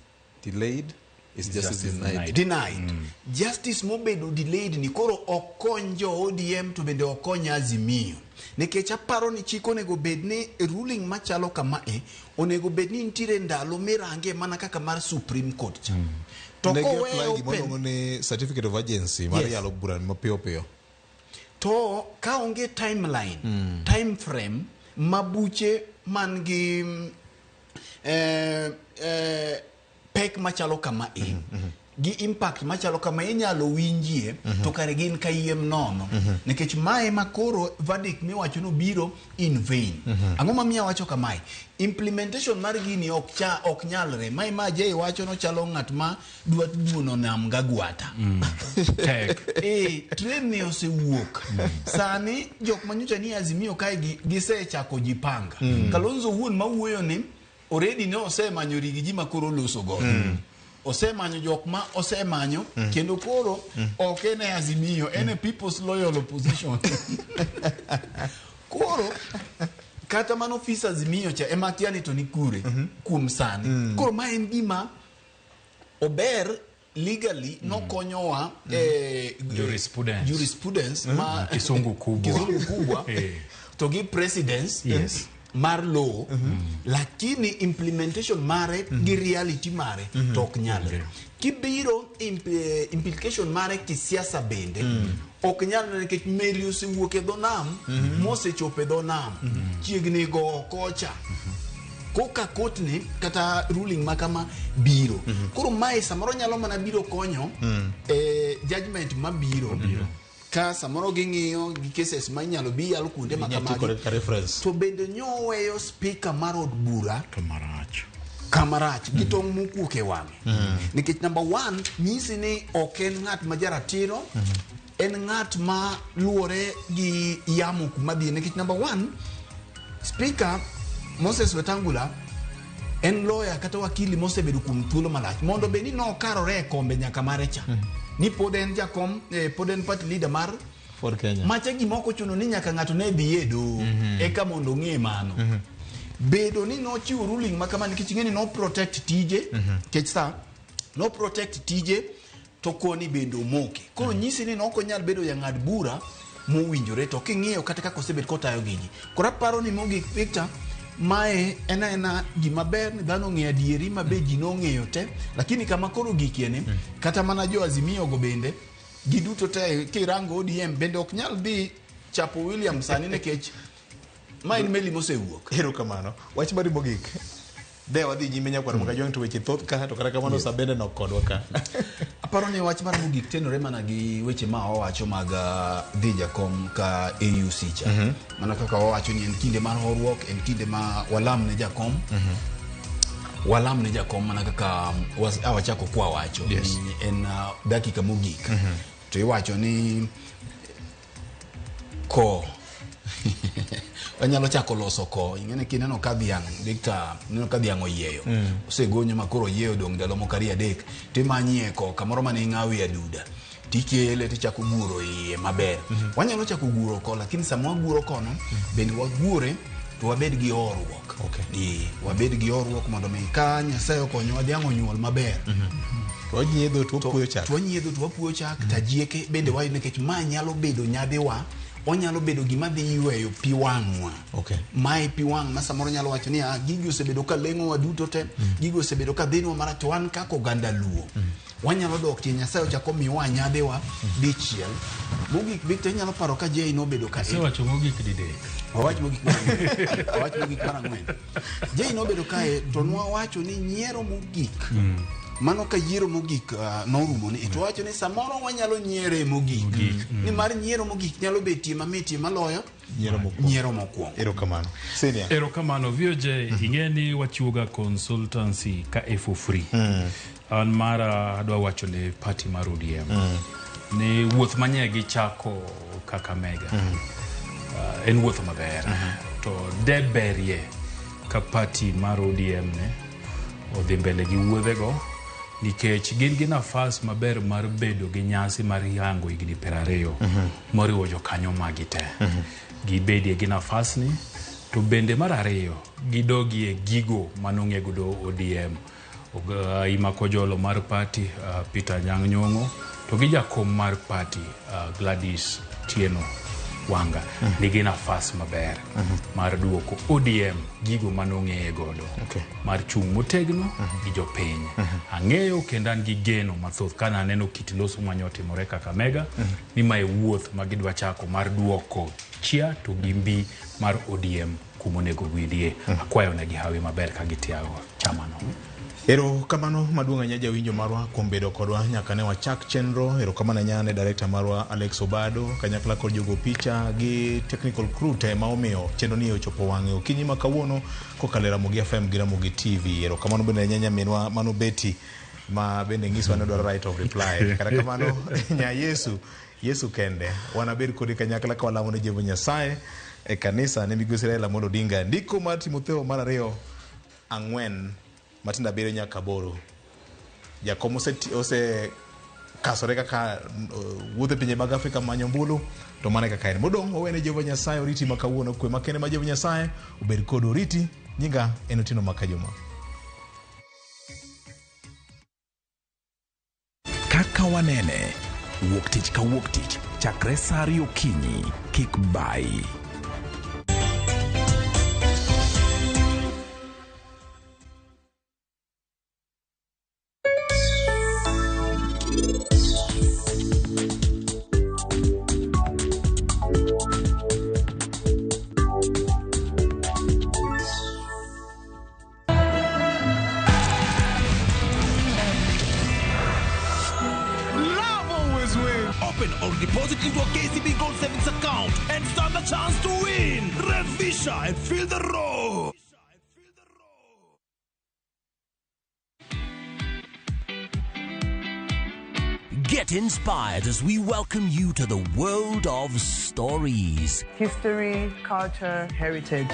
delayed is justice denied. Denied. Justice mobedo delayed ni koro ok kony jo ODM to bende ok kony Azimio. Nikech aparo ni chik onego bed ni ruling machalo kamae onego bed ni nitiere ndalo mirange mana kaka mar Supreme Court cha. To koweyo gima ni certificate of urgency mar yalo bura mapiyo piyo. To ka onge timeline, time frame ma buche man gi pek machalo kamae gi impact machalo kama inyalo winjie to kare gin kayiem nono nikech mae ma koro verdict miwacho no biro in vain. Ang'o mamiyo awacho kamae? Implementation mar gini ok cha ok nyalre. Mae ma Jay wacho no chalo ng'at ma dwa duono nam gagwata. Tek. Train ni osewuok. Sani jok manyocha ni Azimio kae gisechako jipanga. Kalonzo wuon mawuoyo ni already ne osemanyo rigi ji ma koro loso godo. Osemanyo jok ma osemanyo kendo koro ok en e Azimio, en e People's Loyal Opposition. Koro kata mana ofis Azimio cha ema akia ni to ni kure kuom sani. Koro ma en gima ober legally nokonyowa Jurisprudence. jurisprudence ma Kisungu kubwa. Kizungu kubwa to gi precedence mar law, lakini implementation mare gi reality mare to ok nyalre. Kibiro implication mare kisiasa bende ok nyalre nikech meli osewuok e dho nam mosechopo e dho nam chiegni go kocha koka kotni kata ruling ma kama biro. Koro mae samoro nyalo mana biro konyo judgment mabiro ka samoro ging'iyo gi cases ma inyalo bi yalo kuonde ma Inyalo ti kamagi. kode kaka reference. To bende nyoweyo speaker mar od bura kamarach gi tong' mokuok e wang'e nikech number one nyisi ni ok en ng'at ma jaratiro en ng'at ma luwore gi yamo kuma dhiye nikech number one speaker Moses Wetangula en lawyer kata wakili mosebedo kuom thuolo malach mondo bed ni nokarore e kombe nyaka mare cha ni pod en jakom pod en party leader mar Ford Kenya. Macha gima ok ochuno ni nyaka ng'ato ne dhi e doho eka mondo ong'e mano. Bedo ni nochiwo ruling ma kama nikech ing'e ni no protect tije nikech sa no protect tije to koni bende omoke. Koro nyisi ni nok onyal bedo jang'ad bura mowinjore to king'iyo kata kaka osebet kotayo gigi. Koro aparo ni mogik Victor mae en aena gima ber ni dhano ong'eyo adieri ma be ji nong'eyo te lakini kama koro gikie ni kata mana jo Azimio go bende giduto te kirango ODM bende ok nyal dhi chapo William sani nikech ma en meli mosewuok. Erokamano. Wach mari mogik. De wadhi nyime nyakwar Mkajwang' to weche thoth ka to kata kamano sa bende nok kodwa ka. Aparo ni wach mar mogik tenore mana gi weche ma wawacho mag dhi jakom ka AUC cha. Mana kaka wawacho ni en kinde mar horuok, en kinde ma walam ne jakom. Walam ne jakom mana kaka awachako kwa wacho ni en dakika mogik. To iwacho ni ko wanyalo chako loso ko ing'e kineno ka dhiang' Victor ineno ka dhiang' oyieyo osegonyo ma koro oyieyo dong' ndalo moko ariyo adek timanyie ko kamoro mane ing'awie aduda tikele tichako guro iye maber. Wanyalo chako guro ko lakini sama waguro kono bende wagure to wabed gi horuok. Wabed gi horuok mondo mi ka Nyasaye okonyowa dhiang' onyuol maber. To wanyiedho to wapuoyo chak. To wanyiedho to wapuoyo chak tajieke bende wayudo nikech ma nyalo bedo nyadhiwa onyalo bedo gima dhi yweyo pi wang'wa. Mae pi wang' ma samoro nyalo wacho ni gigi osebedo ka leng'owa duto te, gigi osebedo ka dhinwa marach to wan kaka oganda Luo. Wanyalo dok tie Nyasaye ochako miyowa nyadhiwa dichiel. Mogik Victor inyalo paro ka Jay nobedo ka Asewacho mogik didek. Awach mogik mar ang'wen. Awach mogik mar ang'wen. Jay nobedo kae to nwawacho ni nyiero mogik. Mano ka yiero mogik norumo ni to wacho ni samoro wanyalo nyiere mogik. Nimar nyiero mogik nyalo betie mamitie maloyo nyiero mokwongo. Erokamano. Senior. Erokamano VOJ, ing'e ni wachiwoga consultancy ka e for free. An mara adwa wacho ne party mar ODM ni wuoth manye gichako Kakamega en wuoth maber to de berie ka party mar ODM ne odhi mbele gi wuodhego nikech gin gi nafas maber mar bedo gi nyasi mar yango higni 20 moriwo jokanyo magi te. Gibedie gi nafasni to bende mar ariyo gidogie gigo manong'e godo ODM. Ima Kojolo mar party Peter Anyang' Nyong'o to gi jakom mar party Gladys Tieno Wanga nigi nafas maber mar duoko ODM gigo manong'eye godo mar chung' motegno gi jopiny. Ang'eyo kendo an gi geno mathoth kana aneno kit loso manyotimore Kakamega ni mae wuoth ma gidwa chako mar duoko chia to gi mbi mar ODM kumonego gidhie. Akwayo negi hawi maber ka gitiago chamano. Erokamano maduong' ahinya jawinjo marwa kuom bedo kodwa nyaka ne wachak chenro. Erokamano ahinya ne director marwa Alex Obado kanyakla kod jogo picha gi technical crew te ma omiyo chenro ni ochopo wang'e okinyi ma kawuono kokalo e Ramogi FM gi Ramogi TV. Erokamano bende ahinya nyaminwa mano Betty ma bende nyisowa ni odwaro right of reply. Kata kamano nya Yesu, Yesu kende. Wanabed kodi kanyakla ka walamo ne Jehova Nyasaye e kanisa ne migosi Raila Amolo Odinga. Ndiko mar Timotheo mar ariyo ang'wen matindo abiriyo nyaka aboro. Jakom ose kasore kaka wuotho e pinje mag Afrika manyo ombulu to mano e kaka en. Modong' wawene Jehova Nyasaye oriti ma kawuono kwe makende ma Jehova Nyasaye obed kodu oriti. Nyinga en Otieno Makajuma. Kaka wanene, wuok tich ka wuok tich chakre saa ariyo okinyi, kik bayi. Love always wins. Open or deposit into a KCB Gold Savings account and stand a chance to win. Revisha and feel the roar. Get inspired as we welcome you to the world of stories. History, culture, heritage.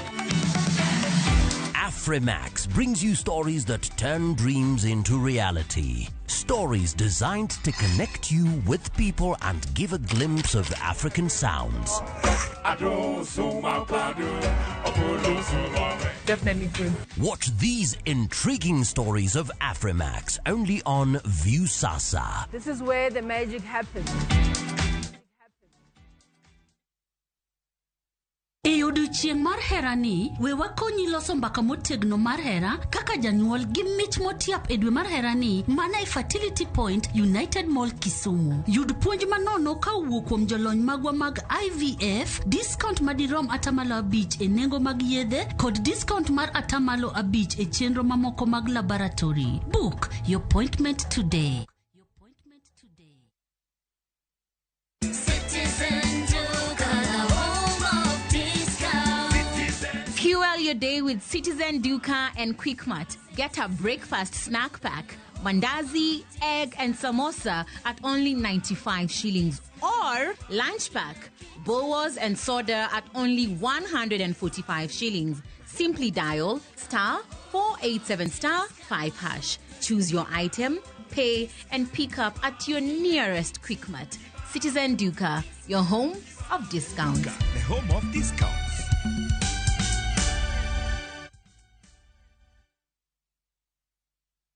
Afrimax brings you stories that turn dreams into reality. Stories designed to connect you with people and give a glimpse of African sounds. Definitely good. Watch these intriguing stories of Afrimax only on Viusasa. This is where the magic happens. E odiochieng' mar herani, we wakonyi loso mbaka motegno mar hera kaka janyuol gi mich motiap e dwe mar herani mana e Fertility Point United Mall Kisumu. Yud puonj manono ka owuok kuom jolony magwa mag IVF, discount madirom atamalo abich e nengo mag yedhe kod discount mar atamalo abich e chenro mamoko mag laboratory. Book your appointment today. Citizen Duka, the home of discount. Fuel your day with Citizen Duka and Quickmart. Get a breakfast snack pack, mandazi, egg, and samosa at only 95 shillings. Or lunch pack, boas and soda at only 145 shillings. Simply dial star 487 star 5 hash. Choose your item, pay, and pick up at your nearest Quickmart. Citizen Duka, your home of discounts. The home of discounts.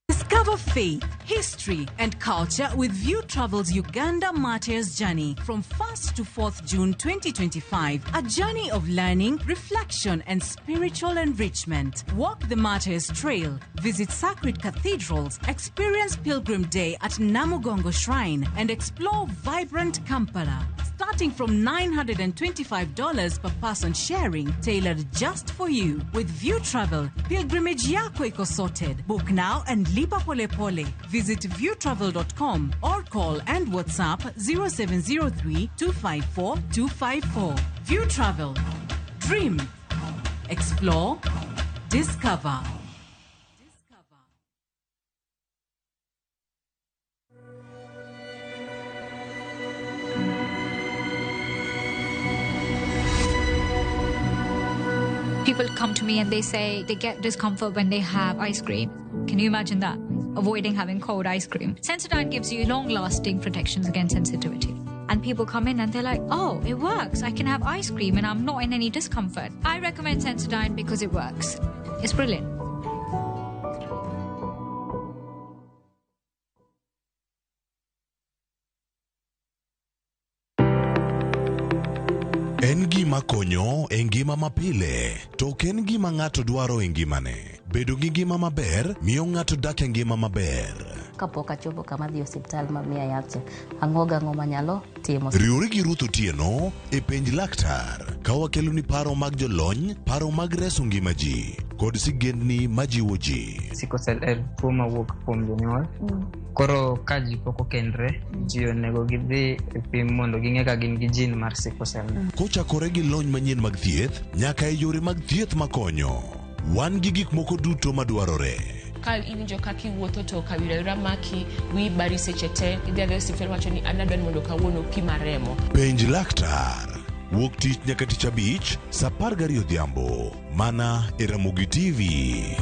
Discover faith, history, and culture with View Travel's Uganda Martyrs Journey from 1st to 4th June 2025. A journey of learning, reflection, and spiritual enrichment. Walk the Martyrs Trail, visit sacred cathedrals, experience Pilgrim Day at Namugongo Shrine, and explore vibrant Kampala. Starting from $925 per person sharing, tailored just for you. With View Travel, pilgrimage yako iko sorted. Book now and lipa pole pole. Visit viewtravel.com or call and WhatsApp 0703 254 254. View Travel. Dream. Explore. Discover. People come to me and they say they get discomfort when they have ice cream. Can you imagine that? Avoiding having cold ice cream. Sensodyne gives you long lasting protections against sensitivity. And people come in and they're like, oh, it works. I can have ice cream and I'm not in any discomfort. I recommend Sensodyne because it works. It's brilliant. En gima konyo e ngima mapile, to ok en gima ng'ato dwaro e ngimane. Bedo gi ngima maber miyo ng'ato dak e ngima maber. Kapok achopo kama dhi osiptal ma miya yath cha, ang'o gang'o manyalo timo. Riwri gi Ruth Otieno e penj laktar ka wakeloni paro mag jolony, paro mag reso ngima ji. kod sigendni majiwo ji. Sickle cell en tuo mawuok kuom jonyuol. Koro ka ji pok okendre, ji onego gidhi e pim mondo ging'e ka gin gi gene mar sickle cell. Kochakore gi lony manyien mag thieth nyaka e yore mag thieth makonyo. Wan gi gik moko duto madwarore. Ka iwinjo kaka iwuotho to kawira wira maki, wiyi bari seche te, idhi adhiya e osiptal iwacho ni an adwa ni mondo kawuono opima remo. Penj laktar. Wuok tich nyaka tich abich, saa 12 odhiambo. Mana e Ramogi TV.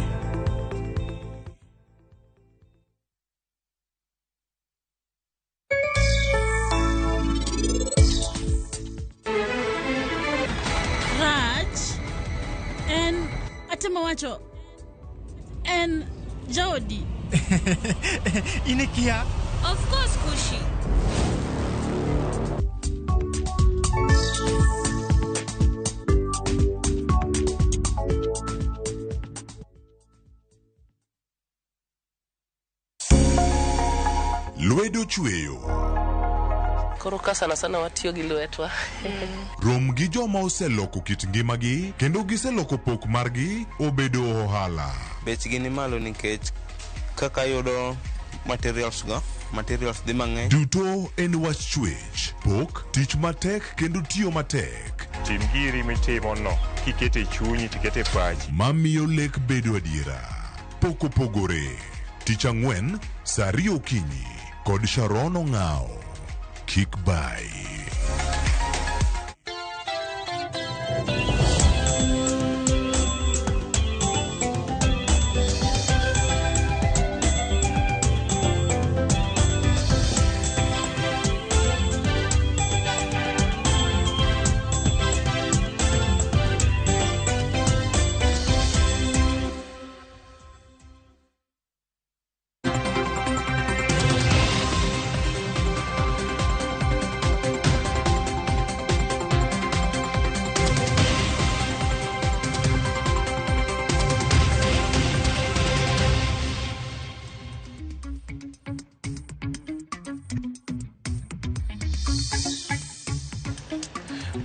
Rach en atemo wacho en jaodi. In ikia? Of course, Kushi. Lwedo chweyo. Koro ka sana sana watiyo gi lwetwa. Rom gi joma oseloko kit ngimagi kendo giseloko pok margi obedo ohala. Bechgi ni malo nikech kaka yudo materials go, materials dhi mang'eny. Duto en wach chwech, pok, tich matek kendo tiyo matek. Tim giri mitimo no kiketo e chunyi tiketo e pachi. Mamiyo lek bedo adiera. Pok opogore. Tich ang'wen, saa ariyo okinyi kod Sharon Ong'awo. Kik bayi.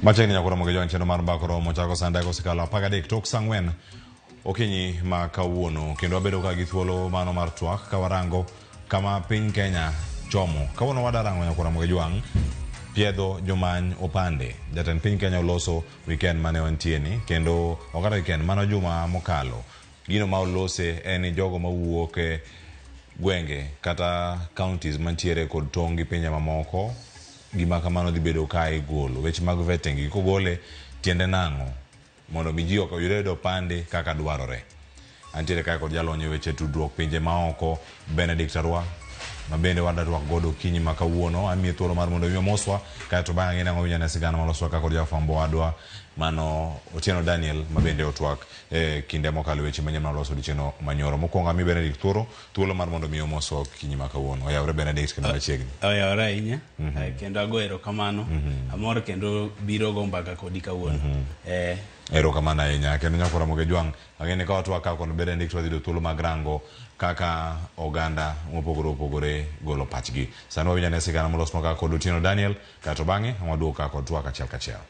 Machiegni nyaka romo gi join chenro mar mbaka romo chako saa ndege osekalo 13 tok saa 4 okinyi ma kawuono kendo wabedo ka gi thuolo mano mar twak ka warango kama piny Kenya chomo. Kawuono wadarango nyaka romo gi jwang' piedho jomany opande. Jatend piny Kenya oloso weekend mane wantie ni kendo ok kata weekend mano juma mokalo. Gino ma olose en ni jogo mawuok e gwenge kata counties mantiere kod tong' gi pinje mamoko gima kamano dhi bedo ka igolo. Weche mag vetting gi kogole tiende nang'o mondo mi ji oyud opande kaka dwarore. Antiere kae kod jalony e weche tudruok pinje maoko Benedict Arwa ma bende wadwa twak godo okinyi ma kawuono. Amiye thuolo mar mondo mi omoswa kaeto bang'e ang'e nang'o winjane sigana maloswa ka kod jafwambo wadwa mano Otieno Daniel ma bende otwak e kinde mokalo weche manyien maloso odiochieng' manyoro. Mokwongo ami Benedict thuolo mar mondo mi omoswa okinyi ma kawuono. Oyawre Benedict kendo machiegni. Oyawre ahinya. Kendo ago erokamano. Amor kendo biro go mbaka kodi kawuono. Erokamano ahinya. Kendo nyaka Ramogi Jwang' ang'e ni ka watwak ka kod Benedict wadhi yudo thuolo mag rango kaka oganda mopogore opogore golo pachgi. Sani wawinjo ane sigana molosnwa ka kod Otieno Daniel kaeto bang'e waduogo ka kod twak achiel kachiel.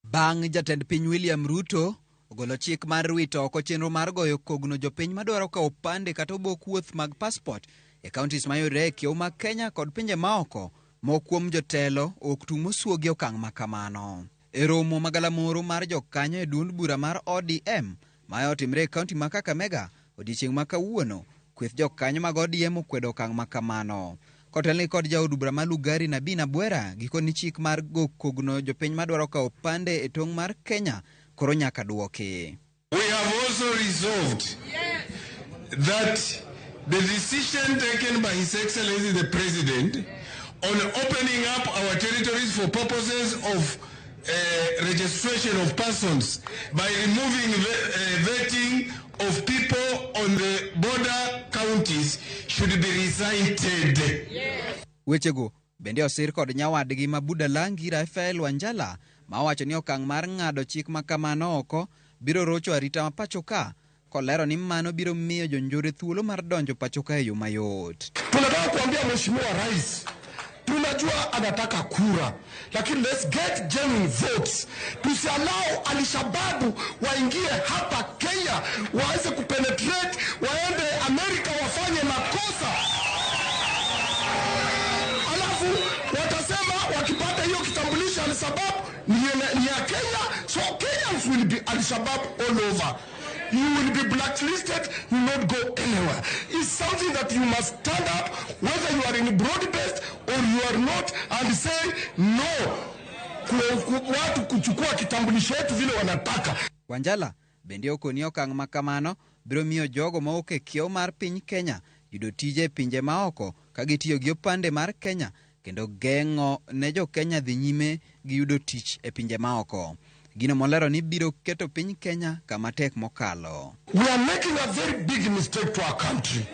Bang' jatend piny William Ruto ogolo chik mar wito oko chenro mar goyo kogno jopiny madwaro kawo opande kata obok wuoth mag passport e counties mayudore e kiewo mag Kenya kod pinje maoko, moko kuom jotelo ok tung' mosuogi okang' ma kamano. E romo magalamoro mar jokanyo e duond bura mar ODM ma otimre e kaunti ma Kakamega odiechieng' ma kawuono, kweth jokanyo mag ODM okwedo okang' ma kamano. Kotelni kod jaod bura ma Lugari Nabii Nabwera, gikoni chik mar go kogno jopiny madwaro kawo opande e tong' mar Kenya koro nyaka duoki. We have also resolved that the decision taken by His Excellency the President on opening up our territories for purposes of registration of persons by removing vetting of people on the border counties should be recited. Wechego bende osir kod nyawadgi ma Budalangi Raphael Wanjala ma owacho ni okang' mar ng'ado chik ma kamano oko biro rocho arita ma pacho ka, kolero ni mano biro miyo jonjore thuolo mar donjo pacho ka e yo mayot. Tunataka kuambia Mheshimiwa Rais, Tunajua anataka kura, lakini let's get genuine votes. Tusiallow Alshababu waingie hapa Kenya, waanze kupenetrate, waende Amerika wafanye makosa, alafu watasema wakipata hiyo kitambulisho Alshabab ni ya Kenya, so Kenyans will be Al-Shabaab all over. You will be blacklisted, you will not go anywhere. It's something that you must stand up, whether you are in broad-based or you are not, and say no. Watu kuchukua kitambulisho yetu vile wanataka. Wanjala bende okoni okang' ma kamano biro miyo jogo ma ok e kiewo mar piny Kenya yudo tije e pinje maoko ka gitiyo gi opande mar Kenya kendo geng'o ne jo Kenya dhi nyime gi yudo tich e pinje maoko. Gino molero ni biro keto piny Kenya kama tek mokalo. We are making a very big mistake to our country.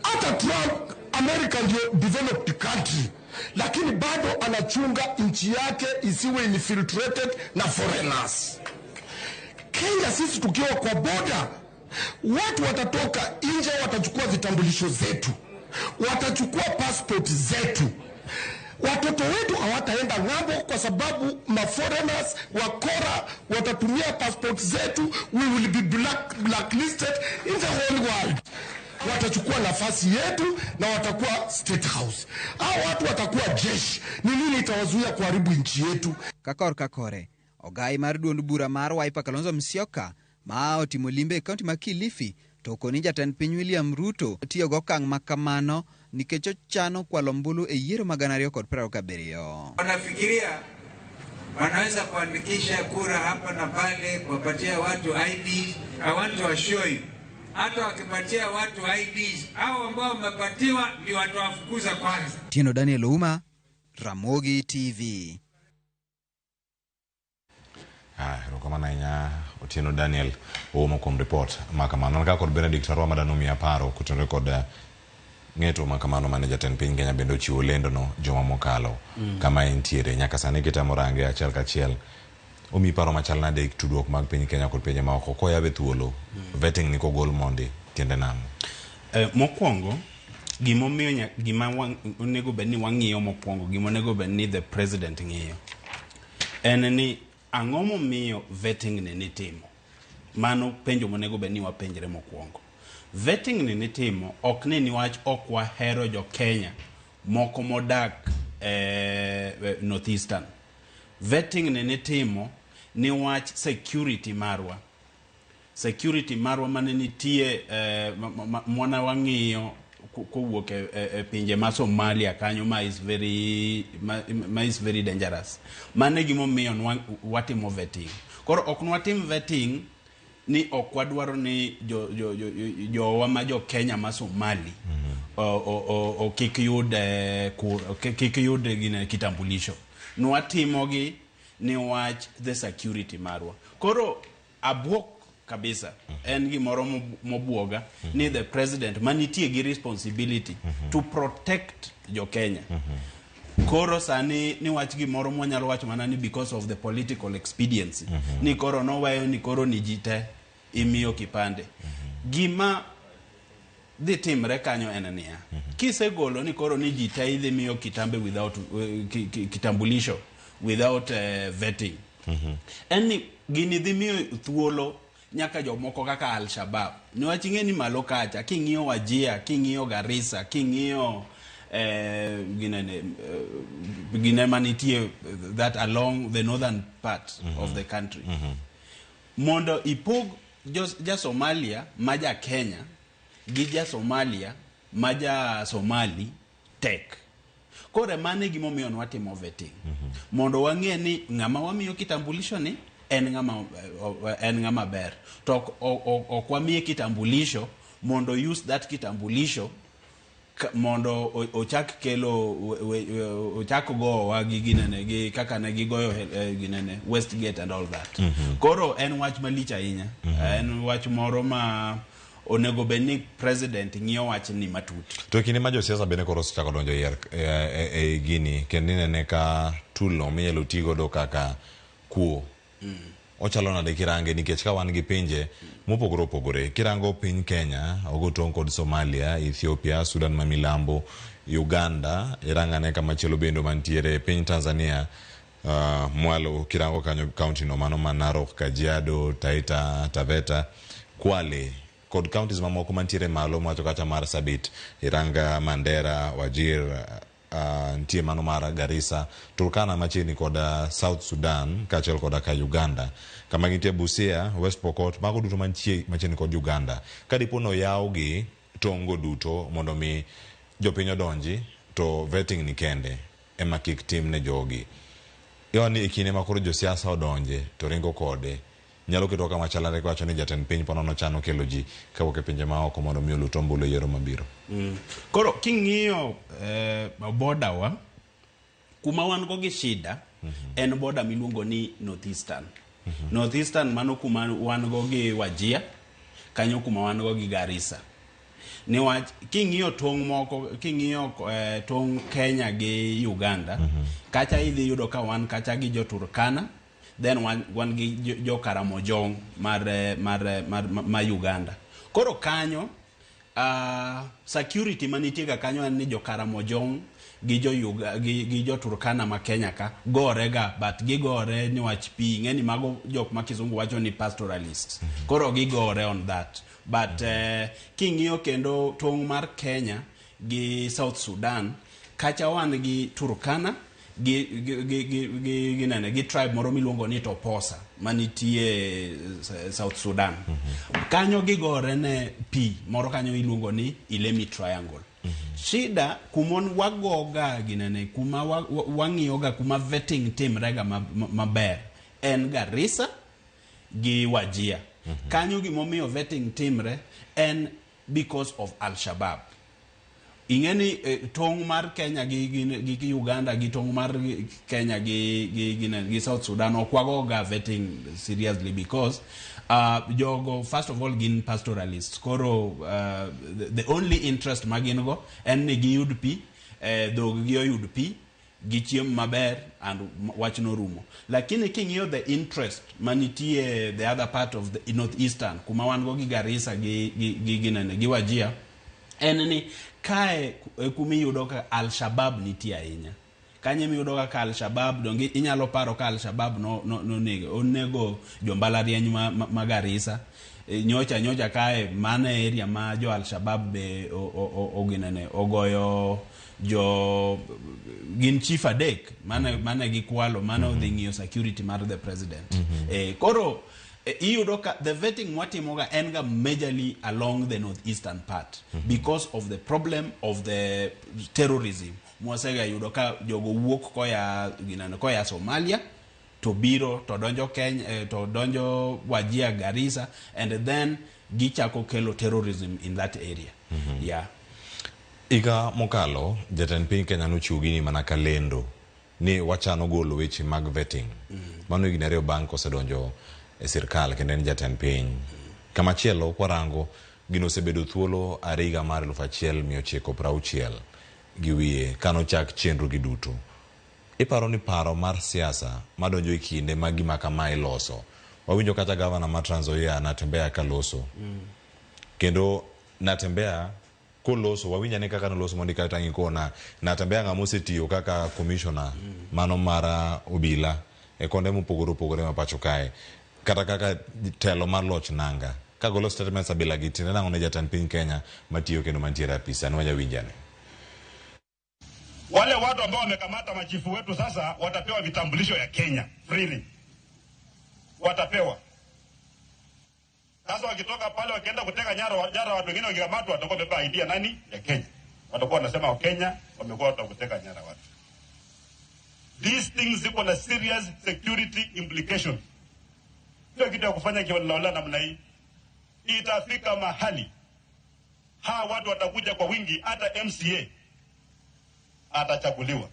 Hata Trump, America ndio developed country, lakini bado anachunga nchi yake isiwe infiltrated na foreigners. Kenya sisi tukiwa kwa border, watu watatoka nje, watachukua vitambulisho zetu, watachukua passport zetu. Watoto wetu hawataenda ng'ambo kwa sababu ma foreigners wakora watatumia passport zetu. We will be blacklisted in the whole world. Watachukua nafasi yetu na watakuwa State House. Hao watu watakuwa jeshi. Ni nini itawazuia kuharibu nchi yetu? Kakor kakore, ogai mar duond bura mar Wiper Kalonzo Musyoka ma otimo limbe e kaunti ma Kilifi to okoni jatend piny William Ruto tiyo gi okang' ma kamano nikech ochano kwalo ombulu e yiero mag 2027. Wanafikiria wanaweza kuandikisha kura hapa na pale, kuwapatia watu IDs. I want to assure you, hata wakipatia watu IDs, hao ambao wamepatiwa ndio watawafukuza kwanza. Tieno Daniel Ouma, Ramogi TV. Erokamano ahinya Otieno Daniel Ouma kuom report ma kamano. An kaka kod Benedict Arwa madano miya paro kotenore kod ng'eto ma kamano mane jatend piny Kenya bende ochiwo lendo no juma mokalo. Kama entiere nyaka sani kitemo range achiel kachiel omi paro machal nade e tudruok mag piny Kenya kod pinje maoko koyawe thuolo. Vetting ni kogol mondi tiende nang'o? Mokwongo gimomiyo gima onego bed ni wang'iyo mokwongo, gima onego bed ni the president ng'iyo en ni ang'o momiyo vetting ni nitimo. Mano penjo monego bed ni wapenjre mokwongo. Vetting ni nitimo ok ni niwach ok wahero jo Kenya moko modak Northeastern. Vetting ni nitimo niwach security marwa. Security marwa mane nitie mwana wang'iyo kowuok e pinje ma Somalia kanyo ma is very dangerous. Mano e gimomiyo watimo vetting. Koro ok nwatim vetting ni ok wadwaro ni jowa ma jo Kenya ma Somali o kik yud kik yud gine kitambulisho. Nwatimogi ni wach the security marwa. Koro abuok kabisa. En gimoro mobuoga ni the president manitie gi responsibility to protect jo Kenya. Koro sani ni wach gimoro mwanyalo wacho mana ni because of the political expediency. Ni koro noweyo ni koro ni ji te imiyo kipande. Gima dhi timre kanyo en niya. Kisegolo ni koro ni ji te idhi miyo kitambe without kitambulisho without vetting. En ni gini dhi miyo thuolo nyaka jomoko kaka Al-Shabaab. Niwach ing'e ni malo kacha, king'iyo Wajir, king'iyo Garissa, king'iyo gine manitie that along the northern part of the country. Mondo ipog ja Somalia ma ja Kenya gi ja Somalia ma ja Somali tek. Koro mano e gimomiyo nwatimo vetting. Mondo wang'e ni ng'ama wamiyo kitambulisho ni en ng'ama ber. To ok wamiye kitambulisho mondo use that kitambulisho mondo ochak kelo ochak gowa gi ginene gi kaka ne gigoyo ginene Westgate and all that. Koro en wach malich ahinya. En wach moro ma onego bed ni president ng'iyo wach ni matut. To kinde ma josiasa bende koro osechako donjo e gini kendo inene ka tool no minyalo ti godo kaka kuo. Ochalo nade kirange nikech ka wan gi pinje mopogore opogore kirango piny Kenya ogo tong' kod Somalia, Ethiopia, Sudan ma milambo, Uganda, irangane kamachielo bendo mantiere e piny Tanzania, mwalo kirango kanyo county no mano ma Narok, Kajiado, Taita, Taveta, Kwale kod counties mamoko mantiere malo mwacho kata mar Sabit, Iranga, Mandera, Wajir, nitie mano mar Garissa, Turkana machiegni kod South Sudan kaachiel koda ka Uganda. Kama gintie Busia, West Pokot, mago duto mantie machiegni kod Uganda. Ka dipo ni oyawgi tong'go duto mondo mi jopiny odonji, to vetting ni kende ema kik tim ne jogi. Iwacho ni e kinde ma koro josiasa odonje to ringo kode, nyalo ketwa kama chalare kiwacho ni jatend piny ponono chano kelo ji kawuok e pinje maoko mondo mi olut ombulu e yiero mabiro. Koro king'iyo border wa kuma wan go gi shida en border miluongo ni Northeastern. Northeastern mano kuma wan go gi Wajir, kanyo kuma wan go gi Garissa. Niwach king'iyo tong' moko, king'iyo tong' Kenya gi Uganda, kacha idhi yudo ka wan kacha gi jo Turkana, then wan gi jo Karamojong mar Uganda. Koro kanyo security manitie ga kanyo en ni jo Karamojong gi jo Yuga, gi jo Turkana ma Kenya ka gore ga, but gigore niwach pi. Ing'e ni mago jok ma kizungu wacho ni pastoralists. Koro gigore on that. But king'iyo kendo tong' mar Kenya gi South Sudan, kacha wan gi Turkana gi tribe moro miluongo ni Toposa manitie South Sudan. Kanyo gigore ne pi moro kanyo iluongo ni Ilemi Triangle. Shida kuma wagoga ginene, kuma wang'iyoga kuma vetting timrega maber en Garissa gi Wajir. Kanyo gimomiyo vetting timre en because of Al-Shabaab. Ing'e ni tong' mar Kenya gi Uganda gi tong' mar Kenya gi South Sudan ok wagoga vetting seriously because jogo first of all gin pastoralists. Koro the only interest ma gin go en ni giyud pi, dhog gi oyud pi, gichiem maber and wach norumo. Lakini king'iyo the interest manitie the other part of the northeastern kuma wan go gi Garissa gi Wajir en ni kae kuma iyudo ka Al-Shabaab nitie ahinya. Kanyo emiyudo kaka Al-Shabaab donge inyalo paro ka Al-Shabaab no onego jo mbalariany ma Garissa. Nyocha kae mano e area ma jo Al-Shabaab be oginene ogoyo jo gin chief adek mane gikwalo mane odhi ng'iyo security mar the president. Koro iyudo ka the vetting mwatimoga en ga majorly along the northeastern part because of the problem of the terrorism. Mwasega yudo ka jogo wuok koya ginene koya Somalia to biro to donjo Kenya, to donjo Wajir, Garissa, and then gichako kelo terrorism in that area. Yeah. Higa mokalo jatend piny Kenya nochiwo gini mana ka lendo ni wachano golo weche mag vetting. Mano higni 2 bang' kosedonjo e sirkal kendo en jatend piny. Kamachielo kwarango gino osebedo thuolo are higa mar 1960 gi wiye kanochak chenro gi duto. Iparo ni paro mar siasa madonjo e kinde ma gima kama iloso. Wawinjo kata gavana ma Trans Nzoia Natembeya kaloso. Kendo Natembeya koloso wawinjo ane kaka noloso mondi kata ng'ikona Natembeya ng'ama osetiyo kaka commissioner mano mar obila e konde mopogore opogore ma pacho kae. Kata kaka telo mar loch nanga. Kagolo statements abila gi tiende nang'o ne jatend piny Kenya matiyo kendo mantiere e apisa. Nwanya winjane. Wale watu ambao wamekamata machifu wetu sasa watapewa vitambulisho ya Kenya freely. Watapewa. Sasa wakitoka pale wakienda kuteka nyara watu wengine wakikamatwa watakuwa wamebeba ID ya nani? Ya Kenya. Watakuwa wanasema wa Kenya wamekuwa watakuteka nyara watu. These things ziko na serious security implications. Sio kitu ya kufanya kiholela namna hii. Itafika mahali hawa watu watakuja kwa wingi, hata MCA atachaguliwa,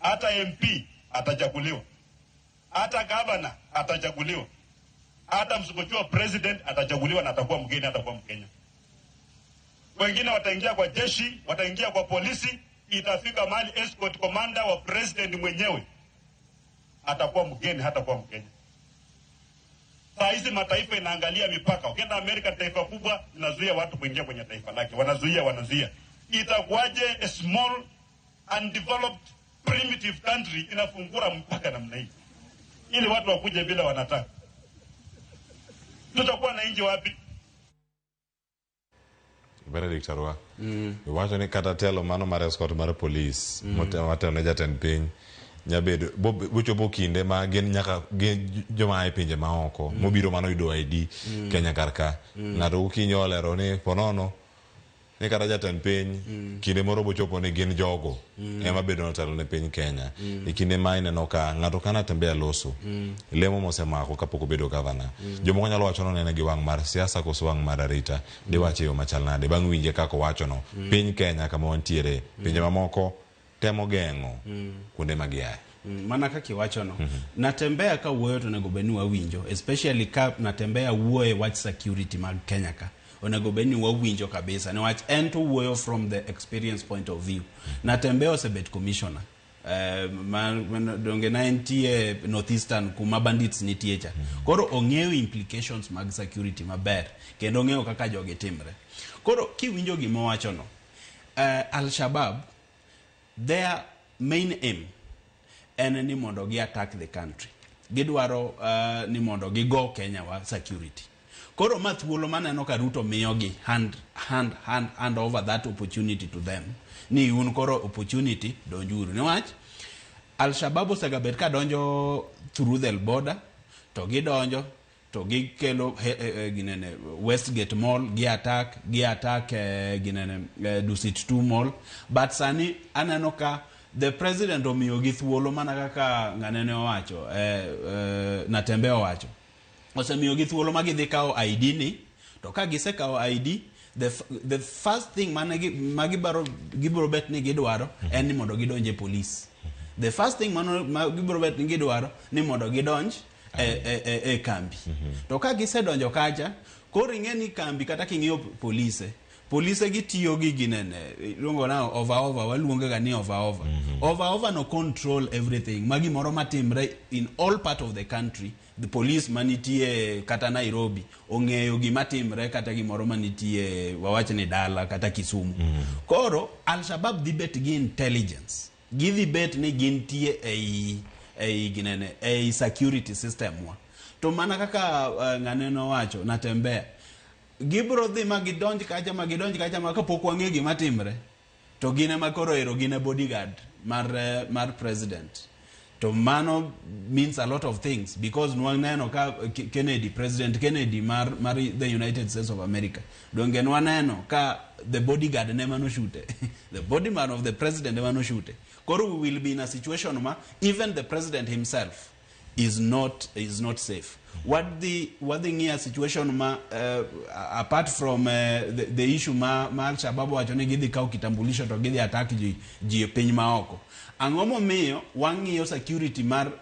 hata MP atachaguliwa, hata governor atachaguliwa, hata msukuchua president atachaguliwa na atakuwa mgeni, atakuwa Mkenya. Wengine wataingia kwa jeshi, wataingia kwa polisi. Itafika mahali escort commander wa president mwenyewe atakuwa mgeni, hatakuwa Mkenya. Saa hizi mataifa inaangalia mipaka. Ukienda Amerika, taifa kubwa linazuia watu kuingia kwenye taifa lake. Wanazuia. Itakuwaje a small undeveloped primitive country inafungura mpaka namna hii ili watu wakuje bila wanataka? Tutakuwa na nchi wapi? Benedict Arwa. Iwacho ni kata telo mano mar escort mar polis motelo ne jatend piny nyabedo bochopo kinde ma gin nyaka gin joma a e pinje maoko mobiro mano yudo ID Kenya kar ka. Ng'ato gokinyi olero ni ponono ni kata jatend piny kinde moro bochopo ni gin jogo ema bedo notelo ne piny Kenya. E kinde ma ineno ka ng'ato ka Natembeya loso lemo mosemako kapok obedo gavana. Jomoko nyalo wacho ni onene gi wang' mar siasa koso wang' mar arita. Diwache e yo machal nade bang' winje kaka owachono. Piny Kenya kama wantiere, pinje mamoko temo geng'o kuonde ma giaye. Mana kaka iwachono. Natembeya ka wuoyo to onego bed ni wawinjo, especially ka Natembeya wuoyo e wach security mag Kenya ka. Onego bed ni wawinjo kabisa niwach en to wuoyo from the experience point of view. Natembeya osebet commissioner. Donge na entie Northeastern kuma bandits nitie cha. Koro ong'eyo implications mag security maber kendo ong'eyo kaka jogi timre. Koro kiwinjo gima owachono, Al-Shabaab, their main aim en ni mondo gi attack the country. Gidwaro ni mondo gigo Kenya wa security. Koro ma thuolo maneno ka Ruto miyogi hand over that opportunity to them. Ni un koro opportunity donjuru. Niwach Al-Shabaab osegabet ka donjo through the border to gidonjo to gikelo ginene Westgate Mall, gi attack ginene Dusit 2 Mall. But sani aneno ka the president omiyogi thuolo mana kaka ng'anene owacho, Natembeya owacho. Osemiyogi thuolo ma gidhi kawo ID ni, to ka gisekawo ID, the first thing mane ma gibiro bet ni gidwaro en ni mondo gidonj e police. The first thing ma gibiro bet ni gidwaro ni mondo gidonj e kambi. To ka gisedonjo kacha, koro ing'e ni kambi kata king'iyo polise, polise gitiyo gi ginene, iluongo na over over, waluonge ga ni over over. Over over no control everything. Ma gimoro matimre in all part of the country, the police manitie kata Nairobi ong'eyo gima timre kata gimoro manitie wawach ni dala kata Kisumu. Koro Al-Shabaab dhi bet gi intelligence. Gidhi bet ni gintie ei ginene, ei security system wa. To mana kaka ng'ane nowacho, Natembeya, gibiro dhi ma gidonj kacha, ma gidonj kacha, ma kapok wang'eyo gima timre, to gin ema koro ero gin e bodyguard mar president. To mano means a lot of things, because nwaneno ka Kennedy, President Kennedy mar the United States of America, donge nwaneno ka the bodyguard ne manoshute. The bodyguard of the president ne manoshute. Koro we will be in a situation ma even the president himself is not safe. What the ng'iya situation ma apart from the issue ma Al-Shabaab wacho ni gidhi kawo kitambulisho to gidhi attack ji e piny maoko. Ang'o momiyo wang'iyo security mar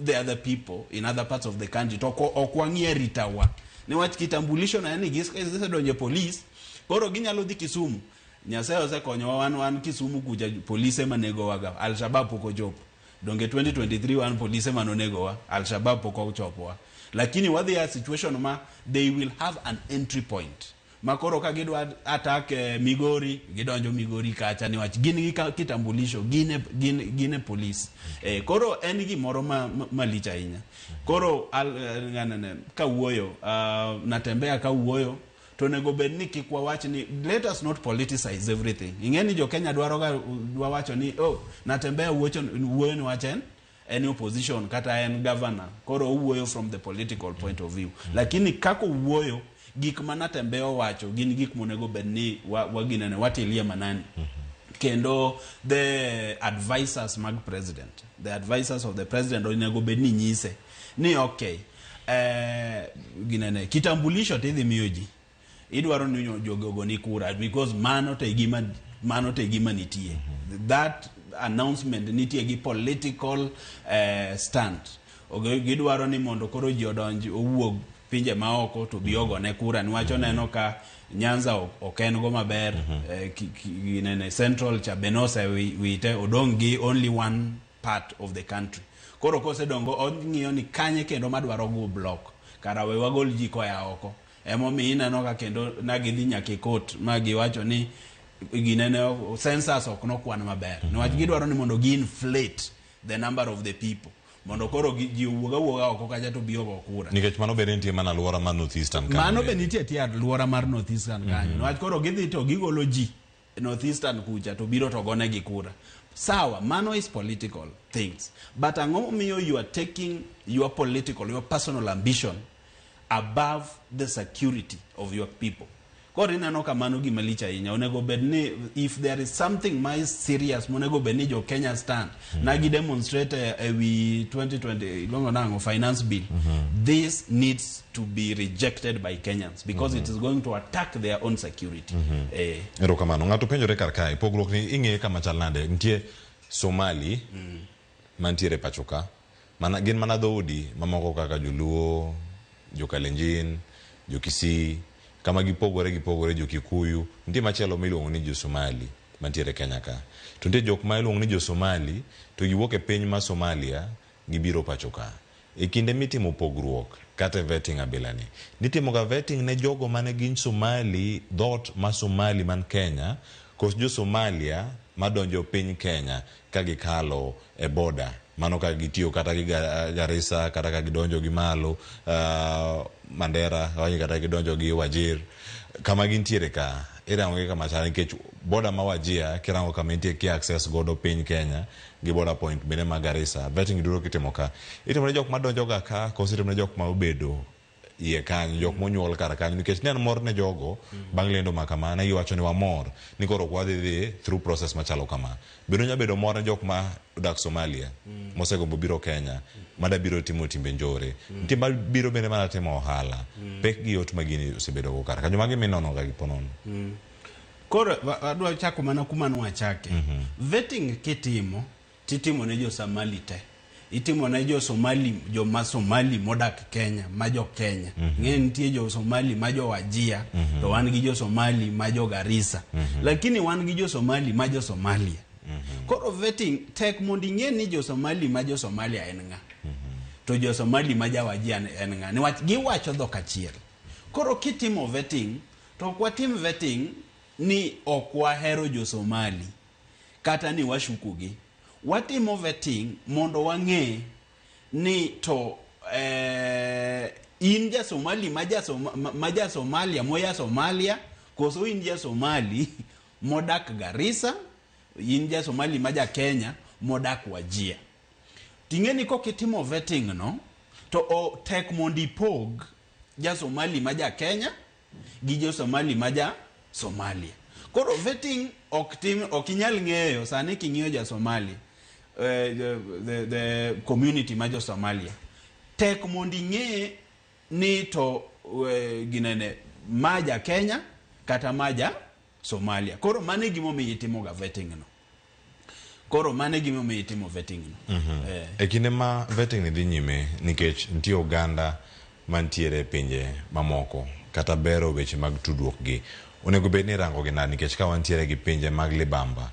the other people in other parts of the country to ok wang'iyo ritawa? Niwach kitambulisho na en ni gisedonjo e police, koro ginyalo dhi Kisumu. Nyasaye osekonyowa wan Kisumu kucha polise manegowaga, Al-Shabaab pok ochopo. Donge 2023 wan polise manonegowa, Al-Shabaab pok ochopowa. Lakini wadhi a situation ma they will have an entry point. Ma koro ka gidwa attack Migori, gidonjo Migori kacha niwach gin gi kitambulisho, gin e police. Koro en gimoro malich ahinya. Koro ka wuoyo, Natembeya ka wuoyo, to onego bed ni kik wawach ni let us not politicize everything. Ing'e ni jo Kenya dwaro ga wacho ni oh, Natembeya wuoyo niwach en opposition kata en governor. Koro owuoyo from the political point of view. Lakini kako wuoyo, gik ma Natembeya owacho gin gik monego bed ni waginene watilie manani. Kendo the advisors mag president, the advisors of the president onego bed ni nyise ni okay, ginene kitambulisho tidhi miyo ji. Idwaro ni jogi ogoni kura because mano te gima nitie. That announcement nitie gi political stand. Gidwaro ni mondo koro ji odonj owuog pinje maoko to bi ogone kura niwach oneno ka Nyanza ok en go maber, ginene Central cha be nosewite, odong' gi only one part of the country. Koro kosedongo ong'iyo ni kanye kendo madwaro go block, kara we wagol ji koa oko. Emomiyo ineno ka kendo na gidhi nyaka e court ma giwacho ni Ginene census ok nokwan maber. Niwach gidwaro ni mondo gi inflate the number of the people. Mondo koro ji owuog awuoga oko kacha to bi ogo kura. Nikech mano bende nitie mana alwora mar North Eastern kanyo Mano be bende. nitie tie alwora mar North Eastern kanyo. Niwach koro gidhi to gigolo ji North Eastern kucha to biro to gonegi kura. Sawa, mano is political things. But ang'o momiyo you are taking your political, your personal ambition above the security of your people? Koro ineno ka mano gima lich ahinya. Onego bed ni if there is something ma is serious monego bed ni jo Kenya stand na gi demonstrate e wi 2020 iluongo nang'o finance bill. This needs to be rejected by Kenyans because it is going to attack their own security. Erokamano. Ng'ato penjore kar kae, pogruok ni ing'eye kama chal nade? Nitie Somali mantiere pacho ka, mana, gin mana dhoudi mamoko kaka Joluo, Jokalenjin, Jokisii, kama gipogore gipogore, Jokikuyu. Nitie machielo miluongo ni Jo-Somali mantiere Kenya ka. To nitie jok ma iluongo ni Jo-Somali to giwuok e piny ma Somalia gibiro pacho ka. E kinde mitimo pogruok kata e vetting abila ni, nitimo ga vetting ne jogo mane gin Somali, dhoot ma Somali man Kenya, koso jo Somalia madonjo piny Kenya ka gikalo e border, mano ka gitiyo kata gi Garissa, kata ka gidonjo gi malo Mandera, kata gidonjo gi Wajir, kama gintiere ka irango gi kama chal nikech border ma Wajir kirango kama nitie ki access godo piny Kenya gi border point bende ma Garissa, vetting duto kitimo ka itimo ne jok madonjo ga ka koso itimo ne jok ma obedo iye kanyo, jok monyuol kar kanyo, nikech ne en mor ne jogo bang' lendo ma kama ne giwacho ni wamor ni koro ok wadhi dhi through process machalo kama. Bende onyalo bedo mor ne jok ma odak Somalia mosegombo biro Kenya mada biro timo timbe njore, nitie mabiro bende mana timo ohala. Pek gi yot ma gini osebedo go kar kanyo, magi minono ga gi ponono. Koro adwa chako mana kuma nwachake. Vetting kitimo, titimo ne jo Somali te. Itimo ne jo Somali, joma Somali modak Kenya, ma jo Kenya. Ng'e nitie jo Somali ma jo Wajir, to wan gi jo Somali ma jo Garissa. Lakini wan gi jo Somali ma jo Somalia. Koro vetting tek mondo ing'e ni jo Somali ma jo Somalia en ng'a. To jo Somali ma ja Wajir en ng'a. Niwach giwacho dhok achiel. Koro kitimo vetting, to ok watim vetting ni ok wahero jo Somali kata ni washukugi. Watimo vetting mondo wang'e ni to in ja Somali ma ja Somalia moya Somalia, koso in ja Somali modak Garissa, in ja Somali ma ja Kenya modak Wajir. Ting'e ni kokitimo vetting no, to tek mondo ipog ja Somali ma ja Kenya gi jo Somali ma ja Somalia. Koro vetting ok tim, ok inyal ng'eyo sani king'iyo ja Somali, the community ma jo Somalia, tek mondo ing'e ni to ginene ma ja Kenya kata ma ja Somalia. Koro mano e gimomiyo itimo ga vetting no. Koro mano e gimomiyo itimo vetting no. E kinde ma vetting ni dhi nyime, nikech nitie oganda mantiere e pinje mamoko kata bero weche mag tudruok gi, onego bed ni irango gi nade, nikech ka wantiere gi pinje mag libamba,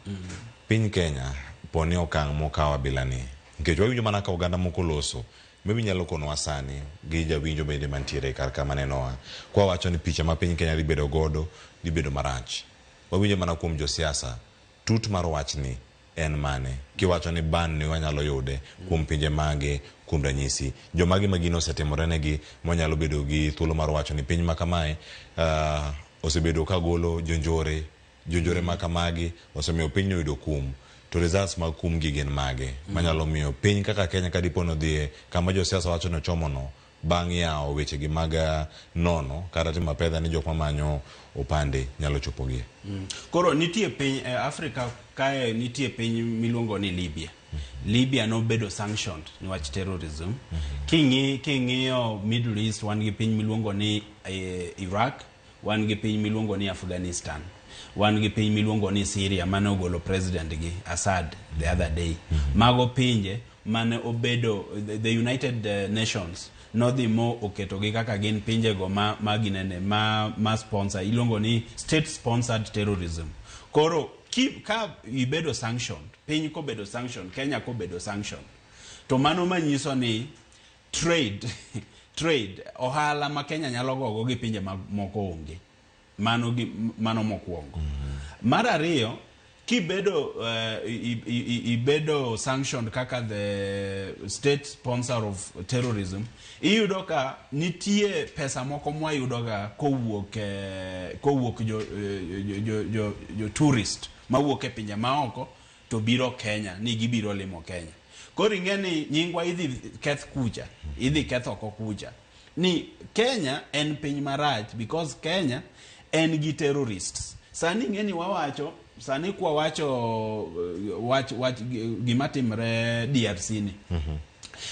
piny Kenya poni okang' mokawo abila ni, nikech wawinjo mana ka oganda moko loso, maybe nyalo konowa sani gi jawinjo bende mantiere kar kama nenowa kwa wacho ni picha ma piny Kenya dhi bedo godo dhi bedo marach. Wawinjo mana kuom josiasa, tut mar wachni en mane? Kiwacho ni ban ni wanyalo yude kuom pinje mage, kuom ranyisi jomage ma gino osetimore negi mwanyalo bedo gi thuolo mar wacho ni piny ma kamae osebedo ka golo jonjore ma kamagi osemiyo piny oyudo kum, to results mag kum gi gin mage manyalo miyo piny kaka Kenya ka dipo nodhiye kama josiasa wacho ni ochomono bang' yawo weche gi mag nono kata timo apedha ni jok mamanyo opande nyalo chopogie. Koro nitie piny Afrika kae, nitie piny miluongo ni Libya. Libya nobedo sanctioned niwach terrorism. King'iyo Middle East, wan gi piny miluongo ni Iraq, wan gi piny miluongo ni Afghanistan, wan gi piny miluongo ni Syria mane ogolo president gi Assad the other day. Mago pinje mane obedo the United Nations nodhi mo oketogi kaka gin pinjego ma ginene ma sponsor, iluongo ni state sponsored terrorism. Koro ka ibedo sanctioned, piny kobedo sanctioned, Kenya kobedo sanctioned, to mano manyiso ni trade ohala ma Kenya nyalo gogo gi pinje moko onge. Mano gi, mano mokwongo. Mar ariyo, kibedo ibedo sanctioned kaka the state sponsor of terrorism, iyudo ka nitie pesa moko mwayudo ga kowuok kowuok jo tourist mawuok e pinje maoko to biro Kenya ni gibiro limo Kenya. Koro ing'e ni nyingwa idhi keth kucha, idhi keth oko kucha. Ni Kenya en piny marach because Kenya en gi terrorists. Sani ing'e ni wawacho, sani kwawacho wach gima timre DRC ni.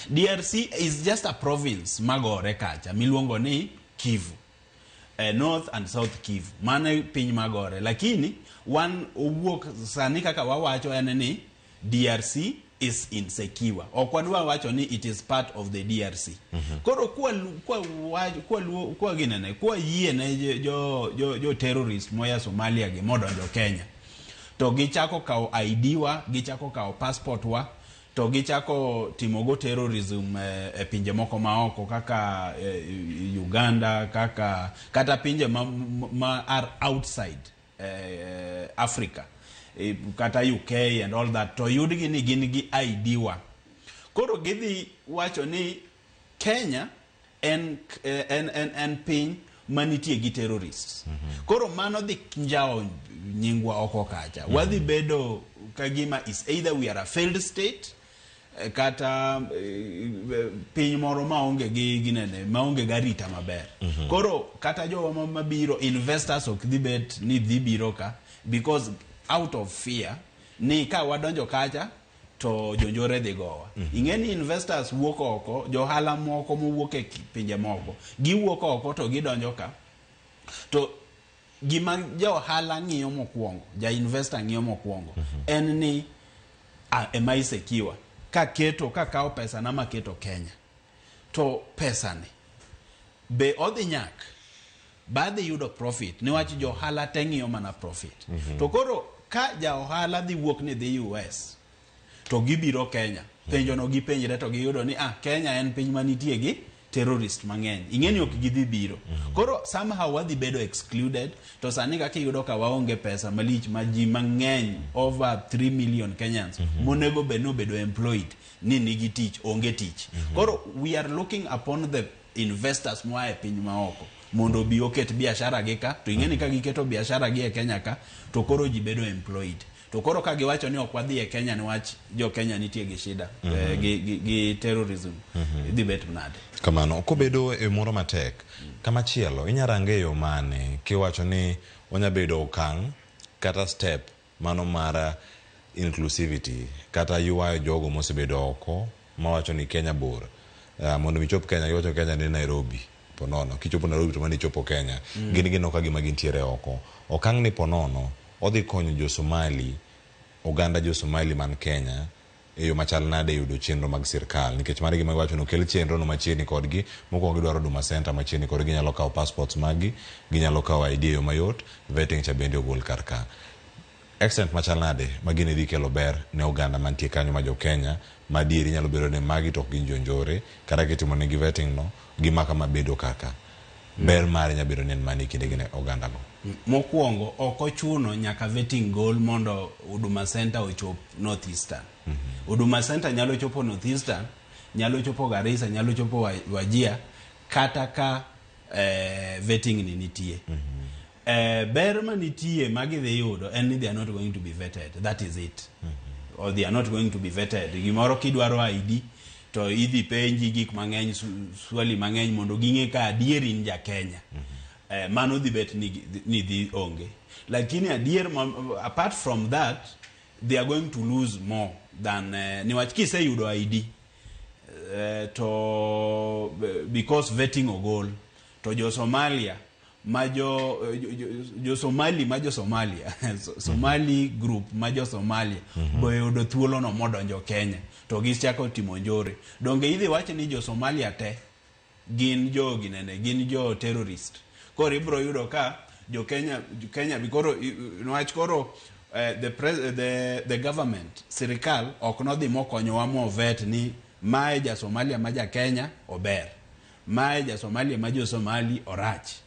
DRC is just a province magore kacha miluongo ni Kivu. North and South Kivu. Mano e piny magore. Lakini wan owuok sani kaka wawacho en ni DRC is insecure. Ok wadwa wacho ni it is part of the DRC. Koro kwa ginene, kwa yie ne jo terrorist moya Somalia gi modonjo Kenya. To gichako kawo ID wa, gichako kawo passport wa, to gichako timogo terrorism e pinje moko maoko kaka Uganda, kaka kata pinje ma are outside Africa, kata UK and all that, to yudgi ni gin gi ID wa. Koro gidhi wacho ni Kenya en piny manitie gi terrorists. Koro mano dhi njawo nyingwa oko kacha. Wadhi bedo kagima is either we are a failed state, kata piny moro maonge gi ginene, maonge gi arita maber. Koro kata jowa mabiro investors ok dhi bet ni dhi biro ka because out of fear ni ka wadonjo kacha to jonjore dhi gowa. Ing'e ni investors wuok oko, johala moko mowuok e pinje moko, giwuok oko to gidonjo ka. To gima johala ng'iyo mokwongo, ja investor ng'iyo mokwongo, en ni am I secure? Kaketo, kakawo pesa na maketo Kenya, to pesa ni be odhi nyak, be adhi yudo profit, niwach johala te ng'iyo mana profit. To koro ka ja ohala dhi wuok ni dhi US, to gibiro Kenya, penjo no gipenjre to giyudo ni Kenya en piny manitie gi terrorist mang'eny. Ing'e ni ok gidhi biro. Koro somehow wadhi bedo excluded, to sani kaka iyudo ka waonge pesa malich ma ji mang'eny over 3 million Kenyans monego bed ni obedo employed ni nigi tich, onge tich. Koro we are looking upon the investors moa e piny maoko mondo obi oket biashara gi ka, to ing'e ni ka giketo biashara gi e Kenya ka, to koro ji bedo employed. To koro ka giwacho ni ok wadhi e Kenya niwach jo Kenya nitie gi shida gi terrorism, idhi bet nade? Kamano, kobedo e moro matek, kamachielo inyarange e yo mane kiwacho ni onya bedo okang' kata step mano mar inclusivity kata ywayo jogo mosebedo oko mawacho ni Kenya bor. Mondo michop Kenya, iwacho Kenya ni Nairobi ponono. Kichopo Nairobi to mano ichopo Kenya. Gin gineno ka gima gintiere oko. Okang' ni ponono odhi konyo jo Somali, oganda jo Somali man Kenya e yo machal nade yudo chenro mag sirkal, nikech mano e gima giwacho ni okel chenro no machiegni kodgi. Mokwongo gidwaro Huduma Center machiegni kodgi, ginyalo kawo passports mag gi, ginyalo kawo ID e yo mayot, vetting cha bende ogol kar ka. Extent machal nade ma gini dhi kelo ber ne oganda mantie kanyo ma jo Kenya ma adieri nyalo bedo ni magi to ok gin jonjore, kata kitimo negi vetting no gima kama bedo kaka ber mare nyalo bedo ni en mane e kinde gi ne oganda go. Mokwongo ok ochuno nyaka vetting gol mondo Huduma Center ochop North Eastern. Huduma Center nyalo chopo North Eastern, nyalo chopo Garissa, nyalo chopo Wajir kata ka vetting ni nitie. Ber manitie magidhi yudo en ni they are not going to be vetted. That is it. Or they are not going to be vetted. Gimoro kidwaro ID to idhi penji gik mang'eny, swali mang'eny mondo ging'e ka adier in ja Kenya. Mano dhi bet ni dhi onge. Lakini adier, apart from that, they are going to lose more than niwach kiseyudo ID to because vetting ogol to jo Somalia ma jo Somali ma jo Somalia Somali group ma jo Somalia bo yudo thuolo no modonjo Kenya to gichako timo njore. Donge idhi wach ni jo Somalia te gin jo ginene, gin jo terrorist. Koro ibro yudo ka jo Kenya, jo Kenya koro niwach koro the government, sirikal ok nodhi mokonyowa mo vet ni mae ja Somalia ma ja Kenya ober, mae ja Somalia ma jo Somali orach.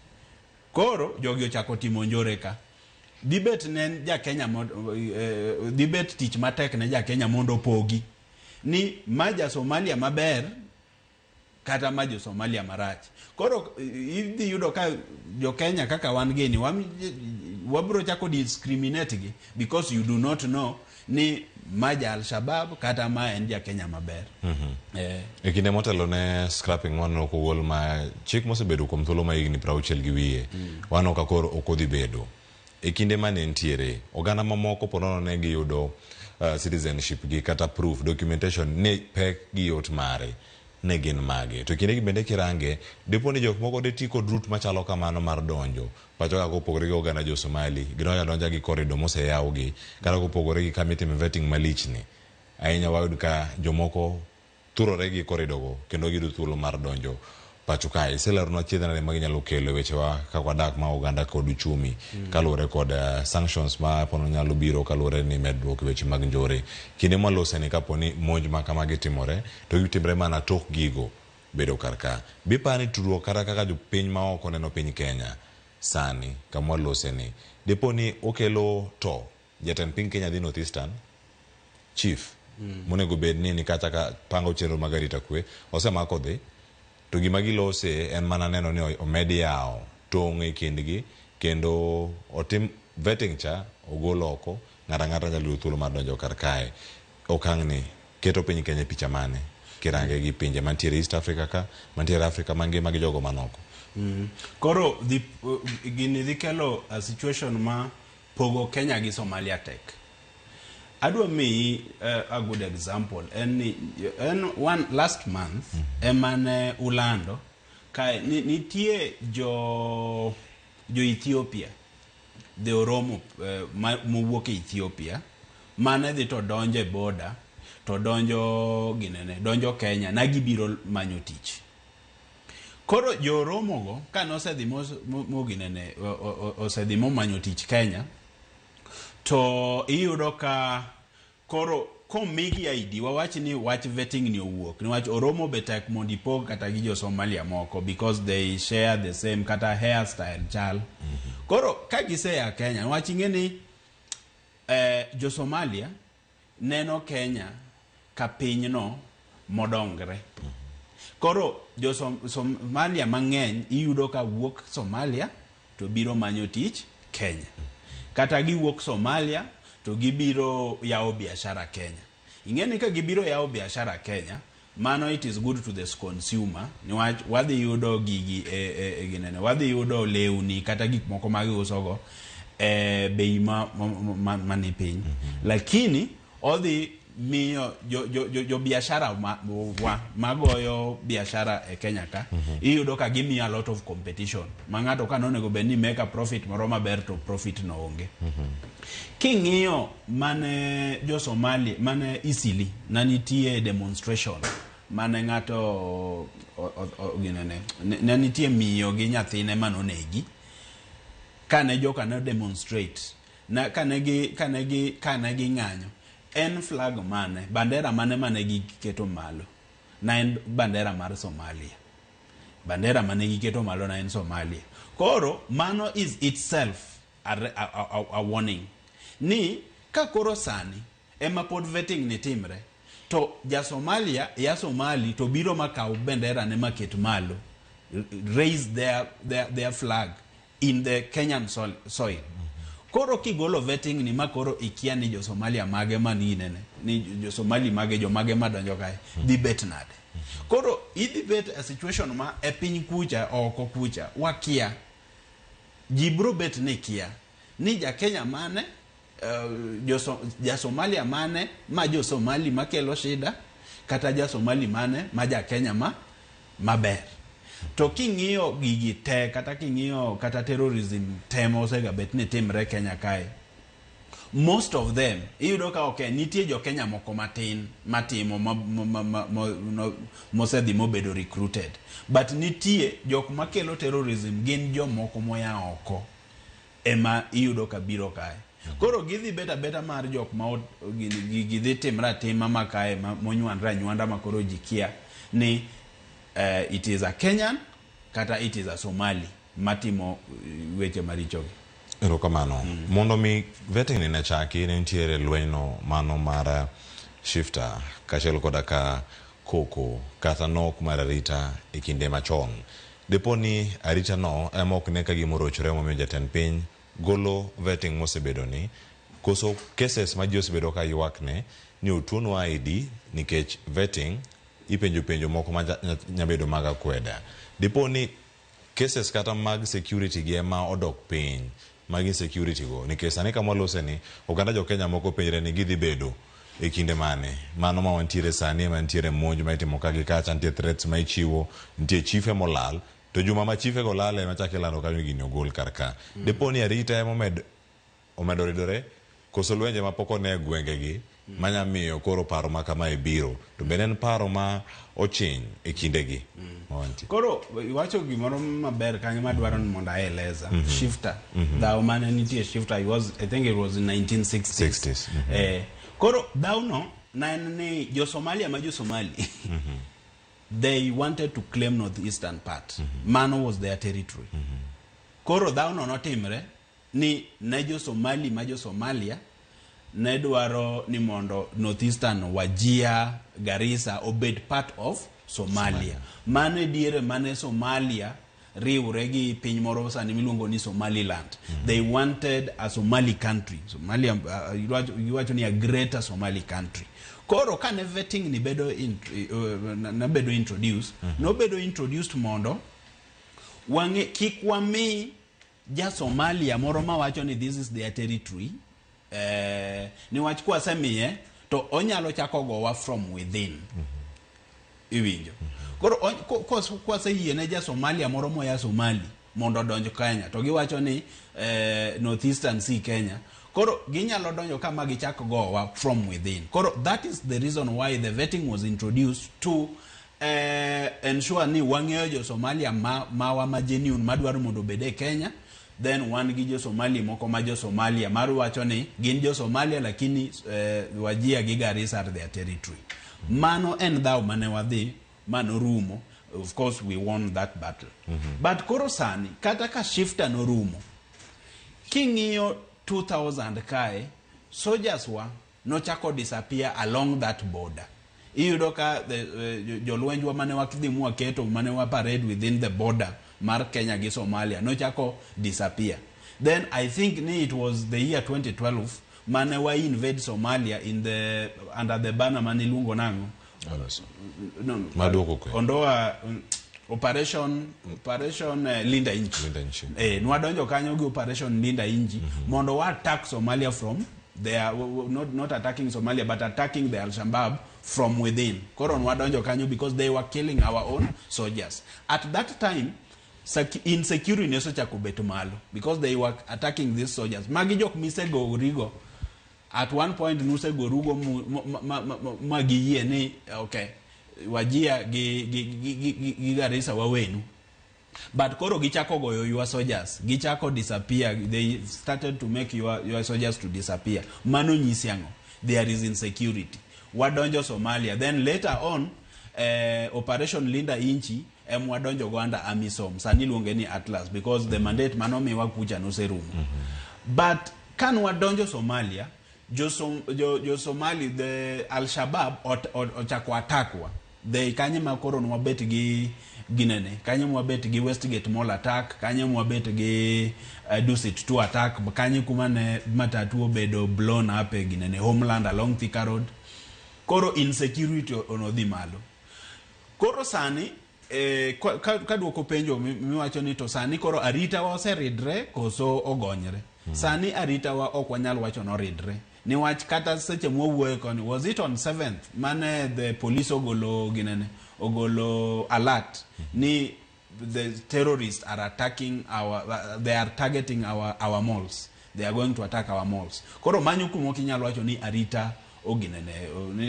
Koro jogi ochako timo njore ka. Dibet ne ja Kenya dibet tich matek ne ja Kenya mondo opogi ni ma ja Somalia maber kata ma jo Somalia marach. Koro idhi yudo ka jo Kenya kaka wan gini wabro chako discriminate gi because you do not know ni ma ja Al-Shabaab kata ma en ja Kenya maber. E kinde motelo ne scrapping waneno kogol ma chik mosebedo kuom thuolo ma higni 60 gi wiye. Waneno ka koro ok odhi bedo. E kinde mane ntiere, oganda mamoko po nono ne giyudo citizenship gi kata proof documentation ne pek gi yot mare ne gin mage. To kinde gi bende kirange, dipo ni jok moko de ti kod route machalo kamano mar donjo. Pacho ka kopogore gi oganda jo Somali, gidonjo adonja gi corridor moseyaw gi, kata kopogore gi kama itime vetting malich ni. Ahinya wayud ka jomoko thurore gi corridor go kendo giyudo thuolo mar donjo pacho kae. Iseleronwa achiedh nade ma ginyalo kelo e wechewa kaka wadak ma oganda kod uchumi kaluwore kod sanctions ma pono nyalo biro kaluwore ni medruok e weche mag njore. Kinde mwalose ni kapo ni monj ma kamagi timore to gitimre mana tok gigo bedo kar ka. Biparo ni tudruok kata kaka jopiny maoko neno piny Kenya sani kama walose ni dipo ni okelo to jatend piny Kenya dhi North Eastern chief monego bed ni kacha ka pango chenro mag arita kwe osemako dhi to gima gilose en mana neno ni omed yawo tong' e kindgi kendo otim vetting cha ogol oko ng'ato ang'ata nyalo yudo thuolo mar donjo kar kae. Okang' ni keto piny Kenya e picha mane kirange gi pinje mantiere East Africa ka mantiere Africa mangima gi jogo manoko. Koro gini dhi kelo a situation ma pogo Kenya gi Somalia tek. Adwa miyi a good example en ni en one last month emane ulando ka nitie jo Ethiopia, the Oromo mowuok e Ethiopia mane dhi to donjo e border to donjo ginene donjo Kenya na gibiro manyo tich. Koro jo Oromo go kane osedhi moginene osedhi momanyo tich Kenya to iyudo ka koro komigi ID wawach ni wach vetting ni owuok niwach Oromo be tek mondo ipog kata gi jo Somalia moko because they share the same kata hairstyle chal. Koro ka giseya Kenya niwach ing'e ni jo Somalia neno Kenya ka pinyno modongre. Koro jo Somalia mang'eny iyudo ka wuok Somalia to biro manyo tich Kenya. Kata giwuok Somalia to gibiro yawo biashara Kenya. Ing'e ni ka gibiro yawo biashara Kenya, mano it is good to the consumer niwach wadhi yudo gigi ginene wadhi yudo lewni kata gik moko ma giusogo e bei mani piny. Lakini odhi miyo jo biashara magoyo biashara e Kenya ka iyudo ka gimiyo a lot of competition ma ng'ato ka nonego bed ni make a profit moro maber to profit no onge. King'iyo mane jo Somali mane Isili na nitie demonstration mane ng'ato ginene ne nitie miyo gi nyathine manonegi kane joka ne demonstrate na kane gi ng'anyo en flag mane bandera mane giketo malo na en bandera mar Somalia. Bandera mane giketo malo na en Somalia. Koro mano is itself a warning ni ka koro sani ema pod vetting ni timre to ja Somalia ya Somali to biro makaw bendera ne maket malo, raise their flag in the Kenyan soil. Koro kigolo vetting ni makoro ikia ni jo Somalia mage mani nene ni jo Somali mage jo mage madonjo kae dhi bet nade. Koro idhi bet a situation ma e piny kucha oko kucha wakia ji bro bet ni kia ni ja Kenya mane ja Somalia mane ma jo Somali makelo shida kata ja Somali mane ma ja Kenya ma maber. To king'iyo gigi te kata king'iyo kata terrorism te mosega bet ni timre Kenya kae, most of them iyudo ka ok nitie jo Kenya moko matin matimo mosedhi mobedo recruited, but nitie jok makelo terrorism gin jomoko moya oko ema iyudo ka biro kae. Koro gidhi bet abeta mar jok ma gidhi timre atima ma kae monywandre anywanda ma koro ji kia ni it is a Kenyan kata it is a Somali. matimo weche marichogi. Erokamano. Mondo mi vetting ni ne chaki, ne nitiere lwenyno mano mar shifta kaachiel koda ka koko kata nok mar arita e kinde machon. Dipo ni arita no ema ok ne ka gima orochore momiyo jatend piny golo vetting mosebedo ni, koso cases ma ji osebedo ka ywak ne ni otuonwa ID nikech vetting ipenjo penjo moko ma nyabedo mag akweda. Dipo ni cases kata mag security gi ema odok piny mag insecurity go, nikech sani kama walose ni oganda jo Kenya moko penjre ni gidhi bedo e kinde mane mano ma wantiere sani ema nitiere monj ma itimo ka gi kacha, nitie threats ma ichiwo, nitie chife molal, to juma ma chife go lale ema chak ilando kanyo gini ogol kar ka. Dipo ni arita ema omedo ridore, koso lwenje ma pok one e gwengegi manya miyo koro paro ma kamae biro, to bende en paro ma ochiny e kindegi ma wantie. Koro iwacho gimoro maber kanyo madwaro ni mondo aeleza. Shifta. Dhaw mane nitie shifta, it was, I think it was in 1960s. 60s. Koro dhaw no ne en ni jo Somalia ma jo Somali, they wanted to claim northeastern part. Mano was their territory. Koro dhaw no notimre ni ne jo Somali ma jo Somalia ne dwaro ni mondo northeastern, Wajir, Garissa obed part of Somalia. Mano e diere mane Somalia riwre gi piny moro sani miluongo ni Somaliland. They wanted a Somali country. Somalia, iwacho ni a greater Somali country. Koro kane vetting ni bedo ne bedo introduced, nobedo introduced mondo wang'e kik wami ja Somalia moro mawacho ni this is their territory, niwach kwasemiye to onyalo chako gowa from within. Iwinjo? Koro kwaseyie ne ja Somalia moro moya Somali mondo odonj Kenya, to giwacho ni Northeastern Sea Kenya, koro ginyalo donjo kama gichak gowa from within. Koro that is the reason why the vetting was introduced, to ensure ni wang'eyo jo Somalia ma, mawa ma genuine madwaro mondo obed e Kenya. Then wan gi jo Somali moko ma jo Somalia mar wacho ni gin jo Somalia, lakini Wajir gi Garissa are their territory. Mano en dhaw mane wadhi manorumo. Of course we won that battle. But koro sani kata ka shifta norumo, king'iyo 2000 kae, soldiers wa nochako disappear along that border. Iyudo ka jolwenjwa mane wadhi mwaketo, mane wa parade within the border mar Kenya gi Somalia, nochako disappear. Then I think ni it was the year 2012 mane wa invade Somalia in the under the banner mane iluongo nang'o? No, Maduoko kwe. Ondoa operation Linda Nchi. Linda Nchi. Nwadonjo kanyo gi Operation Linda Nchi mondo wa attack Somalia from their, not attacking Somalia but attacking the Al-Shabaab from within. Koro nwadonjo kanyo because they were killing our own soldiers. At that time insecurity ne osechako bet malo because they were attacking these soldiers. Magi jok misegorigo at one point, nusegorugo ma giyie ni okay, Wajir gi Garissa wawenu, but koro gichako goyo your soldiers, gichako disappear. They started to make your soldiers to disappear. Mano nyisi ang'o? There is insecurity. Wadonjo Somalia, then later on Operation Linda Nchi em wadonjo go under AMISOM, sani iluonge ni Atlas, because the mandate manomiwa kucha noserumo. But kan wadonjo Somalia, jo Somali, the Al-Shabaab ochako attack wa. They kanye ma koro nwabet gi ginene, kanye mwabet gi Westgate Mall attack, kanye mwabet gi Dusit 2 attack, kanye kuma ne matatu obedo blown up e ginene, Homeland along Thika Road. Koro insecurity onodhi malo. Koro sani kaduoko penjo miwacho ni to sani koro arita wa oseridre koso ogonyre. Sani arita wa ok wanyal wacho noridre, niwach kata seche mwawuoye koni, was it on 7th mane the police ogolo ginene, ogolo alert ni the terrorists are attacking our they are targeting our malls, they are going to attack our malls. Koro manyo kuma ok inyal wacho ni arita oginene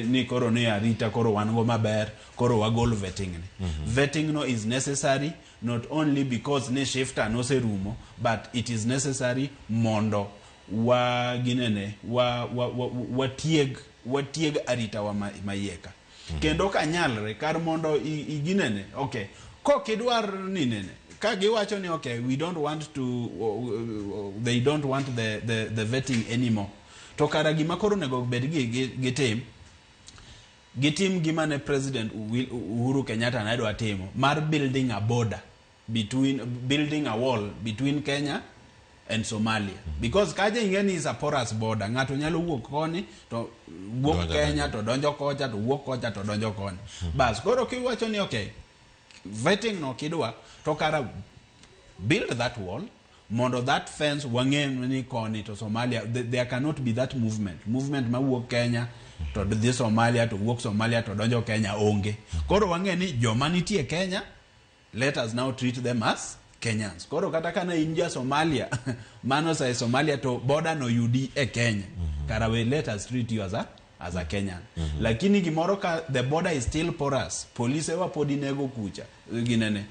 ni koro ni arita koro wan go maber, koro wagol vetting ni. Vetting no is necessary not only because ni shifta noserumo, but it is necessary mondo wa ginene wa watieg arita wa maieka. Kendo kanyalre kar mondo iginene, okay, kok idwar ni nene Ka giwacho ni okay, we don't want to, they don't want the vetting anymore, to kara gima koro onego bed gi gitim gitim gima ne President Uhuru Kenyatta ne dwa timo mar building a border between, building a wall between Kenya and Somalia, because kaja ing'e ni is a porous border. Ng'ato nyalo wuok koni to wuok Donjo Kenya to donjo kocha, to wuok kocha to donjo koni. Bas koro kiwacho ni okay, vetting no kidwa, to kara build that wall mondo that fence wang'e ni koni to Somalia, there cannot be that movement mawuok Kenya to dhi Somalia, to wuok Somalia to donjo Kenya onge. Koro wang'e ni joma nitie Kenya, let us now treat them as Kenyans. Koro kata kana in ja Somalia mano sa e Somalia to border no yudi e Kenya, kara we let us treat you as a Kenyan. Lakini gimoro ka the border is still porous, police wa pod inego kucha ginene,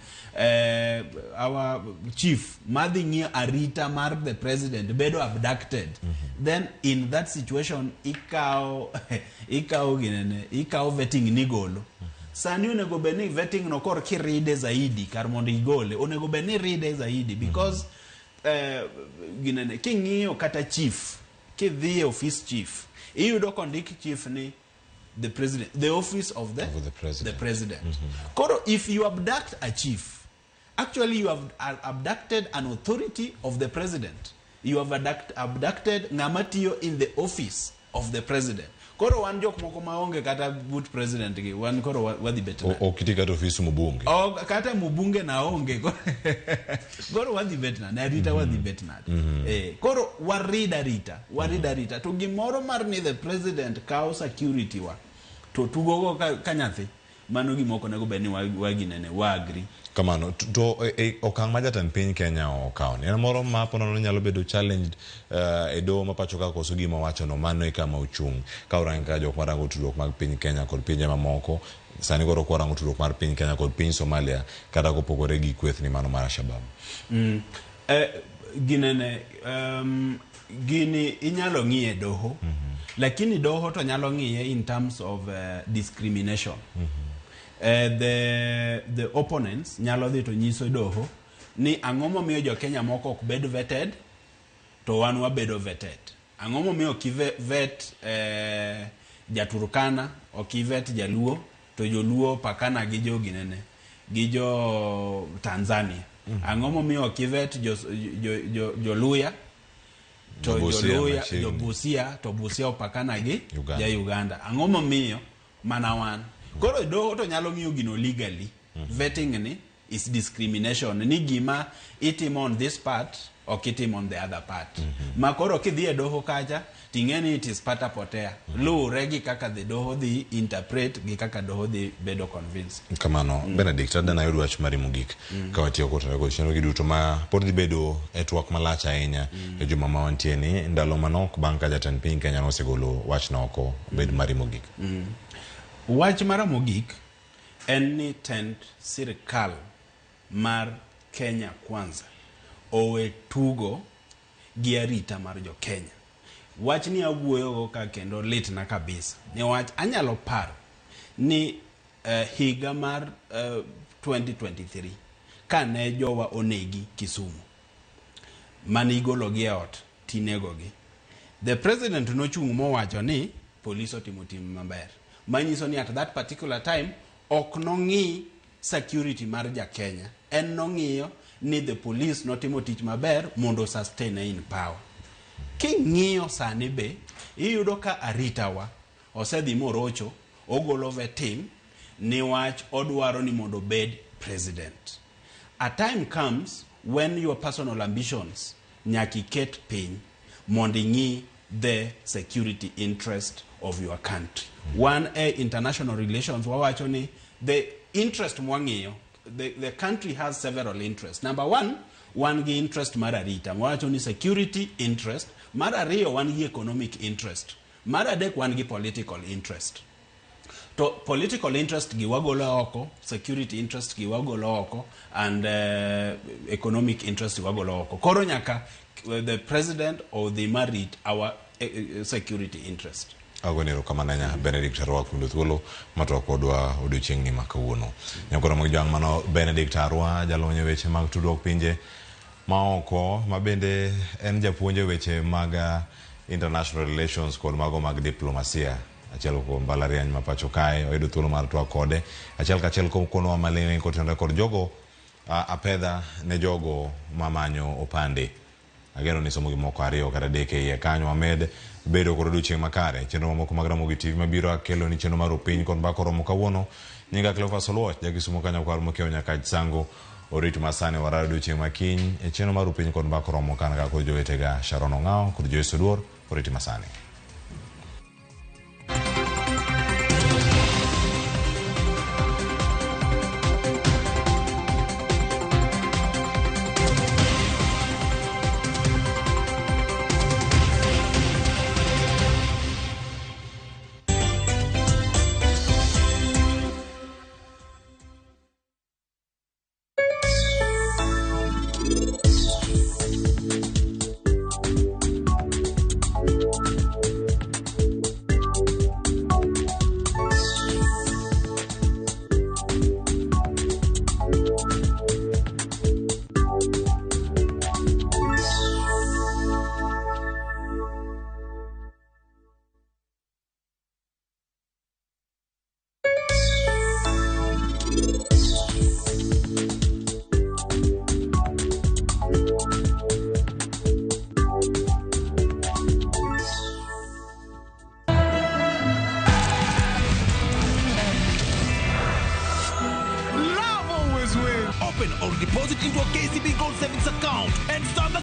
our chief madhi ng'iyo arita mar the president bedo abducted, then in that situation ikawo ginene, ikawo vetting nigolo. Sani onego bed ni vetting no kor kiride zaidi kar mondo igole, onego bed ni ride zaidi because ginene, king'iyo kata chief, kidhi e office chief, iyudo kondik chief ni the president, the office of the president. The president. Koro if you abduct a chief, actually you have abducted an authority of the president. You have abducted ng'ama tiyo in the office of the president. Koro wan jok moko maonge kata but president gi wan koro wadhi bet nade? Ok iti kata ofis mbunge. O, kata mbunge na onge. Koro wadhi bet nade arita? Wadhi bet nade? Koro warid arita, warid arita. To gimoro mar ni the president kawo security wa to tugogo ka nyathi, mano gima ok onego bed ni waginene wa agree. Kamano to e okang' ma jatend piny Kenya okawo ni en moro ma po nono nyalo bedo challenged e doho ma pacho ka, koso gima owachono mano e kama ochung' ka orango kaka jok marango tudruok mag piny Kenya kod pinje mamoko sani. Koro kwarango tudruok mar piny Kenya kod piny Somalia kata kopogore gi kwethni mano mar Al-Shabaab. Ginene, gini inyalo ng'iye doho, lakini doho to nyalo ng'iye in terms of discrimination. The opponents nyalo dhi to nyiso doho ni ang'o momiyo jo Kenya moko ok bed vetted to wan wabedo vetted? Ang'o momiyo ok vet ja-Turkana, ok ivet jaluo, to joluo pakana gi jo ginene gi jo Tanzania? Ang'o momiyo ok ivet jo Luya to Jo-Busia joluya machiegni. Jo Busia to Busia opakana gi Uganda. Ja Uganda? Ang'o momiyo mana wan? Koro doho to nyalo ng'iyo gino legally. Vetting ni is discrimination, ni gima itimo on this part ok itimo on the other part. Ma koro kidhi e doho kacha ting'e ni it is pata potea, luwre gi kaka the doho dhi interpret gi kaka doho dhi bedo convinced. Kamano. Benedict, adana yud wach mari mogik ka watiyo kotenore kod chenro gi duto ma pod dhi bedo e twak malach ahinya e juma ma wantie ni, ndalo manok bang' ka jatend piny Kenya nosegolo wachno oko. Bed mari mogik. Wach mara mogik en ni tend sirikal mar Kenya Kwanza owe tugo gi arita mar jo Kenya. Wach ni awuoyogo ka kendo litna kabisa. Niwach anyalo paro ni higa mar 2023 kane jowa onegi Kisumu mane igologi e ot tinegogi, the president nochung' mowacho ni polis otimo tim maber, manyiso ni at that particular time ok nong'i security mar ja Kenya, en nong'iyo ni the police notimo tich maber mondo sustain in power. King'iyo sani be iyudo ka arita wa osedhi morocho, ogolo vetting niwach odwaro ni mondo obed president. A time comes when your personal ambitions nyaka iket piny mondo ing'i the security interest of your country. One, e international relations wawacho ni the interest mwang'iyo, the country has several interests. Number one, wan gi interest mar arita, wawacho ni security interest. Mar ariyo, wan gi economic interest. Mar adek, wan gi political interest. To political interest gi wagolo oko, security interest gi wagolo oko, and economic interest gi wagolo oko. Koro nyaka the president odhi marit our security interest. Agoni erokamano ahinya Benedict Arwa kuom yudo thuolo mar twak kodwa odiochieng'ni ma kawuono. Nyakoro mag jwang' mano Benedict Arwa, jalony e weche mag tudruok pinje maoko, ma bende en japuonj e weche mag international relations kod mago mag diplomasia. Achiel kuom mbalariany ma pacho kae, oyudo thuolo mar twak kode achiel kachiel kokonwa maling'ling' kotenore kod jogo apedha ne jogo mamanyo opande. Ageno ni somo gimoko ariyo kata adek e iye kanyo. Wamed bedo kod odiochieng' makare. Chenro mamoko mag Ramogi TV mabiro akelo ni chenro mar Opiny kod mbaka oromo kawuono. Nyinga Cleophas Oluoch, jakisumo kanyo kwar mokiewo nyaka Sango. Orit masani wararo odiochieng' makiny e chenro mar Opiny kod mbaka oromo kan ka kod jowetega Sharon Ong'ao kod Joyce Oduor. Oriti masani. Open or deposit into a KCB Gold Savings account and stand the